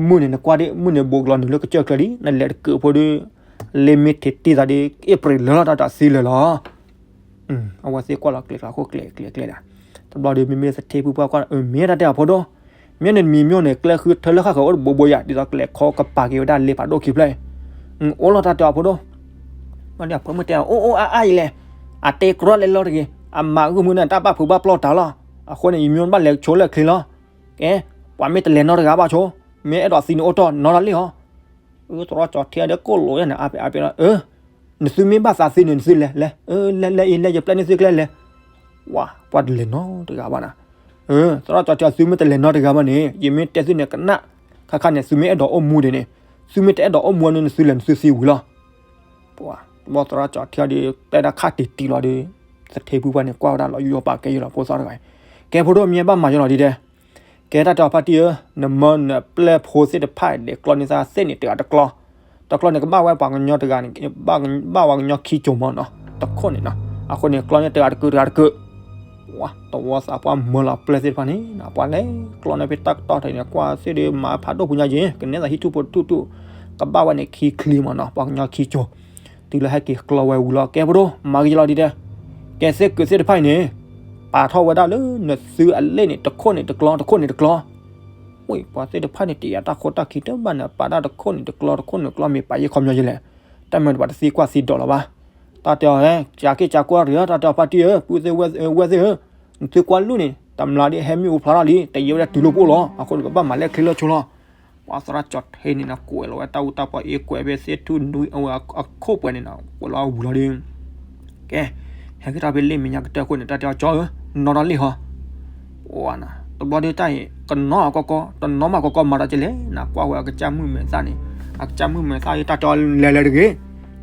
မုၢ်န့ၣ်နကွၢ်ဒံး မုၢ်န့ၣ်ဘူးကလီၤနုာ်လၢကစၢၢ်ချၢလံ, နလဲၤတကၢးဖိဒုး လ့ၣ်မ့ၢ်ထဲးတံၢ်သးဒုး အ့ဖြ့းလၢာ်လီၤ တၢ်တၢ်သံလၢာ်လီၤ အဝဲသ့ၣ်ကွၢ်လီၤကျဲၤကျဲၤအဃိကျဲၤကျဲၤကျဲၤဒၣ်, တဘျီဒုး မ့မ့ၢ်သထ့ဖုပှၢ်ကွၢ် မ့ၢ်တၢ်တဲအီၤဖိဒိၣ်, မ့ၢ်န့ၣ်တမံၤမ့ၢ်န့ၣ် ကျဲဃုထၢလၢဃၣ်ဃၢၤအိၣ်တဘိဘိယၤ ဒ်သိးကျဲၤခီကပၤက့ၤဝဲဒၣ်လ့ၣ်ဖးဒိၣ်ခံဖျၢၣ်, အိၣ်လီၤတၢ်တဲအီၤဖိဒိၣ်, ဘၣ်ဒီးအဖိမုၣ်တဲအီၤ အိၣ်အိၣ်အါအါအံၤလဲၣ်, အတဲကြီလဲၤလီၤတဂ့ၤ, အမၤဂုာ်မုၢ်န့ၣ် တၢ်ဘၣ်ဖုးဘၣ်ပျီတၢ်လီၤ, အဃိန့ၣ် ယမ့ၢ်ဘၣ်လဲၤဆိလၢအချ့လီၤ, ကဲ, ပှၤမ့ၢ်တလဲၤနီတဂၤဘၣ်ဆိ, မ့ၢ်အဲၣ်ဒိးသံန့ၣ်အိၣ်တီၢ်နီတၢ်လ့ၣ်ဟီ အၢ သရၣ်ကၠီၤထ့ဒီးကိၣ်လိာ်ယဲၢ်န့ၣ် အါဖဲအါဖဲလီၤ, အၢ နသုမ့ၢ်ဘၣ်သးသံန့ၣ် နသုလဲၤလဲၤ, အၢ လဲၤလဲၤအံၤလဲၤ ယပျဲန့ၢ်သုကျဲလဲၤ, ဝါ ပှၤတလဲၤနီတဂၤဘၣ်နၤ, အၢ သရၣ်ကၠီၤထ့ သုမ့ၢ်တလဲၤနီတဂၤဘၣ်န့ၣ် ယမ့ၢ်တဲသုန့ၣ်ကနၣ်, ခါခါန့ၣ် သုမ့ၢ်အဲၣ်ဒိးအိၣ်မူဒံးန့ၣ်, သုမ့ၢ်တအဲၣ်ဒိးအိၣ်မူန့ၣ် နသုလဲၤနသုသံဝံၤလီၤ ပှၤ တဘျီသရၣ်ကၠီၤထ့ဒီး တဲဒၣ်ခါတံၢ်တံၢ်လီၤဒီး သထ့ဖုပှၢ်န့ၣ် ကွၢ်ဝဲဒၣ်လီၤ ယူးယီၣ်ပာ်ကဲယလီၤ ဖိသၣ်တဂၤအံၤ, ကဲဖိဒိၣ်မ့ၢ်ဘၣ်မၤယလီၤဒ်တဲ, ကဲတၢ်တဲအီၤဖါတံၢ်ဧၢ, နမၢနပျဲၢ်ဖိသ့ၣ်တဖၣ်လဲၤကျီန့ၢ်သးသ့ၣ်န့ၣ် တဂၤတကျီ, တကျီန့ၣ် ကဘၣ်ဝဲပှၤကညီတဂၤန့ၣ် ဘၣ်ဝဲကညီခံကၠိၤမးနီၤ, တခိၣ်န့ၣ်နီၤ, အဃိန့ၣ် ကျီန့ၢ်တဂၤတကုာ်တဂၤတကုာ် ပှၤတဝီသးပှၢ်မၢလီၤပျဲၢ်သ့ၣ်တဖၣ်န့ၣ် ပှၤလဲၤကျီန့ၢ်ဖဲတၢ်ကတီၢ်ထီၣ်န့ၣ် ကွၢ်သ့ၣ်ဒီးမၤဖးဒိၣ်ပူၤညါယ့ၣ် ကနဲသးဟံၣ်ထူၣ်ဖိတထူၣ်ထူၣ်, ကဘၣ်ဝဲန့ၣ်ခံချံမးနီၤ ပှၤကညီခံကၠိၤ, တုၤလၢဟဲက့ၤကျီဝဲဝံၤလီၤ ကဲဖိဒိၣ် မၤက့ၤယလီၤဒ်တဲ, ကဲသ့ၣ်ကုာ်သ့ၣ်တဖၣ်အံၤန့ၣ်, ပာ်ထီၣ်ဝဲဒၣ်လၢနသုအလ့ၣ်န့ၣ် တခိၣ်န့ၣ်တကျီ တခိၣ်န့ၣ်တကျီ ဝံၤ ပှၤသ့ၣ်တဖၣ်န့ၣ် တယာ်တၢ်ခိတၢ်ခံတဘၣ်န့ၣ် ပာ်ဒၣ်တခိၣ်န့ၣ်တကျီ တခိၣ်န့ၣ်တကျီ မ့ၢ်ပာ်ယဲၢ်ခီပညီယလဲၣ်, တၢ်မၤတပှၤတသံကွၢ်သံဒိးလီၤဘၣ်, တၢ်တဲအီၤ ကၠးက့ၢ်ကၠးကွၢ်တရံး တၢ်တဲအီၤဖါတံၢ်ဧၢ ပုၢ်သ့ၣ်ဝဲၢ်သ့ၣ်ဧၢ, နသုကွၢ်လူၢ်န့ၣ် တမျးဒ်ဟဲမ့ၣ်အူဖျါထီၣ်လံ တယံာ်ဝဲဒၣ်တုၤလီၤပအိၣ်လီၤ အဃိန့ၣ် ပဘၣ်မၤလၢချ့လၢဆိလီၤ, ပှၤသရၣ်ကၠီၤထ့န့ၣ်နီၤ ကွဲးလီၤဝဲတၢ်အူတၢ်ပီအ့ကွဲးဖဲသ့ၣ်ထူၣ်နွံအခိၣ်ပှဲၤန့ၣ်နီၤ ကွဲးလီၤဝံၤလီၤဒီး ကဲ, ဟဲက့ၤထီၣ်ဖဲလ့ၣ်မဲာ်ညါကတၢၢ်ခိၣ်န့ၣ် တၢ်တဲအီၤကၠီဧၢ, နီၢ်တၢ်လ့ၣ်ဟီ, တဘျီဒုးတၢ်အံၤ ကနီၢ်အကီကီ တနီၢ်မးကီကီမၤဒီးကလဲၣ် နကွၢ်ဝဲအကစၢ်မုၢ်မဲာ်သၣ်န့ၣ်, အကစၢ်မုၢ်မဲာ်သၣ်အံၤ တၢ်တဲအီၤလဲၤလဲၤတဂ့ၤ,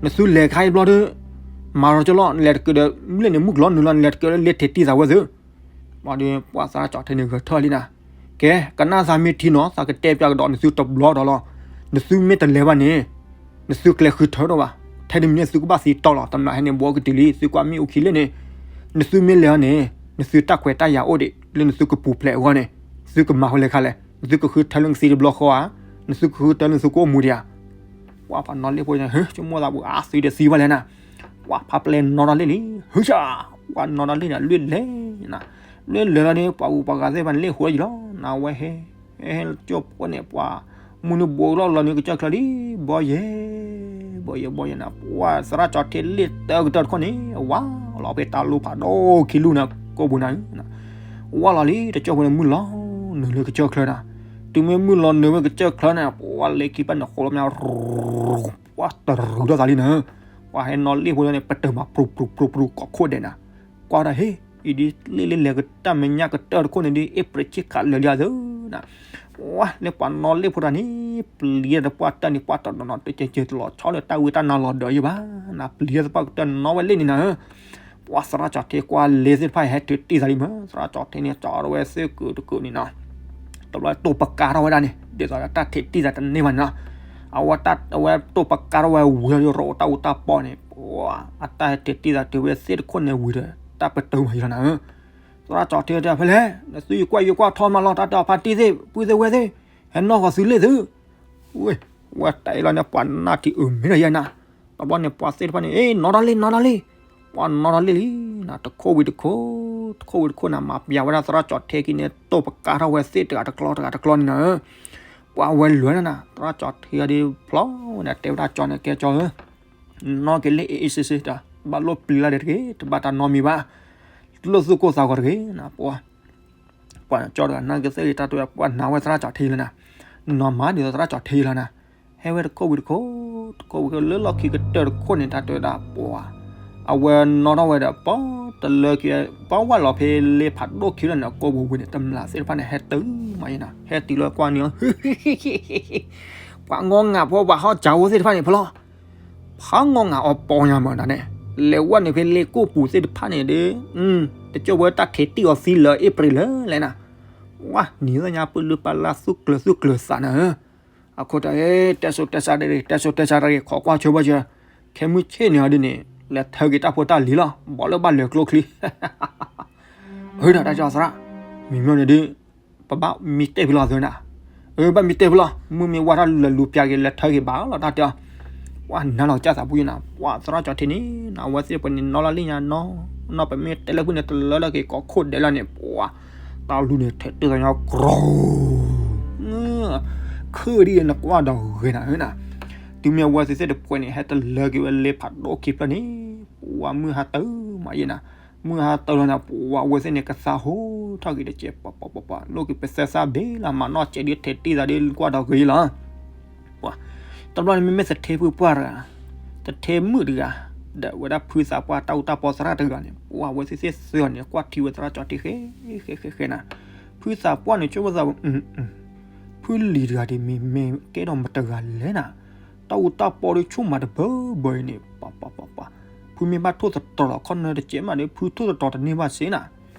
နသုလဲၤခါအံၤဘျီဒုး, မၤဒီးကလီၤ လဲၤတကုာ်ဒီး မုၢ်လ့ၣ်န့ၣ် မုၢ်ကလီနုာ်လီၤ နလဲၤတကုာ်လၢလ့ၣ်ထဲးတံၢ်သးဝဲသု ဘျီဒုး ပှၤသရၣ်ကၠီၤထ့န့ၣ်ဂဲၤထၢၣ်လံနၤ, ကဲ, ကနၣ်သးမ့ၢ်ထံနီၤ သးကတဲပျးကဒီးနသုတဘျီဒီးလီၤ, နသုမ့ၢ်တလဲၤဘၣ်န့ၣ်, နသုကျဲဃုထၢဒီးဘၣ်, ထဲတမံၤန့ၣ် သုကဘၣ်သံတီလီၤ တမျးဟဲန့ၣ် ဘူးကတုၤလံ သုကွၢ်မ့ၣ်အူခံလ့ၣ်န့ၣ်, နသုမ့ၢ်လဲၤအီၤန့ၣ်, နသုတၢ်ခွဲးတၢ်ယာ်အိၣ်ဒံး လၢနသုကပူၤဖျဲးအဂီၢ်န့ၣ်, သုကမၤဃိလဲၣ်ခါလဲၣ်, နသုကဃုထၢလၢနကသံတဘျီဃီဧါ, နသုကဃုထၢလၢနသုကအိၣ်မူဒံးဧါ ပှၤပှၤနီၢ်လ့ၣ်ဖိန့ၣ် ဟ့ ဆိကမိၣ်သးဘူးအါ သံဒီးသံဘၣ်လဲၣ်နၤ, ပှၤဖးပျဲၢ်နီၢ်တၢ်လ့ၣ်လံ, ဟုၣ်ဆၣ်, ပှၤနီၢ်တၢ်လ့ၣ်န့ၣ် လွံၢ်လဲၤနၤ, လွံၢ်လဲၤလီၤန့ၣ် ပှၤဂုၤပှၤဂၤသ့ၣ်တဖၣ်န့ၣ် လ့ၣ်ဃိးယံၤလီၤ, နဝဲဟဲ, ဟဲဟဲကၠိဖိန့ၣ် ပှၤ, မုၢ်နုာ်ဘူးကလီလီၤန့ၣ် ကစၢၢ်ချၢလံ, ဘီယဲ, ဘီယဲဘီယဲနၤ, ပှၤသရၣ်ကၠီၤထ့လ့ၣ်တၢ်ကတၢၢ်တခိၣ်န့ၣ် ဝါလီၤဖဲတၢ်လူၤဖးဒိၣ်ခံလူၢ်နၤ ကိးပူၤနၤ, ဝါလီၤလံ တကၠိဖိန့ၣ် မုၢ်လီၤနုာ်လၢကစၢၢ်ချၢနၤ, တုၤမ့ၢ်မုၢ်လီၤနုာ်ဝဲကစၢၢ်ချၢန့ၣ် ပှၤလ့ၣ်ခံဖဲန့ၣ် ဃိးလီၤမး ပှၤတရူးထီၣ်သးလံနၤ, ပှၤဟဲနီၢ်လ့ၣ်ဖိန့ၣ် ပတၢၢ်မး ပြူပြူပြူပြူကိးခိၣ်ဒဲးနၤ, ကွၢ်ဒၣ်ဟ့, အံၤဒ်လ့ၣ်လၢလဲၤကတၢၢ်မဲာ်ညါကတၢၢ်တခိၣ်န့ၣ်ဒ် အ့ဖြ့းဆံးခးလၢာ်လံဧါသၢနၤ, ပှၤလၢပှၤနီၣ်လ့ၣ်ဖိတဂၤန့ၣ် ပျံၤတၢ်ဒီးပှၢ်တၢၢ်န့ၣ် ပှၢ်တနီၤနီၤ တကဲကဲတလီၤဆီလၢတၢ်ဝံတၢ်နါလီၤဒီးယဘၣ်နၤ ပျံၤတၢ်သပှၢ်ကတၢၢ်နီၣ်ဝဲလ့ၣ်န့ၣ်နၤဧၢ. ပှၤသရၣ်ကၠီၣ်ထံကွၢ်လ့သ့ၣ်တဖၣ်အံၤ ဟဲထုးတံၢ်သးလံမး သရၣ်ကၠီၣ်ထံန့ၣ် ကၠီၣ်ထီၣ်ဝဲသ့ၣ်ကုာ်တကုာ်န့ၣ်နီၤ တဘျီတိၢ်ပကါထီၣ်ဝဲဒၣ်န့ၣ် ဒ်သိးတၢ်ထုးတံၢ်သးတန့ၢ်ဘၣ်န့ၣ်နီၤ အဝဲတၢ် အဝဲတိၢ်ပကါထီၣ်ဝဲဝံၤဒီး ရိၣ်တၢ်အူတၢ်ပီန့ၣ် ပှၤအတၢ်ထုးတံၢ်သးထုးဝဲသ့ၣ်တခိၣ်န့ၣ်ဝံၤဒီး တၢ်ပတုာ်မးယံၤလီၤနၤဧၢ. သရၣ်ကၠီၣ်ထံတဲဖဲလဲၣ် နသုယကွၢ်ယကွၢ်ထီမးလီၤ တၢ်တဲအီၤဖါတံၢ်သ့ၣ် ပုၢ်သ့ၣ်ဝဲၢ်သ့ၣ် ဟဲနီၣ်ဃီၤသုလ့ၣ်သု ဝဲ ဝဲတဲလီၤန့ၣ် ပှၤနၢ်ထံအုးမ့ၢ်ဒီးယဲနၤ တဘျီန့ၣ် ပှၤသ့ၣ်တဖၣ်န့ၣ် အ့ နီၣ်ထီၣ်လံ နီၣ်ထီၣ်လံ ပှၤနီၣ်ထီၣ်လံလံနၤ တခိၣ်ဝံၤတခိၣ် တခိၣ်ဝံၤတခိၣ်နၤ မၤပျးဝဲဒၣ်သရၣ်ကၠီၣ်ထံက့ၤန့ၣ် တိၢ်ပကါထီၣ်ဝဲသ့ၣ်တဂၤတကျီတဂၤတကျီန့ၣ်နၤဧၢ. ပှၤဝဲလဲၤနၤ သရၣ်ကၠီၣ်ထံအီၤဒ်ဖျီဝဲန့ၣ် တဲဝဲဒၣ်ကၠီၣ်န့ၣ် ကဲကၠီၣ်ဧၢ နီၣ်က့ၤလၢအ့အ့စ့စ့ဒီး ဘၣ်လိၣ်ပျံၤလၢ်ဒဲးတဂ့ၤ တဘၣ်တၢ်နီတမံၤဘၣ် လိၣ်သူၣ်ကိၢ်သးဂီၤတဂ့ၤနၤ ပှၤ ပှၤကၠီၣ်တဂၤ နာ်က့သ့ၣ်ဂ့ၤ တၢ်တဲဝဲ ပှၤနာ်ဝဲသရၣ်ကၠီၣ်ထံလီၤနၤ နီၢ်မၤဒ်သိးသရၣ်ကၠီၣ်ထံလီၤနၤ ဟဲဝဲတခိၣ်ဝံၤတခိၣ် တခိၣ်ဝံၤတခိၣ် လၢလီၢ်ခံကတၢၢ်တခိၣ်န့ၣ် တၢ်တဲဝဲဒၣ် ပှၤ အဝဲနီၣ်ထီၣ်ဝဲဒီး ပီတလၢက့ၤ ပီဝဲလီၤဖဲလ့ဖးဒိၣ်ခံလီၤန့ၣ် ကိးပူၤဝံၤန့ၣ် တမျးသ့ၣ်တဖၣ်န့ၣ် ဟဲတုၤမးယဲနၤ ဟဲတုၤလၢကွၢ်န့ၣ် ပှၤငီၢ်ငၢ်ဖိ ပှၤဟီၣ်ကၠီဖိသ့ၣ်တဖၣ်န့ၣ် ဖဲလီၤ ဖးငီၢ်ငၢ်အီၤပီညါမးနၤန့ၣ် လဲၤဝဲန့ၣ်ဖဲလ့ကိၢ်ပူၤသ့ၣ်တဖၣ်န့ၣ်ဒီး တကၠိၢ်ဝဲတၢ်ထုးတံၢ်အီၤသံလၢအ့ပြ့လၢလဲၣ်နၤ ဝဲနံၤသ့ၣ်ညါပလုၢ်ပလၢ်သူၣ်ကျၢၤသူၣ်ကျၢၤသးနၤဧၢ အခိၣ်တၢ် တဲစိၤတဲဆါတဂ့ၤ တဲစိၤတဲဆါတဂ့ၤ ခိးကွၢ်ဆိဘၣ်စၢၤ ခဲမုၢ်ဆ့ၣ်န့ၣ်အီၤဒ်န့ၣ် လဲၤထၢက့ၤတၢ်ဖိတၢ်လံၤလီၤ ဘၣ်လၢဘၣ်လဲၤကျိချံ အၢ ဒီးတၢ်ကၠီသရၣ် မံၤမ့ၢ်န့ၣ်ဒ် ပဘၣ်မံတဲဖဲလီၤသုနၤ အၢ ဘၣ်မံတဲဖဲလီၤ မုၢ်မ့ၢ်ဝါထီၣ်လၢလူၤပျးက့ၤ လဲၤထၢက့ၤဘၣ်လီၤ တၢ်တဲအီၤ ပှၤနၤလီၤကၢ်သးပူၤယနၤ ပှၤသရၣ်ကၠီၣ်ထံန့ၣ် နဝဲသ့ၣ်ပှၤန့ၣ် နီၣ်လီၤလံညါနီၣ် နီၣ်ပမ့ၢ်တဲလၢဖုန့ၣ် တလၢလၢက့ၤကိးခိၣ်ဒဲးလီၤန့ၣ် ပှၤ တၢ်လူၤန့ၣ် ထဲးတ့ၢ်သးညီကြီ ခုၣ်ဒ်နကွၢ်ဒီးဂ့ၤနၤဧၢနၤ တုၤမ့ၢ်အဝဲသ့ၣ်သ့ၣ်တဖၣ်န့ၣ် ဟဲတလၢက့ၤဝဲလ့ဖးဒိၣ်ခံဖျၢၣ်န့ၣ် ပှၤမုၢ်ဟါတၢ်မးယဲနၤ မုၢ်ဟါတၢ်လီၤန့ၣ် ပှၤဝဲသ့ၣ်န့ၣ် ကသါဟိထီၣ်က့ၤတကဲး ပှၤပှၤပှၤပှၤ လိၣ်က့ၤပသဲသၣ်ဘ့လီၤ မၤနီၣ်စဲးဒ်ထဲးတ့ၢ်သးဒ်ကွၢ်ဒီးဂ့ၤလီၤ ပှၤ တဘျီန့ၣ် မ့မ့ၢ်သထ့ဖုပှၢ်တဂၤ သထ့မုၣ်တဂၤ ဒီးဝဲဒၣ်ဖုသးပှၢ်တၢ်အူတၢ်ပီသရၣ်တဂၤန့ၣ် ပှၤဝဲသ့ၣ်သ့ၣ်သၢအီၤန့ၣ် ကွၢ်ထံဝဲသရၣ်ကၠီၣ်ထံဃဲဃဲဃဲဃဲနၤ ဖုသးပှၢ်န့ၣ် ဆိကမိၣ်သးဝဲ ဖုလံၤတဂၤဒ်မ့ၢ်မ့ၢ်ကဲထီၣ်မတၤတဂၤလဲၣ်နၤ တၢ်အူတၢ်ပီဒီးဆူၣ်မးတဘၢဘၢအံၤန့ၣ် ပှၤပှၤပှၤပှၤ ဖုမ့ၢ်ဘၣ်ထိၣ်သတြီၤလီၤခီၣ်နၢတကဲးမးဒီး ဖုထိၣ်သတြီၤတန့ၢ်ဘၣ်စ့နၤ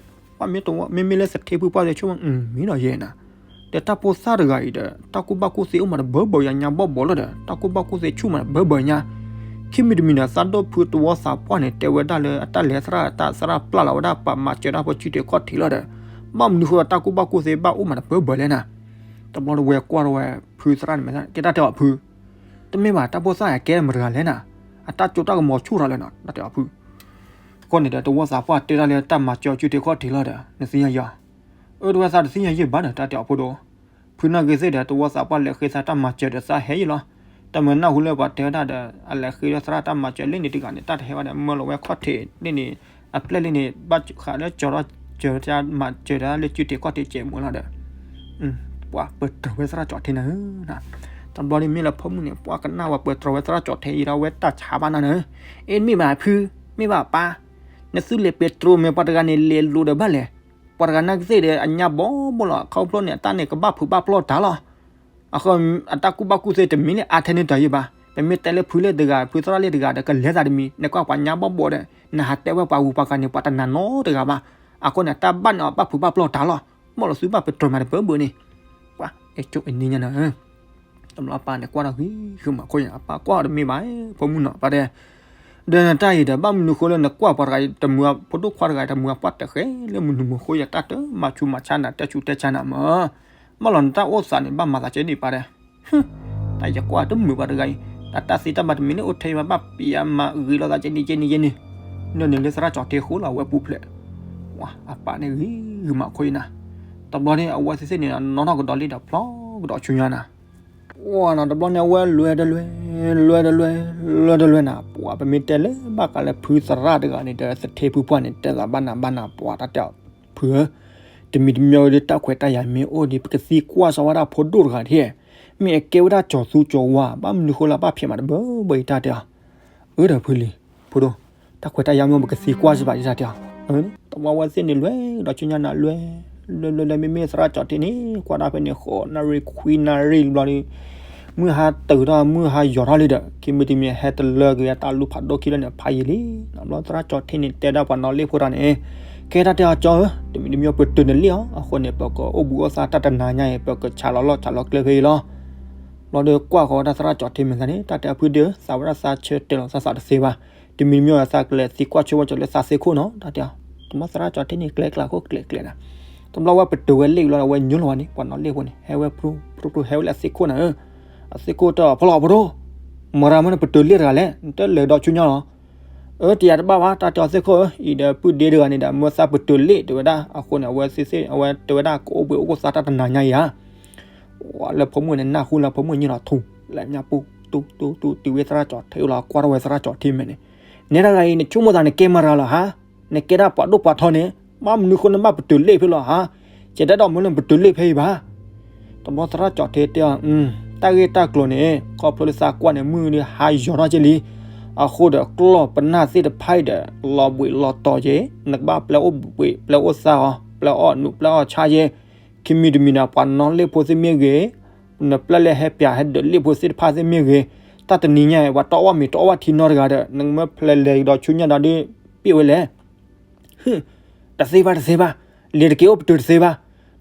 ပှၤမ့ၢ်တဝီ မ့မ့ၢ်လၢသထ့ဖုပှၢ်ဒီးဆိကမိၣ် မ့ၢ်ဒီးယဲနၤ ဒီးတၢ်ဖိသၣ်တဂၤအံၤဒီး တၢ်ကူၣ်ဘၣ်ကူၣ်သ့အိၣ်မးတဘၢဘၢညါ ညါဘီၣ်ဘီၣ်လီၤဒီး တၢ်ကူၣ်ဘၣ်ကူၣ်သ့ဆူၣ်မးတဘၢဘၢညါ ခံမံၤတမံၤဒီး သၣ်ဒိၣ်ဖုသဝီသးပှၢ်န့ၣ် တဲဝဲဒၣ်လၢအတၢ်လဲၤသရၣ် တၢ်သရၣ်ပျၢ်လီၤဝဲဒၣ်ပှၤမၤစၢၤတၢ်ဖိစုတ့ၢ်ခီၣ်ထံးလီၤဒီး ဘၣ်မနုၤဃိဒီးတၢ်ကူၣ်ဘၣ်ကူၣ်သ့ဘၣ်အိၣ်မးတဘၢဘၢလဲၣ်နၤ တဘျီတဝဲကွၢ်တဝဲ ဖုသရၣ်န့ၣ်မ့ၢ်ကဲတၢ်တဲအီၤဖု တမ့ၢ်ဘၣ် တၢ်ဖိသၣ်အကဲမတၤတဂၤလဲၣ်နၤ အတၢ်ကၠိတၢ်ကမီၤဆူၣ်ထီၣ်လဲၣ်နၤ တၢ်တဲအီၤဖု အဃိန့ၣ်ဒီး သဝီသးပှၢ်တဲဒၣ်လၢတၢ်မၤစၢၤစုတ့ၢ်ခီၣ်ထံးလီၤဒီး နသ့ၣ်ညါယီၤ အၢ တဝဲသးတသ့ၣ်ညါယံာ်ဘၣ်ဒီး တၢ်တဲအီၤဖိဒိၣ် ဖုနာ်ဂ့ၤသ့ၣ်ဒီး သဝီသးပှၢ်လဲၤဃ့သးတၢ်မၤစၢၤဒီးသးဟဲယံာ်လီၤ တၢ်မၤနၢ်ဟူလၢပှၤတဲဝဲဒၣ်ဒီး အလဲၤဃ့ဒီးသရၣ်တၢ်မၤစၢၤလၢန့ၣ်တဂၤန့ၣ် တၢ်တဟဲဘၣ်ဒီး မၢလီၤဝဲခီၣ်ထံးလၢန့ၣ် အပျဲၢ်လၢန့ၣ် ဘၣ်ဃးလၢကၠီၤထီၣ်စၢၤတၢ်မၤစၢၤတၢ်လၢစုတ့ၢ်ခီၣ်ထံးစဲးမူလီၤဒီး ပှၤပၢၤတြီၤဝဲသရၣ်ကၠီၣ်ထံနၤဧၢ တဘျီန့ၣ်မ့ၢ်လၢဖိမုၣ်န့ၣ် ပှၤကနၣ်ဝဲပၢၤတြီၤဝဲသရၣ်ကၠီၣ်ထံအံၤဒီးဝဲတၢ်ဆါဘၣ်နၤနၤဧၢ အ့ မ့ၢ်ဘၣ်ဖု မ့ၢ်ဘၣ်ပၢ် နသုလဲၤပဲတြီၤမဲာ်ပှၤတဂၤန့ၣ် လဲၤလိၤဒီးဘၣ်လဲၣ် ပှၤတဂၤနာ်က့သ့ၣ်ဒီး အညါဘီဘီလီၤ ခီဖျိန့ၣ် အတၢ်န့ၣ်ကဘၣ်ဖုးဘၣ်ပျီၢ်တၢ်လီၤ အဃိ အတၢ်ကူၣ်ဘၣ်ကူၣ်သ့တမံၤလၢအါထဲန့ၣ်တၢ်ယံာ်ဘၣ် ပမ့ၢ်တဲလၢဖုလၢတဂၤ ဖုသရၣ်လၢတဂၤဒီး ကလဲၤသးတမံၤ နကွၢ်ပှၤညါဘီဘီဒီး နဟးတဲဝဲပှၤဂုၤပှၤဂၤန့ၣ် ပှၤတနာ်နီတဂၤဘၣ် အဃိန့ၣ် တၢ်ဘၣ်န့ၣ်အဘၣ်ဖုးဘၣ်ပျီၢ်တၢ်လီၤ မ့ၢ်လီၤသုဘၣ်ပဲတြီၤမးတပၢၢ်ဘၢၣ်န့ၣ် ပှၤအဲၣ်ကၠိအနံၤညါနၤဧၢ တဘျီအပၢ်န့ၣ်ကွၢ်ဒီးဂ့ၤဂ့ၤမးခိၣ်ညါ အပၢ်ကွၢ်အီၤတမ့ၢ်ဘၣ် ဖိမုၣ်နီၤ ပၢ်တဲ ဒီးနတၢ်အံၤဒီး ဘၣ်မနုၤဃိလၢနကွၢ်ပှၤတဂၤအံၤတမုာ် ဖိဒိၣ်ခွါတဂၤအံၤတမုာ်ပှၢ်တဃဲလၢမနုၤမုာ်ဃိယတၢ်တမၤဆူးမၤဆါနၤ တဲဆူးတဲဆါနၤမး မ့ၢ်လီၤနတၢ်အိၣ်သးန့ၣ် ဘၣ်မၤသးကဲန့ၣ်ပၢ်တဲ တၢ်ယကွၢ်တမုာ်ပှၤတဂၤအံၤ တၢ်တၢ်သ့တၢ်ဘၣ်တမံၤန့ၣ် အိၣ်ထဲယမး ဘၣ်ပျံၤအမၤဂ့ၤလိာ်သးကဲန့ၣ်ကဲန့ၣ်ယဲန့ၣ် နီၢ်န့ၣ်လၢသရၣ်ကၠီၣ်ထံဃိလီၤ အဝဲပူၤဖျဲး အပၢ်န့ၣ်ဂ့ၤဂ့ၤမးခိၣ်ယနၤ တဘျီန့ၣ် အဝဲသ့ၣ်သ့ၣ်န့ၣ် နီၣ်ထီၣ်ကဒီးလံဒီးဖျီကဒီးဆူညါနၤ ပှၤနီၤ တဘျီန့ၣ် အဝဲလွဲၢ်တလွဲၢ် လွဲၢ်တလွဲၢ် လွဲၢ်တလွဲၢ်နၤ ပှၤပမ့ၢ်တဲလၢဘၣ်ဃးလၢဖုသရၣ်တဂၤန့ၣ်ဒီး သထ့ဖုပှၢ်န့ၣ် တဲသးဘၣ်နၤဘၣ်နၤ ပှၤတၢ်တဲအီၤ ဖုဧၢ တမံၤတမံၤဒီး တၢ်ခွဲးတၢ်ယာ်မ့ၢ်အိၣ်ဒီး ပကသံကွၢ်စီဝဲဒၣ်ဖိဒိၣ်တဂၤဒၣ် မ့ၢ်အကဲဝဲဒၣ်ကၠီၤသူကၠီၤဝါ ဘၣ်မနုၤဃိလၢဘၣ်ဖျဲးမးတဘၢဘၢအံၤ တၢ်တဲအီၤ အၢ ဒီးဖုလံၤ ဖိဒိၣ် တၢ်ခွဲးတၢ်ယာ်မ့ၢ်အိၣ် ပကသံကွၢ်စ့ၢ်ဘၣ်ဒ်တၢ်တဲအီၤ တဘျီဝဲသ့ၣ်န့ၣ်လွဲၢ်ဒီးဆူညါနၤလွဲၢ် လၢလၢလၢ မ့မ့ၢ်သရၣ်ကၠီၤထံန့ၣ် ကွၢ်တၢ်ဖဲန့ၣ် ဃိးနၣ်ရံၣ်ခွံနၣ်ရံၣ်ဘျီဒီး မုၢ်ဟါတုၤထီၣ် မုၢ်ဟါယိၤထီၣ်လံဒီး ခံမံၤတမံၤ ဟဲတလၢက့ၤတၢ်လူၢ်ဖးဒိၣ်ခံလၢန့ၣ် ဖးယံာ်လံ. ဘျီသရၣ်ကၠီၤထံန့ၣ် တဲဒၣ်ပှၤနီၣ်လ့ၣ်ဖိတၢ်န့ၣ်, ကဲတၢ်တဲအီၤကၠီဧၢ, တမံၤတမံၤပတုာ်နလ့ၣ်အီၤ အဃိန့ၣ် ပကအိၣ်ဘှံးအိၣ်သါတၢ်တနၤညါအံၤ ပကဆးလီၤလီၢ်ဆးလီၤကျဲဖဲအံၤလီၤ. ဘျီဒီးကွၢ်ဃီၤဝဲဒၣ်သရၣ်ကၠီၤထံမဲာ်သးန့ၣ် တၢ်တဲအဖုဒ့ဧၢ, သးဝဲဒၣ်သးဆၢတဲာ်လီၤသးသးတသ့ဘၣ်. တမံၤတမံၤအီၤသးကလဲၤသံကွၢ်ဆိဝဲကၠီၤလၢသးသ့ၣ်ခိၣ်နီၤ တၢ်တဲအီၤ. တဘျီသရၣ်ကၠီၤထံန့ၣ် ကျဲကျးခိၣ်ကျဲကျဲနၤ, တဘျီဝဲပတုာ်ဝဲလ့ၣ်ဘျီဒီး အဝဲညိလီၤဝဲန့ၣ် ပှၤနီၣ်လ့ၣ်ဖိန့ၣ် ဟဲဝဲဖြူဖြူဖြူ ဟဲဝဲလၢအသ့ၣ်ခိၣ်နၤဧၢ. အသ့ၣ်ခိၣ်တဲအီၤ ဖီလီၤဖိဒိၣ်, မၤရၤမ့ၢ်နပတုာ်လ့ၣ်တဂၤလဲၣ်, နတလဲၤဒီးဆူညါလီၤ. အၢ တယၤတဘၣ်ဘၣ် တၢ်တဲအီၤသ့ၣ်ခိၣ်ဧၢ, အံၤဒီးပုၢ်ဒ့တဂၤန့ၣ်ဒီး မၢသးပတုာ်လ့ၣ်တဲဝဲဒၣ်. အဃိန့ၣ် အဝဲသ့ၣ်သ့ၣ် အဝဲတဲဝဲဒၣ် ကအိၣ်ဘှံးအိၣ်သါတၢ်တနၤညါအံၤဧါ. လၢဖိမုၣ်န့ၣ် နၢ်ဟူလၢဖိမုၣ်ညိလီၤထူ, လၢညါပူၤ တူတူတူ တုၤဝဲသရၣ်ကၠီၤထံအိၣ်လီၤ ကွၢ်ထီၣ်ဝဲသရၣ်ကၠီၤထံမဲာ်န့ၣ်, နဲဒၣ်ဂၤအံၤ နဆိကမိၣ်သးနကဲမၤရၤလီၤဧါ, နကဲဒၣ်ပှၤဒိၣ်ပှၤထီန့ၣ် ဘၣ်မနုၤဃိနဘၣ်ပတုာ်လ့ၣ်ဖဲလီၤဧါ, ယဲဒၣ်ဒီးမၢလၢပတုာ်လ့ၣ်ဖဲအံၤဘၣ်. တဘျီသရၣ်ကၠီၤထံတဲအီၤ, တၢ်ဂ့ၢ်တၢ်ကျိၤန့ၣ် ခီဖျိလၢသးကွၢ်န့ၣ် မုၢ်ဒီးဟါယိၤထီၣ်က့ၤလံ. အဃိဒီး ကျီၢ်ပနၢ်သ့ၣ်တဖၣ်အံၤဒီး လီၤဘှံးလီၤတီၤက့ၤ, နကဘၣ်ပျဲအိၣ်ဘှံး ပျဲအိၣ်သါအီၤ ပျဲအီၣ်နူး ပျဲအီၣ်ဆါက့ၤ, ခံမံၤတမံၤဒီး ပှၤနီၣ်လ့ၣ်ဖိသ့ၣ်မ့ၢ်ဂ့ၤ, နပျဲလၢဟဲပၠးဟဲဒုးလ့ၣ်ဖိသ့ၣ်တဖၣ်သ့ၣ်မ့ၢ်ဂ့ၤ, တၢ်တနံၤညါအံၤ ပှၤတအီၣ်မ့ၤတအီၣ်ဝဲထံနီတဂၤဒီး နကမၢဖျဲးလဲၤကဒီးဆူညါဒီးဒ်ပ့ၣ်ဝဲလဲၣ်. တသ့ဘၣ် တသ့ဘၣ်, လဲၤတက့ၤအိၣ်ပတုာ်တသ့ဘၣ်.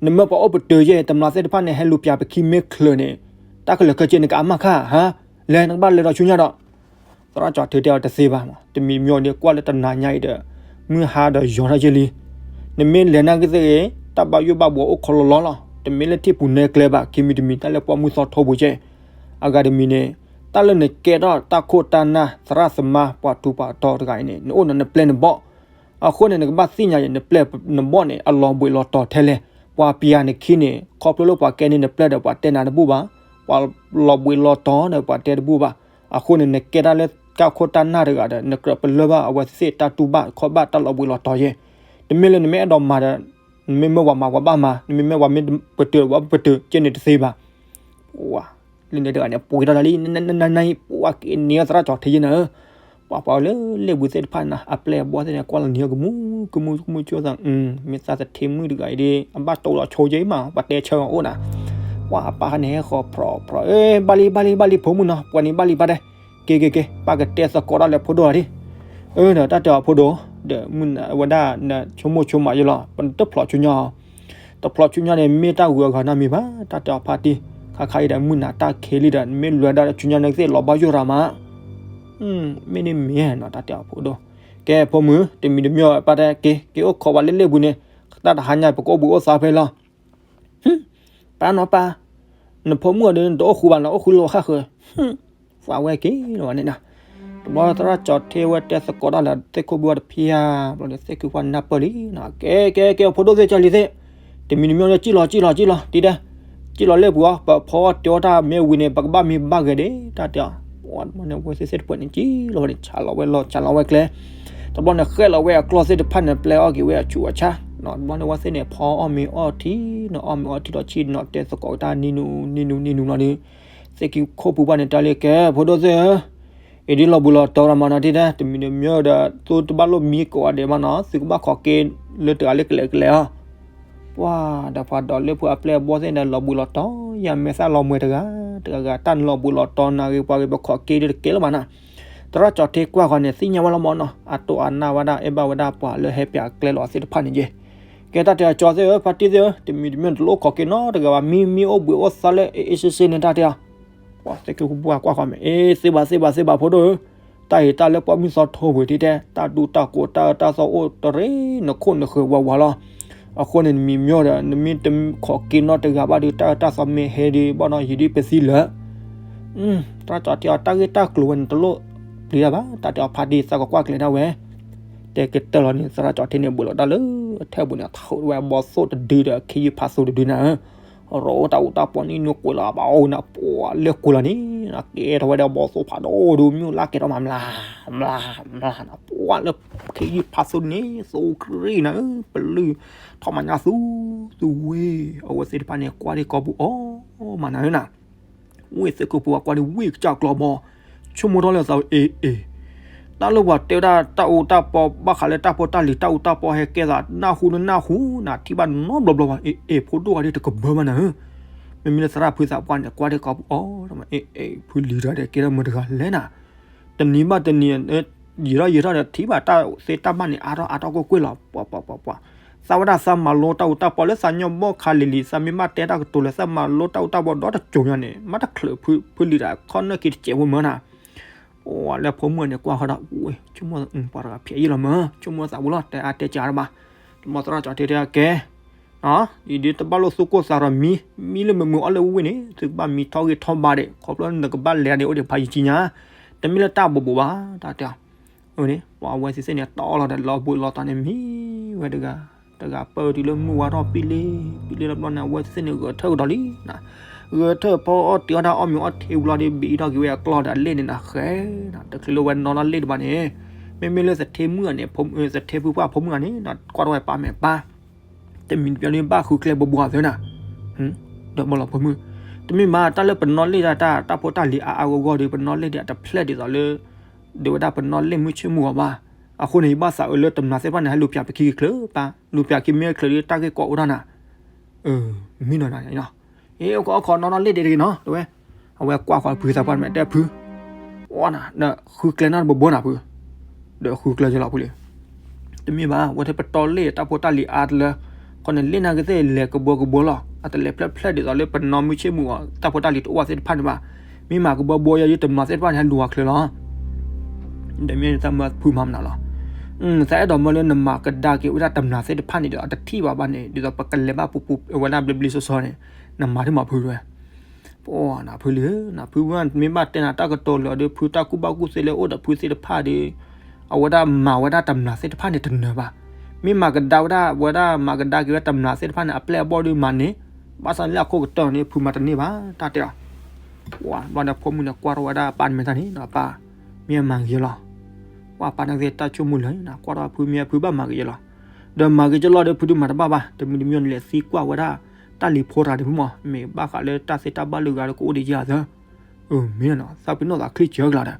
နမၢပှၤအိၣ်ပတုာ်ယဲၢ် တမျီသ့ၣ်တဖၣ်န့ၣ် ဟဲလူၤပၠးပခံမ့ၢ်ချၢးန့ၣ်, တၢ်ကလၢာ်ခဲဆ့န့ၣ် ကအမၣ်ခါဧါ, လဲၤနကဘၣ်လဲၤဒီးဆူညါဒီး. သရၣ်ကၠီၤထံတဲအီၤတသ့ဘၣ်, တမံၤမံၤဒီးကွၢ်လၢတနၤညါအံၤဒီး မုၢ်ဟါဒီးယိၤထီၣ်က့ၤလံ. နမ့ၢ်လဲၤနာ်က့သ့ၣ်ဂ့ၤ တၢ်ဘၣ်ယိၣ်ဘၣ်ဘှီးအိၣ်ခီလီၤလီၤလီၤ. တမ့ၢ်လၢထံၣ်ပူၤနဲကျဲဘၣ်, ခံမံၤတမံၤတၢ်လၢပှၢ်မုၢ်သီထိပူၤကဲ အဂၤတမံၤန့ၣ်, တၢ်လၢနကဲထီၣ်တၢ်ခိၣ်တၢ်နၢ် သရၣ်သမါပှၤထူးပှၤတီၤတဂၤအံၤန့ၣ် နအိၣ်ဒီးနပျဲၢ်နဘီၣ်. အဃိန့ၣ် နကဘၣ်သ့ၣ်ညါအံၤ နပျဲၢ်နဘီၣ်န့ၣ် အလီၤဘှံးလီၤတီၤထဲလဲၣ်. ပှၤပျးနခံန့ၣ် ခီဖျိလၢပှၤကဲန့ၢ်နပျဲၢ်ဒီး ပှၤတဲနၤတဘူၣ်ဘၣ်, ပှၤလီၤဘှံးလီၤတီၤဒီးပှၤတဲတဘူၣ်ဘၣ်. အဃိန့ၣ် နကဲတၢ်လၢတၢ်ခိၣ်တၢ်နၢ်တဂၤဒီး နကြၢးပလၢၢ်ဘၣ်အဝဲသ့ၣ်တၢ်တူၢ်ဘၣ်ခီၣ်ဘၣ်တၢ်လီၤဘှံးလီၤတီၤယဲၢ်. တမ့ၢ်လၢနမ့ၢ်အဲၣ်ဒိးမၤဒီး နမ့ၢ်မၢပှၤမၤပှၤဘၣ်မၤ, နမ့ၢ်မၢပှၤမ့ၢ်ပတုာ်ပှၤပတုာ်ကဲန့ၣ်တသ့ဘၣ်. လၢန့ၣ်တဂၤန့ၣ် ပှ့ၤထီၣ်တၢ်လံ, နနနနန ပှၤက့ၤန့ၢ်သရၣ်ကၠီၤထံယဲၢ်နၤဧၢ. ပှၤပှၤလၢလ့ၣ်ဘှံးသ့ၣ်တဖၣ်န့ၣ် အပျဲၢ်အဘီၣ်သ့ၣ်န့ၣ် ကွၢ်လီၤနံၤအကမူကမူကမူကၠိသး, မ့ၢ်သးသထ့မုၣ်တဂၤအံၤဒ် အဘၣ်တိၢ်လီၤဆိကဲမး ပှၤတဲဆၢအီၤအိၣ်နၤ. ပှၤအပၢ်န့ၣ်ဟဲဃီၤဖြီဖြီ, ဘၣ်လံဘၣ်လံဘၣ်လံ ဖိမုၣ်နီၤ, ပှၤန့ၣ်ဘၣ်လံဘၣ်ဒဲး, က့ၤက့ၤက့ၤ ပၢ်ကတဲသကိးတၢ်လၢဖိဒိၣ်ဧါဒ်. အၢ ဒီးတၢ်တဲအီၤဖိဒိၣ်, ဒီးမုၢ်နၤဝဲဒၣ်နဆိကမိၣ်ဆိကမးယဲၢ်လီၤ, ပတဖျိးဆူညါအီၤ တဖျိးဆူညါန့ၣ် မ့ၢ်တၢ်ဂုၤအဂၤနီတမံၤဘၣ်, တၢ်တဲအီၤဖါတံၢ်, ခါခါအံၤဒီးမုၢ်နၤတၢ်ခံလံဒီး နမ့ၢ်လဲၤဒၣ်ဆူညါန့ၣ်သ့ၣ်လီၤဘၣ်ယိၣ်ရၤမး. မ့ၢ်န့ၣ်မ့ၢ်နီၤ တၢ်တဲအီၤဖိဒိၣ်, ကဲဖိမုၣ် တမံၤတမံၤအီၤပၢ်တဲက့ၤ က့ၤအိၣ်ခိးပှၤလၢလ့ၣ်ဘှံးန့ၣ်, တၢ်တဟါညါ ပကအိၣ်ဘှံးအိၣ်သါဖဲလီၤ. ပၢ်နီၤပၢ်, နဖိမုၣ်အီၤဒီး နတအိၣ်ဃူဘၣ်နီၤ, အိၣ်ဃူလီၤဃၣ်ဃၢၤ. ပှၤဝဲက့ၤလီၤဝဲန့ၣ်နီၤ. တဘျီသရၣ်ကၠီၤထံဝဲတဲသကိးတၢ်လၢသ့ၣ်ခိၣ်ဘုဝဲတဖျၢၣ်, ဘျီဒီးသ့ၣ်ခိၣ်ပှၢ်နၢ်ပၢၢ်လံနီၤ, ကဲကဲကဲ ဖိဒိၣ်သ့ၣ်ကၢ်လံၤသ့ၣ်, တမံၤတမံၤဒီး စံၣ်လီၤစံၣ်လီၤစံၣ်လီၤ တံၤဒဲး, စံၣ်လီၤလ့ၣ်ပူၤအီၤ ပဖီအီၣ်တဲအီၣ်တၢ်မ့ၢ်ဝံၤန့ၣ် ပကဘၣ်မံဘၣ်ဂဲၤဒၣ် တၢ်တဲအီၤ. ဝဲသ့ၣ်သ့ၣ်တဖၣ်န့ၣ် စံၣ်လီၤဝဲန့ၣ် ဆးလီၤဝဲလီၢ်ဆးလီၤဝဲကျဲ တဘျီန့ၣ် ဃဲလီၤဝဲအကျီၢ်သ့ၣ်တဖၣ်န့ၣ် ပျဲအီၣ်က့ၤဝဲအဆူးအဆါ, တဘျီန့ၣ် ဝဲသ့ၣ်န့ၣ် ဖီအီၣ်မ့ၤအီထံနီၤ, အီၣ်မ့ၤအီထံဒီးဆံၣ်နီၤ တဲသကိးတၢ်နံၤနူၤနံၤနူၤနံၤနူၤလီၤဒီး, သ့ၣ်ခိၣ်ဖိပှၢ်န့ၣ် တဲလံ ကဲ ဖိဒိၣ်သ့ၣ်ဧၢ, အံၤဒ်လီၤဘှံးလီၤတီၤရၤမးနီၤ တံၤဒဲး, တမံၤတမံၤဒီး သုတဘၣ်လိၣ်မံကိးဂၤဒဲးမးနီၤ, သုကဘၣ်ခိးက့ၤလၢတဂၤလၢကလဲာ်ကလဲာ်အီၤ. ပှၤဒီးပှၤဒီးလၢဖိအပျဲၢ်အဘီၣ်သ့ၣ်န့ၣ် လီၤဘှံးလီၤတီၤ ယၤမဲာ်သၣ်လီၤမှဲၤတဂၤ တဂၤဂၤ တၢ်န့ၣ်လီၤဘှံးလီၤတီၤ နၤဂ့ၤပှၤဂ့ၤ ပခိးက့ၤဒီးတကဲလၢၤဘၣ်နီၤ. သရၣ်ကၠီၤထံကွၢ်ဃီန့ၣ် သ့ၣ်ညါဝဲလီၤမးနီၤ, အတိၢ်အနၢ်ဝဲဒၣ် အဲၣ်ဘၣ်ဝဲဒၣ်ပှၤလၢဟဲပၠးကျဲလီၤသ့ၣ်တဖၣ်န့ၣ်ယဲၢ်. ကဲတၢ်တဲအီၤကၠီၤသ့ၣ်ဧၢ, ဖါတံၢ်သ့ၣ်ဧၢ, တမံၤတမံၤတလိၣ်ခိးက့ၤနီတဂၤဘၣ်, မံမံအိၣ်ဘှံးအိၣ်သါလၢအအ့ၣ်စ့စ့န့ၣ် တၢ်တဲအီၤ. ပှၤသ့ၣ်ခိၣ်ဖိပှၢ်ကွၢ်ဃီမဲာ်, အ့ သ့ဘၣ်သ့ဘၣ်သ့ဘၣ်ဖိဒိၣ်ဧၢ, တၢ်အံၤတၢ်လၢပှၢ်မုၢ်သီထိပူၤတံၤဒဲး, တၢ်ဒူတၢ်ကိးတၢ်အၢတၢ်သီအိၣ်တရံး နခိၣ်နဃၢၤဝးဝးလီၤ. အဃိန့ၣ် နမံၤမံဒီး နမ့ၢ်တခိးက့ၤနီတဂၤဘၣ်ဒီး တၢ်အၢတၢ်သီမ့ၢ်ဟဲဒံးဘၣ်နီၤ ယံာ်ဒံးပသံလၢာ်. သရၣ်ကၠီၤထံအီၤ တၢ်ဂ့ၢ်တၢ်ကျိၤဝဲန့ၣ် တလိၣ်ပျံၤတၢ်ဘၣ်, တၢ်တဲအီၤဖါတံၢ် သးကကွၢ်ကျဲၤဒၣ်ဝဲ. တဲကတၢၢ်လီၤန့ၣ် သရၣ်ကၠီၤထံန့ၣ် ဘှံးလီၤတၢ်လၢအထၢၣ်ပူၤန့ၣ် ထုးဝဲအဘီသိၣ်တဒုဒီး ခ့ယုၢ်ဖးသိတဒုနၤဧၢ. ရိတၢ်အူတၢ်ပီနံၣ်နူကွံာ်လီၤဘၣ်အိၣ်နၤ ပှၤလၢကွံာ်လီၤန့ၣ် ကဲထီၣ်ဝဲဒၣ်ဘီသိၣ်ဖးဒိၣ်ဒု မ့ၣ်အူလၢကဲထီၣ်မး မျးမျးနၤ ပှၤလၢခ့ယုၢ်ဖးသိန့ၣ် သိကရံၣ်နၤဧၢ ပလုၢ်ထီၣ်မးညါသူ သူဝ့ၢ် အဝဲသ့ၣ်တဖၣ်န့ၣ် ကွၢ်ဒံးကိာ်ပူၤအီၣ်မးနၤဧၢနၤ. ဝ့ၢ်သ့ၣ်ခိၣ်ဖိကွၢ်ဒံးဝ့ၢ်ကစၢ်ကျီဘီ ဆိကမိၣ်ထီၣ်လၢသးဝဲအ့ၣ်အ့ၣ် တၢ်လၢပှၤတဲဝဲဒၣ်တၢ်အူတၢ်ပီ ဘၣ်ဃးလၢတၢ်ဖိတၢ်လံၤတၢ်အူတၢ်ပီဟဲကဲသး နၢ်ဟူနနၢ်ဟူနၤ ထံၣ်ဘၣ်နီတဘျီဘျီဘၣ်. အ့ အ့ ဖိဒိၣ်ဂၤဒ်တကဘၢဘၣ်နၤဧၢ. မ့မ့ၢ်လၢသရၣ်ဖုသးပှၢ်န့ၣ် ကွၢ်ဒံးကီးပူၤအီၤ အ့ အ့ ဖုလံၤတဂၤဒဲး ကဲထီၣ်မုာ်တဂၤလဲၣ်နၤ. တနံၤဘၣ်တနံၤ ယံာ်ထီၣ်ယံာ်ထီၣ်ဒီး ထံၣ်ဘၣ်တၢ်သ့တၢ်ဘၣ်န့ၣ် အါထီၣ်အါထီၣ်ကွ့ၢ်ကွ့ၢ်လီၤ. ပှၤပှၤပှၤပှၤ သးဝဲဒၣ်သးမၤလိတၢ်အူတၢ်ပီလၢသးညီဘီၣ်ခါလံၤလံၤ သးမ့ၢ်ဘၣ်တဲတၢ်ကတိၤလၢသးမၤလိတၢ်အူတၢ်ပီဒီတစိၤညါန့ၣ် မ့ၢ်တချုးဖုလံၤတဂၤခီၣ်နၢၣ်ခံတစဲးဖိမၢနၤ. ပှၤလၢဖိမုၣ်န့ၣ် ကွၢ်ဃီဒီး ဝ့ၢ် ဆိကမိၣ်ပှၤတဂၤဖျဲးယံာ်လီၤမၢ ဆိကမိၣ်သးဝံၤလီၤ တဲအါတဲကးတဘၣ်. တဘျီသရၣ်ကၠီၤထ့တဲကဲ အံၤဒ်တဘၣ်လိာ်သူၣ်ကိၢ်သးဒီးမံ မံလၢမုာ်မုာ်အီၣ်လၢဝ့ၢ်န့ၣ် သုကဘၣ်မံထီၣ်ဂ့ၤထီၣ်ဘးဒံး ခီဖျိနကဘၣ်လဲၤဒံးအိၣ်ဒံးဖးယံၤကံညါ တမ့ၢ်လၢတၢ်ဘိးဘိးဘၣ် တၢ်တဲအီၤ. အဝဲသ့ၣ်သ့ၣ်န့ၣ် တီလီၤဒီးလီၤဘှံးလီၤတီၤန့ၣ် မံဝဲတဂၤ တဂၤပၢတုၤလၢမုၢ်ဝါထီၣ်ပံလ့ ပံလ့လီၤဘျီန့ၣ် အဝဲသ့ၣ်သ့ၣ်န့ၣ် ဂဲၤထၢၣ်ကဒီးလံနၤ. ဂဲၤထၢၣ်ဖီအီၣ်တ့ၤအီၣ်တၢ်အီၣ်မ့ၤအီထံဘျီဒီး ဘံအံၤထီၣ်က့ၤဝဲအကျီၢ်ဒီးအလ့ၣ်န့ၣ်နၤ ဃဲနၤ တချုးလၢဝဲနီၣ်လီၤလ့ၣ်တဘၣ်န့ၣ် မ့မ့ၢ်လၢသထ့မုၣ်န့ၣ် သထ့ဖုပှၢ်ဖိမုၣ်ဂၤန့ၣ် ကွၢ်ထီၣ်ဝဲပၢ်မဲာ်ပၢ် တမံၤတပျီန့ၣ် ဘၣ်ဃုကျဲဘိဘိသ့နၤ. ဒီးဘၣ်လီၤဖိမုၣ် တမ့ၢ်ဘၣ် တၢ်လၢပနီၣ်လ့ၣ်ဒၣ်တၢ် တၢ်ဖိတၢ်လံၤအါအါဂီၢ်ဂီၢ်ဒီး ပနီၣ်လ့ၣ်ဒံးအတဖျဲၣ်ဒ်သိးလၢ ဒ်ဝဲဒၣ်ပနီၣ်လ့ၣ်မုၢ်ဆ့ၣ်မုၢ်ဂီၤဘၣ်. အဃိန့ၣ် ယဘၣ်သးအၢလၢတမျးသ့ၣ်တဖၣ်န့ၣ် ဟဲလူၤပၠးပခံက့ၤချၢပၢ် လူၤပၠးခံမ့ၢ်ချၢဒီးတၢ်ဂ့ၢ်ကီအိၣ်ထီၣ်နၤ မ့ၢ်နီၤနၤ အ့ အိၣ်ခိးအိၣ်ခိးနီၣ်နီၣ်လ့ၣ်ဒံးတဂ့ၤနီၤ တဝဲ အဝဲကွၢ်ဃီဖုသးပှၢ်မဲာ်တဲဖု အီနၤ ဒီးဃုကျဲနီတဘိဘိနၤဖု ဒီးဃုကျဲကလီၤဖုလံ တမ့ၢ်ဘၣ် ဝဲထဲပတီၢ်လ့ၣ်တၢ်ဖိတၢ်လံၤအါတလၢ ခီန့ၣ်လ့ၣ်နၤကသ့ၣ်လဲၤကဘီကဘီလီၤ အတလဲၤဖျဲၣ်ဖျဲၣ်ဒ်သိးလၢပနီၣ်မုၢ်ဆ့ၣ်မုၢ်ဂီၤ တၢ်ဖိတၢ်လံၤတအိၣ်သ့ၣ်တဖၣ်န့ၣ်ဘၣ်. မ့ၢ်မၤကဘီဘီယဲယတမျးသ့ၣ်တဖၣ်န့ၣ် ဟဲလူၤအီၤချၢလီၤ ဒီးမ့ၢ်သးမၢဖုမၤမနုၤလီၤ. သးအဲၣ်ဒိးမၢလၢနမၤကဒါက့ၤဝဲဒၣ်တမျးသ့ၣ်တဖၣ်န့ၣ်ဒီး အတထံၣ်ဘၣ်ဘၣ်န့ၣ် ဒ်သိးပကလဲၤဘၣ်ပူၤပူၤဝဲဒၣ်ဘျ့ဘျ့ဆှီဆှီန့ၣ် နမၤထံၣ်မးဖုတဝဲ ပနၤဖုလံဧၢ နဖုဝဲမ့ၢ်ဘၣ်တဲနၤတၢ်ကတိၤလၢာ်ဒီး ဖုတၢ်ကူၣ်ဘၣ်ကူၣ်သ့လၢအိၣ်ဒီးဖုသ့ၣ်တဖၣ်ဒီး အဝဲဒၣ်မၤဝဲဒၣ်တမျးသ့ၣ်တဖၣ်န့ၣ်တနၢၤဘၣ်. မ့ၢ်မၤကဒါဝဲဒၣ် ဝဲဒၣ်မၤကဒါက့ၤဝဲတမျးသ့ၣ်တဖၣ်န့ၣ် အပျဲၢ်အဘီၣ်ဒုးမၤန့ၢ် ဘၣ်ဆၣ်လၢအခိၣ်ကတၢၢ်န့ၣ် ဖုမၤတန့ၢ်ဘၣ် တၢ်တဲအီၤ. ပှၤဘျီန့ၣ်ဖိမုၣ်န့ၣ် ကွၢ်ထီၣ်ဝဲဒၣ်အပၢ်တမဲာ်တၢ်န့ၣ် အပၢ်မ့ၢ်မၤဂ့ၤလီၤ. ပှၤပၢ်န့ၣ်ကသ့ၣ်တၢ်ဆိကမိၣ်လၢာ် ကွၢ်ထီၣ်ဖုမ့ၢ်ဖုဘၣ်မၤဂ့ၤလီၤ. ဒီးမၤဂ့ၤကလီၤဒီး ဖုဒုးမၤတဘၣ်ဘၣ် တမံၤတမံၤန့ၣ် လဲၤသံကွၢ်ဝဲဒၣ် တၢ်လံၤဖိတဂၤန့ၣ်ဖုမး မ့ၢ်ဘၣ်ဃးလၢတၢ်သ့တၢ်ဘၣ်လၢဂၤဒီးကအိၣ်ဒံးယၤသၢ မ့ၢ်နီၤ သးပ့ၤနီၣ်သးချံစၢၤကလီၤဒီး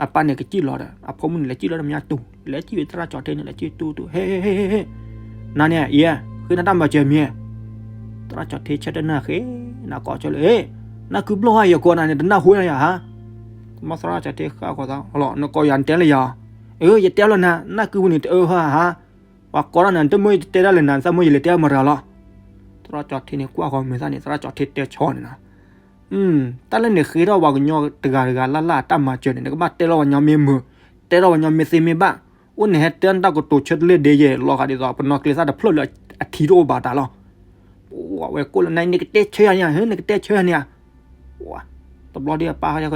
အပၢ်န့ၣ်ကစံၣ်လီၤဒီး အဖိမုၣ်န့ၣ် လဲၤစံၣ်လီၤဒီးမၠါတူၢ် လဲၤစံၣ်ဝဲသရၣ်ကၠီၤထ့န့ၣ် လဲၤစံၣ်တူၢ်တူၢ် ဟ့ ဟ့ ဟ့ ဟ့ ဟ့ နၤန့ၣ်အံၤ ဃ့နတၢ်မၤစၢၤမံၤ သရၣ်ကၠီၤထ့ဆၢတနၢ်ဃ့ နကိးဆၢလၢ နၢ်ကုဘျီၣ်ဧါ ယကိးနၤန့ၣ် တနၢ်ဟူနၤယၤဧါ. မ့ၢ်သရၣ်ကၠီၤထ့ဃၣ်ဃီၤသး လီၤ နကိးယၤနတဲလၢယၤ အၢ ယတဲလီၤနၤ နၢ်ကုပူၤန့ၣ်တအၢဟါဧါ. ပှၤကိးထီၣ်နၤ တမ့ၢ်ယတဲဒၣ်လၢနၤ သးမ့ၢ်ယလဲၤတဲမတၤလီၤ. သရၣ်ကၠီၤထ့န့ၣ် ကွၢ်ဃီၤမဲာ်သၣ်န့ၣ် သရၣ်ကၠီၤထ့တဲဆီန့ၣ်နီၤ တၢ်လၢနဃ့ထီၣ်ပှၤကညီတဂၤတဂၤလၢ်လၢ်အတၢ်မၤစၢၤန့ၣ် နကဘၣ်တဲလီၤပှၤကညီမ့ၢ်မုာ် တဲလီၤပှၤကညီမ့ၢ်သ့မ့ၢ်ဘၣ် အိၣ်န့ၣ်ဟဲတဲနတၢ်ကတိၤဆၢတလ့ၢ်ဒ်ယဲၢ် လီၤဂာ်ဒ်သိး ပနီၣ်ကျဲသၣ်တဖျၢၣ်လၢအထံတအိၣ်ဘၣ်တၢ်လီၤ. ပဝဲကိးလၢနၤ နကတဲဆၢယၤန့ၣ်ဧါ နကတဲဆၢယၤန့ၣ်ဧါ. တဘျီဒ်အပၢ်ဃါ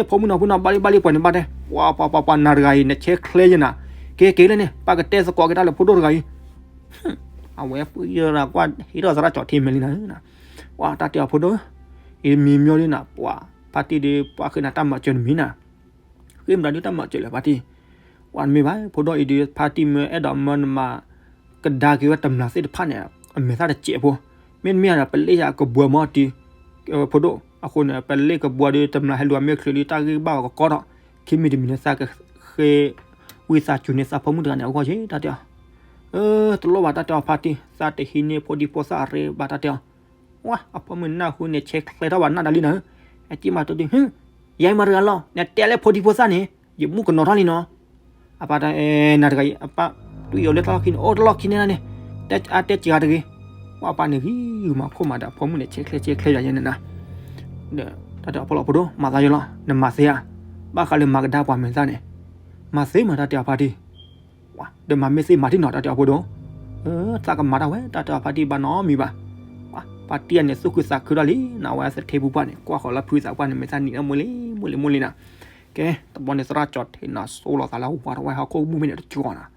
ဖိမုၣ်နီၤ ဖိနီၤ ဘၣ်လံဘၣ်လံ ပှၤန့ၣ်ဘၣ်တဲ ပှၤပှၤပှၤပှၤ နၤတဂၤအံၤ နဆဲချ့ယဲၢ်နၤ ကဲက့ၤလၢန့ၣ် ပၢ်ကတဲသကိးက့ၤတၢ်လၢဖိဒိၣ်တဂၤအံၤ အဝဲပှၤယၢၤကွၢ်ဟ့ထီၣ်သရၣ်ကၠီၤထ့မဲာ်လံနၤ ပှၤတၢ်တဲအီၤဖိဒိၣ် အံၤမံၤမၠီဒ်နၤ ပှၤဖါတံၢ်ဒီး ပှၤဃ့နၤတၢ်မၤစၢၤတမံၤနၤ ဃ့မတၤဒုတၢ်မၤစၢၤလၢၤဖါတံၢ် ပှၤတမ့ၢ်ဘၣ် ဖိဒိၣ်အံၤဒီး ဖါတံၢ်မၢအဲၣ်ဒိးမၢနမၤကဒါက့ၤဝဲတမျးသ့ၣ်တဖၣ်န့ၣ် အမဲာ်သၣ်တစဲးဖိ မ့တမ့ၢ်ဒီး ပလ့ၣ်ယၤကဘှီမၢအီၤတံၢ် ဖိဒိၣ် အဃိန့ၣ် ပလ့ၣ်ကဘှီဒီး တမျးဟဲလူၤအမ့ၢ်ချုးဒီး တၢ်ဂ့ၢ်ဘၣ်အီၤကကီထီၣ် ခံမံၤတမံၤန့ၣ် သးကဃ့ ဝံသးစူၤန့ၢ်သးဖိမုၣ်တဂၤန့ၣ် အဂီၢ်က့ၤ တၢ်တဲအီၤ တလိၣ်ဘၣ် တၢ်တဲအီၤ ဖါတံၢ် သးတဟံးန့ၢ်ဖိဒံဖိသၣ်အရ့ဘၣ် တၢ်တဲအီၤ ဝါ အဖိမုၣ်နၢ်ဟူန့ၣ် ဆဲချ့ထီၣ်ဘၣ်နၢ်ဒၣ်လံနၤ အစံၣ်မၤတဒု ဟ့ ယၤမၤတဂၤလီၤ နတဲလၢဖိဒံဖိသၣ်န့ၣ် ယမူကနီၤထီၣ်လံနီၤ အပၢ်တဲ နၤတဂၤအံၤ အပၢ် တွံၢ်ယိၤလၢတၢ်လီၢ်ခံန့ၣ် အိၣ်တလီၢ်ခံန့ၣ်လီၤန့ၣ် တဲအါတဲစှၤတဂ့ၤ ပှၤပၢ်န့ၣ်ဂံၤဂုၤမၤခိၣ်မးဒီး အဖိမုၣ်န့ၣ် ဆဲချ့ဆဲချ့ယၤယဲန့ၣ်နၤ ဒီးတၢ်တဲအီၤဖိလီၤဖိဒိၣ် မၤသးယိလီၤ နမၤသ့ဧါ ဘၣ်ဃးလၢမၤကဒါပှၤမဲာ်သၣ်န့ၣ် မၤသ့မး တၢ်တဲအီၤဖါတံၢ် ဒီးမၤမ့ၢ်သ့မၤတံၢ်နီၤ တၢ်တဲအီၤဖိဒိၣ် သးကမၤတၢ်ဝဲ တၢ်တဲအီၤဖါတံၢ်ဘၣ်နီတမံၤဘၣ် ဖါတံၢ်န့ၣ် သူၣ်ခုသးခုထီၣ်လံနီၤ အဝဲသထ့ဖုပှၢ်န့ၣ် ကွၢ်ဃီၤလၢဖုသးပှၢ်န့ၣ် မဲာ်သၣ်နံၤလၢမူလံမူလံမူလံနီၤ ကဲ တဘျီန့ၣ် သရၣ်ကၠီၤထ့န့ၣ် ဆိလီၤသးလၢ ဝၤထီၣ်ဝဲဟီၣ်ခိၣ်ကမူၣ်ဖဲန့ၣ်တကၠီၤနီၤ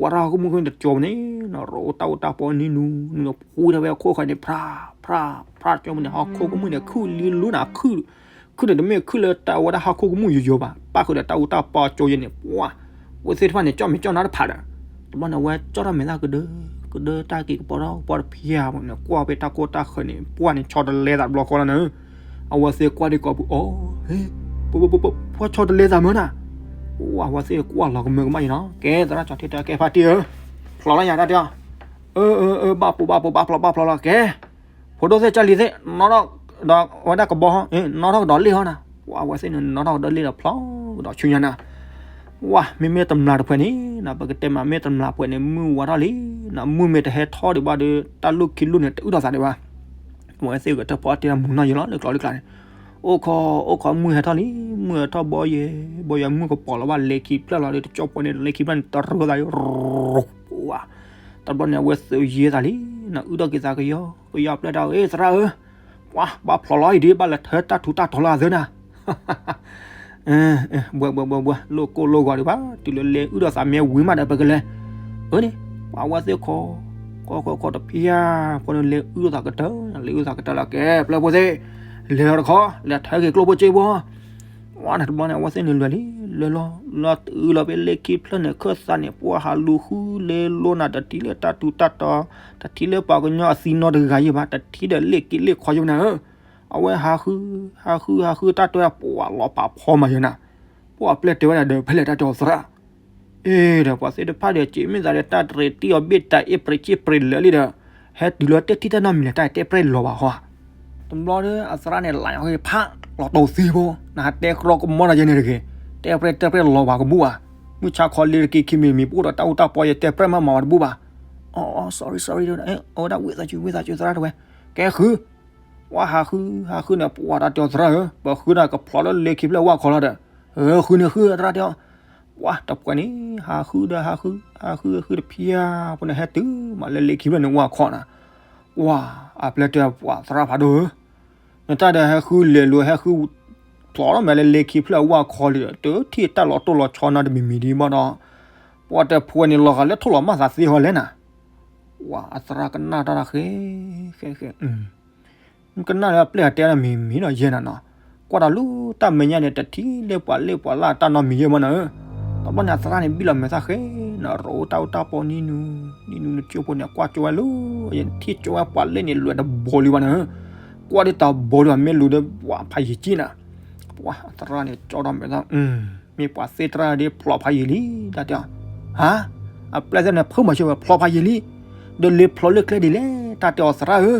ဝၤထီၣ်ဟီၣ်ခိၣ်ကမူၣ်ဖဲန့ၣ်တကၠီၤန့ၣ်နီၤ ရိတၢ်အိၣ်တၢ်ပီနံၤနူၤနူၤ ဖှူထီၣ်ဝဲအခိၣ်ဃီန့ၣ် ဖြး ဖြး ဖြး ကၠီမူန့ၣ် ဟီၣ်ခိၣ်ကမူၣ်န့ၣ် ခုၣ်လံလူနၤ ခုၣ် ခုၣ်န့ၣ် တမ့ၢ်ခုၣ်လၢတၢ်ဝဲဒၣ်ဟီၣ်ခိၣ်ကမူၣ်ယိယိဘၣ် ပၣ်ဃုာ်ဒီးတၢ်အူတၢ်ပီကၠိယဲန့ၣ် ပှၤ ဝဲသ့ၣ်တဖၣ်န့ၣ် ကၠီၣ်မဲာ်ကၠီၣ်နါတဖၣ်ဒီး တဘျီန့ၣ် အဝဲကၠီၣ်ထီၣ်မဲာ်သၣ်ကဒၢ ကဒၢတၢ်က့ၤကပီၤထီၣ်ကပီၤတဖျၢၣ်န့ၣ် ကွၢ်ဖဲတၢ်ကိၢ်တၢ်ဃၢၤန့ၣ် ပှၢ်န့ၣ် ဆီတလဲသးတဘျီဃီလီၤနၤ အဝဲသ့ၣ်ကွၢ်ဒံးကီးပူၤအီၤ ဟ့ ပှၤဆီတလဲသးမၢနၤ ပှၤဝဲသ့ၣ်ကွၢ်လီၤကမၢကမၣ်အံၤနီၤ, ကဲ သရၣ်ကၠီၤထံတဲ ကဲဖါတံၢ်ဧၢ, ဖျိးလီၤယၤတၢ်တဲအီၤ, အၢ အၢ အၢ ဘၣ်ပိာ် ဘၣ်ပိာ် ဘၣ်ဖျိး ဘၣ်ဖျိးလီၤ ကဲ, ဖိဒိၣ်သ့ၣ်ကၢ်လံၤသ့ၣ် နီၣ်ထီၣ်ဒီးဝဲဒၣ်ကဘီဟီ, နီၣ်ထီၣ်ကဒီးလ့ၣ်ဟီနီၤ, ပှၤဝဲသ့ၣ်န့ၣ် နီၣ်ထီၣ်ကဒီးလ့ၣ်ဒီးဖျိးကဒီးဆူညါနီၤ ဝဲ မ့မ့ၢ်တမျၢ်တဖှဲးန့ၣ်နီၤ, ပကတဲမး မ့ၢ်တမျၢ်ဖှဲးန့ၣ် မုၢ်ဝါထီၣ်လံ, မုၢ်မ့ၢ်တဟဲထီၣ်ဒံးဘၣ်ဒီး တၢ်လိၣ်ခံလိၣ်န့ၣ် တအုၣ်ထီၣ်သးဒံးဘၣ်, အဝဲသ့ၣ်ဂဲၤထၢၣ်ဖီအီၣ်တ့ၢ်တၢ်မူၤနီၢ်ယဲလီၤ လၢကျိးလၢကျါန့ၣ်, အိၣ်ခိး အိၣ်ခိး မုၢ်ဟဲထီၣ်လံ, မုၢ်ဟဲထီၣ်ဘီယဲ, ဘီယဲ မုၢ်ကပီၤလီၤဘၣ် လ့ခံဖျၢၣ်လီၤဒီး တကၠီၣ်ပှဲၤန့ၣ် လ့ခံဖျၢၣ်န့ၣ် တရၢသးလံ, ပှၤ တဘျီန့ၣ် အဝဲသုးယဲသးလံ, နအုၣ်ထီၣ်က့ၤသးကယီကယီ ပျဲၢ်တၢ်ဧၢ သရၣ်ဧၢ ပှၤ ဘၣ်ဖျိးလီၤအံၤဒ် ဘၣ်လဲၤထၢတၢ်ထူးတၢ်တီၤလၢအသၢနၤ, ဘှဲဘှဲဘှဲဘှဲ လိၣ်ကိၢ်လိၣ်ဂီၤဒံးဘၣ်, တုၤလၢလဲၤအုၣ်ဒီးသးမ့ၢ်ဝံၤမးဒီး ပကလဲၤ, အၢန့ၣ်, ပှၤဝဲသ့ၣ်ခိး, ခိးခိးခိးတဖျၢၣ်, ဖိန့ၣ်လဲၤအုၣ်ဒီးသးကတၢၢ်, လဲၤအုၣ်သးကတၢၢ်လီၤ ကဲ ပျဲၢ်ဖိသ့ၣ်, လဲၤလီၤတခီ, လဲၤထၢက့ၤကျိၣ်ဖိစ့ဖိ ဝဲန့ၣ်တဘျီန့ၣ် အဝဲသ့ၣ်န့ၣ်လဲၤလံ, လဲၤလီၤ, လီၤတုၤလီၤဖဲလ့ခံဖျၢၣ်န့ၣ် ခၢၣ်သးန့ၣ် ပှၤဟးလူၤဃုလဲၤလိနၤ တထံၣ်လၢတၢ်ထူးတၢ်တီၤ, တထံၣ်လၢပှၤကညီအသံနီတဂၤယဲဘၣ်, တထံၣ်ဒီးလ့ၣ်က့လ့ၣ်ခီယဲဘၣ်နၤဧၢ, အဝဲဟးဃု, ဟးဃု ဟးဃုတၢ်တဲဝဲဒၣ် ပှၤလီၤပာ်ဖီမးယဲနၤ, ပှၤပျဲၢ်တဲဝဲဒၣ်ဒီး ဖဲလဲၣ်တၢ်တဲအီၤသရၣ် အ့ဒီး ပှၤသ့ၣ်တဖၣ်ဒီး က့ၤမ့ၢ်သးဒီး တၢ်တရံးတံၢ်အီၤဘ့ၣ်တၢ်အ့ၣ်ပြ့းက့ၣ်ပြ့းလၢာ်လံဒီး ဟဲတုၤလီၤတဲထံၣ်တၢ်နီတမံၤလဲၣ် တၢ်တဲပြဲၢ်လီၤဘၣ်ဃီ, တဘျီဒီး အသရၣ်န့ၣ် လၢ်အီၤဖး လီၤတိၢ်သံဖိ နဟးတဲကြီကမီနၤယဲန့ၣ်တဂ့ၤ, တဲပြဲၢ်တဲပြဲၢ်လီၤဘၣ်ကဘူၣ်ဘၣ်, မုၢ်ဆါခီလ့တက့ၤခံမံၤမံၤ ပအိၣ်ဒီးတၢ်အူတၢ်ပီယဲ တဲပြဲၢ်မးမၤဝဲတဘူၣ်ဘၣ်, အီ sorry sorry အဝဲဒၣ် ဝံသးစူၤ ဝံသးစူၤ သရၣ်တဝဲ, ကဲဃု ပှၤဟးဃု ဟးဃုန့ၣ် ပှၤတၢ်တဲအီၤသရၣ်ဧၢ, ပဃုန့ၣ်ကဖျိးလၢလ့ခံဖျၢၣ်ဝၣ်ခီလီၤဒီး, ဃုန့ၣ်ဃု သရၣ်တဲအီၤ, ပှၤတပှဲၤန့ၣ် ဟးဃုဒီးဟးဃု ဟးဃုဃုတဖျၢၣ် ဖိန့ၣ်ဟဲတုၤမးလၢလ့ခံဖျၢၣ်န့ၣ်ဝၣ်ခီနီၤ, ပှၤအပျဲၢ်တဲပှၤသရၣ်ဖးဒိၣ်ဧၢ, နတၢ်ဒီးဟဲဃုလဲၤလိၤ ဟဲဃုဖျိးထီၣ်မးလၢလ့ခံဖျၢၣ်ဝၣ်ခီလံဒီး တထံၣ်တၢ်လီၤတိၢ်လီၤဆီနီတမံၤမံၤဒံးဘၣ်ဒီး, ပှၤတပှဲၤန့ၣ်လီၤဂာ်လၢထိၣ်လီၤမၢ်သးသ့ဟီလဲၣ်နၤ, ပှၤအသရၣ်ကနၣ်တၢ်တၢ်ဃဲ ဃဲဃဲ ကနၣ်လၢအပျဲၢ်အတဲတၢ်မံၤမံၤနီၤယဲနၤနီၤ, ကွၢ်တၢ်လူၤတၢ်မဲာ်ညါန့ၣ် တထံၣ်လၢပှၤလ့ပှၤလၢ်တၢ်နီတမံၤယဲမးနၤဧၢ, တဘျီန့ၣ် အသရၣ်န့ၣ် ဘံၣ်လီၤမဲာ်သၣ်ဃဲနီၤ ရိတၢ်အူတၢ်ပီနံၤနူၤ နံၤနူၤနကၠိဖိန့ၣ် ကွၢ်ကၠိဝဲလၢ ယထံၣ်ကၠိဝဲပှၤလ့န့ၣ် လွဲၢ်တဘိလံဘၣ်နၤဧၢ, ကွၢ်ဒ်တၢ်ဘိလံဘၣ် မ့ၢ်လူၤဒီးပှၤဖးယံၤကံနၤ, ပှၤအသရၣ်န့ၣ် ကၠီထီၣ်မဲာ်သၣ် မ့ၢ်ပှၤသ့ၣ်တရၣ်ဒ်ဖျိးဖးယံၤလံ တၢ်တဲအီၤ, ဟါ, အပျဲၢ်သ့ၣ်န့ၣ် ဖုမၤဆိဝဲဖျိးဖးယံၤလံ, ဒီးလ့ဖျိးလၢကျဲဒ်လဲၣ် တၢ်တဲအီၤသရၣ်ဧၢ,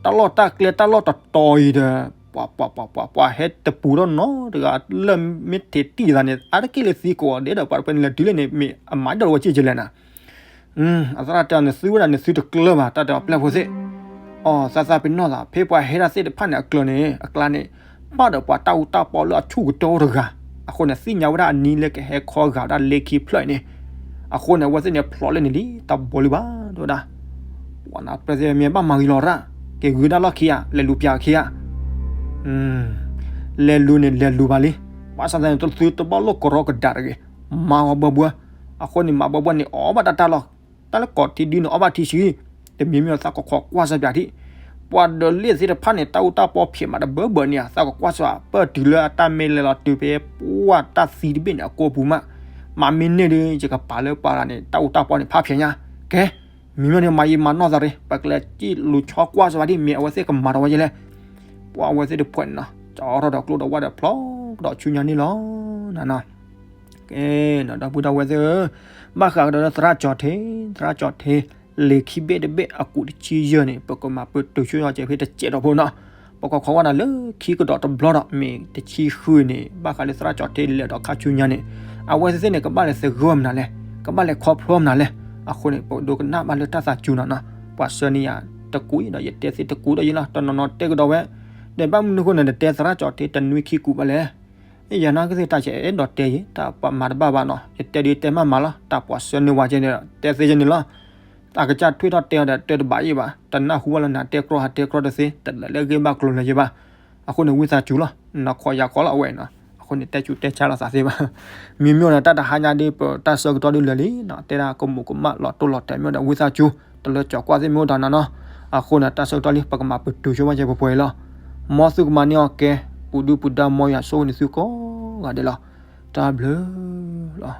တၢ်လီၢ်တၢ်ကျဲတၢ်လီၢ်တတီၤအံၤဒီး ပှၤ ပှၤ ပှၤ ပှၤ ပှၤဟဲတပူၤထီၣ်နီတဂၤလၢမ့ၢ်ထဲတံၢ်သးန့ၣ် အါတက့ၢ်လၢသံကိးအီၤဒဲးဒီး ပှၤတဖၣ်န့ၣ်လဲၤတုၤလၢန့ၣ် မ့ၢ်အမၤဒိၣ်ဝဲက့ၢ်ကလဲၣ်နၤ အသရၣ်တဲအီၤ နသုဝဲဒၣ်နသုတကျၢၤဘၣ် တၢ်တဲအီၤပျဲၢ်ဖိသ့ၣ်, အီၤ သးသးပ့ၤနီၣ်သး ဖဲပှၤဟဲတၢ်သ့ၣ်တဖၣ်န့ၣ် အကျၢၤန့ၣ် အကျါန့ၣ် ဘၣ်ဒီးပှၤတၢ်အူတၢ်ပီလၢအဆူၣ်ကတီၢ်တဂၤ, အဃိန့ၣ် သ့ၣ်ညါဝဲဒၣ်အနံၤလၢကဟဲခီဂာ်ဝဲဒၣ်လ့ခံဖျၢၣ်အံၤန့ၣ်, အဃိန့ၣ် အဝဲသ့ၣ်န့ၣ် ဖျိးလၢန့ၣ်လံ တၢ်ဘိလံဘၣ် တဲဝဲဒၣ်, ပှၤနၢ်ပျဲၢ်သ့ၣ်မ့ၢ်ဘၣ်မၤဂ့ၤလီၤရၣ်, က့ၤဂုာ်ဒၣ်လီၢ်ခံဧါ, လဲၤလူၤပျၢ်ခံဧါ လဲၤလူၤန့ၣ် လဲၤလူၤဘၣ်လံ, ဘၣ်ဆၣ်သနာ်က့ သုတဘၣ်လိၣ်ကရီကဒါတဂ့ၤ, မၤဝဲဘှီဘှီ, အဃိန့ၣ် မၤဘှီဘှီန့ၣ် အီၣ်ဘၣ်တၢ်တၢ်လီၤ, တၢ်လၢကိးထံဒုန့ၣ် အီၣ်ဘၣ်ထံဆှံ, တမံၤမံၤ သးကခီကွၢ်စၢၤပၠးထံ, ပှၤဒီးလ့ၣ်သ့ၣ်တဖၣ်န့ၣ် တၢ်အူတၢ်ပီဖျဲးမးတဘၢဘၢန့ၣ်ဧါ, သးကကွၢ်စၢၤ ပၢၢ်တုၤလၢအတၢ်မ့ၢ်လဲၤလီၤတုၤဖဲ ပှၢ်တၢ်သံတဘ့ၣ်န့ၣ် အကိာ်ပူၤမး, မၤမ့ၢ်န့ၢ်ဒီး ယကပာ်လၢပှၤဂၤန့ၣ် တၢ်အူတၢ်ပီန့ၣ် ဖးဖျဲးညါ, ကဲ မ့မ့ၢ်န့ၣ် မၤယံာ်မၤနီၢ်သးရ့, ပကလဲၤစံၣ်လူၤဆီကွၢ်စၢၤဘၣ်ဒ် မ့ၢ်အဝဲသ့ၣ်ကမၤထီၣ်ဝဲယဲလဲၣ်, ပှၤအဝဲသ့ၣ်တဖှဲးန့ၣ်နီၤ ကၠီထီၣ်ဒီးကျိဒီးဝၣ်ဒီးဖျိးကဒီးဆူညါန့ၣ်လီၤ, နနီၤ, ကဲနီၤ ဒီပုၢ်ဒီဝဲၢ်သ့ၣ်ဧၢ, ဘၣ်ဃးကဒီးလၢသရၣ်ကၠီၤထံ, သရၣ်ကၠီၤထံ, လ့ၤခံဘ့ၣ်တဘ့ၣ်အကူးတဆံယဲၢ်န့ၣ် ပကမၤပတုာ်ဆိကဲဖဲတစဲးဒီးဖိနီၤ, ပကခိးဝဲဒၣ်လၢခံကဒီးတဘျီဒီး မ့ၢ်တဆံဃုန့ၣ် ဘၣ်ဃးလၢသရၣ်ကၠီၤထံလဲၤဒီးခါဆူညါန့ၣ်, အဝဲသ့ၣ်န့ၣ် ကဘၣ်လဲၤသဂၢၢ်မနုၤလဲၣ်, ကဘၣ်လဲၤခီဖျိမနုၤလဲၣ်, အဃိန့ၣ် ပဒိကနၣ်ဘၣ်လၢတၢ်သးစူၤနီၤနီၤ, ပှၤဆှၢန့ၢ်ယၤတကူးဒီး ယတဲသ့ၣ်တကူးဒီးယလီၤ, တနီၤနီၤတဲကဒီးဝဲ, ဒီးဘၣ်မနုၤအဃိန့ၣ် နတဲသရၣ်ကၠီၤထံတနွံခံကူးဘၣ်လဲၣ်, ယနာ်က့သ့ၣ်တၢ်ဆဲးအဲၣ်ဒိးတဲယဲ တၢ်ပှၤမၤတဘၣ်ဘၣ်နီၤ, ယတဲဒ်တဲမးမးလီၤ, တၢ်ပှၤဆှၢန့ၢ်ဝဲကဲန့ၣ်ဒီး တဲသ့ယဲန့ၣ်လီၤ, တၢ်ကစၢ်ထွံၣ်ထီၣ်တဲအီၤဒီး တဲတဘၣ်ယဲဘၣ်, တနၢ်ဟူဘၣ်လၢနတဲကြီဟးတဲကြီတသ့, တလဲၤလၢဂ့ၢ်ဘၣ်ကျိၤလၢၤယဲဘၣ်, အဃိန့ၣ် ဝံသးစူၤလီၤ, နခိးယၤခိးလီၤအဝဲနီၤ, အဃိန့ၣ် တဲစူၤတဲဆါလိာ်သးသ့ဘၣ်, မ့မ့ၢ်ဒီးတၢ်တဟါညါဒ် ပတၢ်ဆၢကတီၢ်ဒ်လဲၣ်လံနီၤ, တဲဒၣ်ကမူးကမၣ်လီၤတိၢ်လီၤတဲာ်မ့ၢ်ဒီး ဝံသးစူၤ တလၢကၠီၤကွၢ်သ့ၣ်မ့ၢ်အိၣ်ဒီးနၤနီၤ, အဃိန့ၣ် တၢ်ဆၢကတီၢ်လံ ပကမၤပတုာ်ဆိကဲပှဲၤပှဲၤအံၤလီၤ, မ်သုကမၤန့ၢ်အီၣ်ကဲ, ပူၤဒုပူၤဒါ မ်ယွၤဆိၣ်ဂ့ၤန့ၢ်သုကိးဂၤဒဲးလီၤ, တၢ်ဘျုးလီၤ.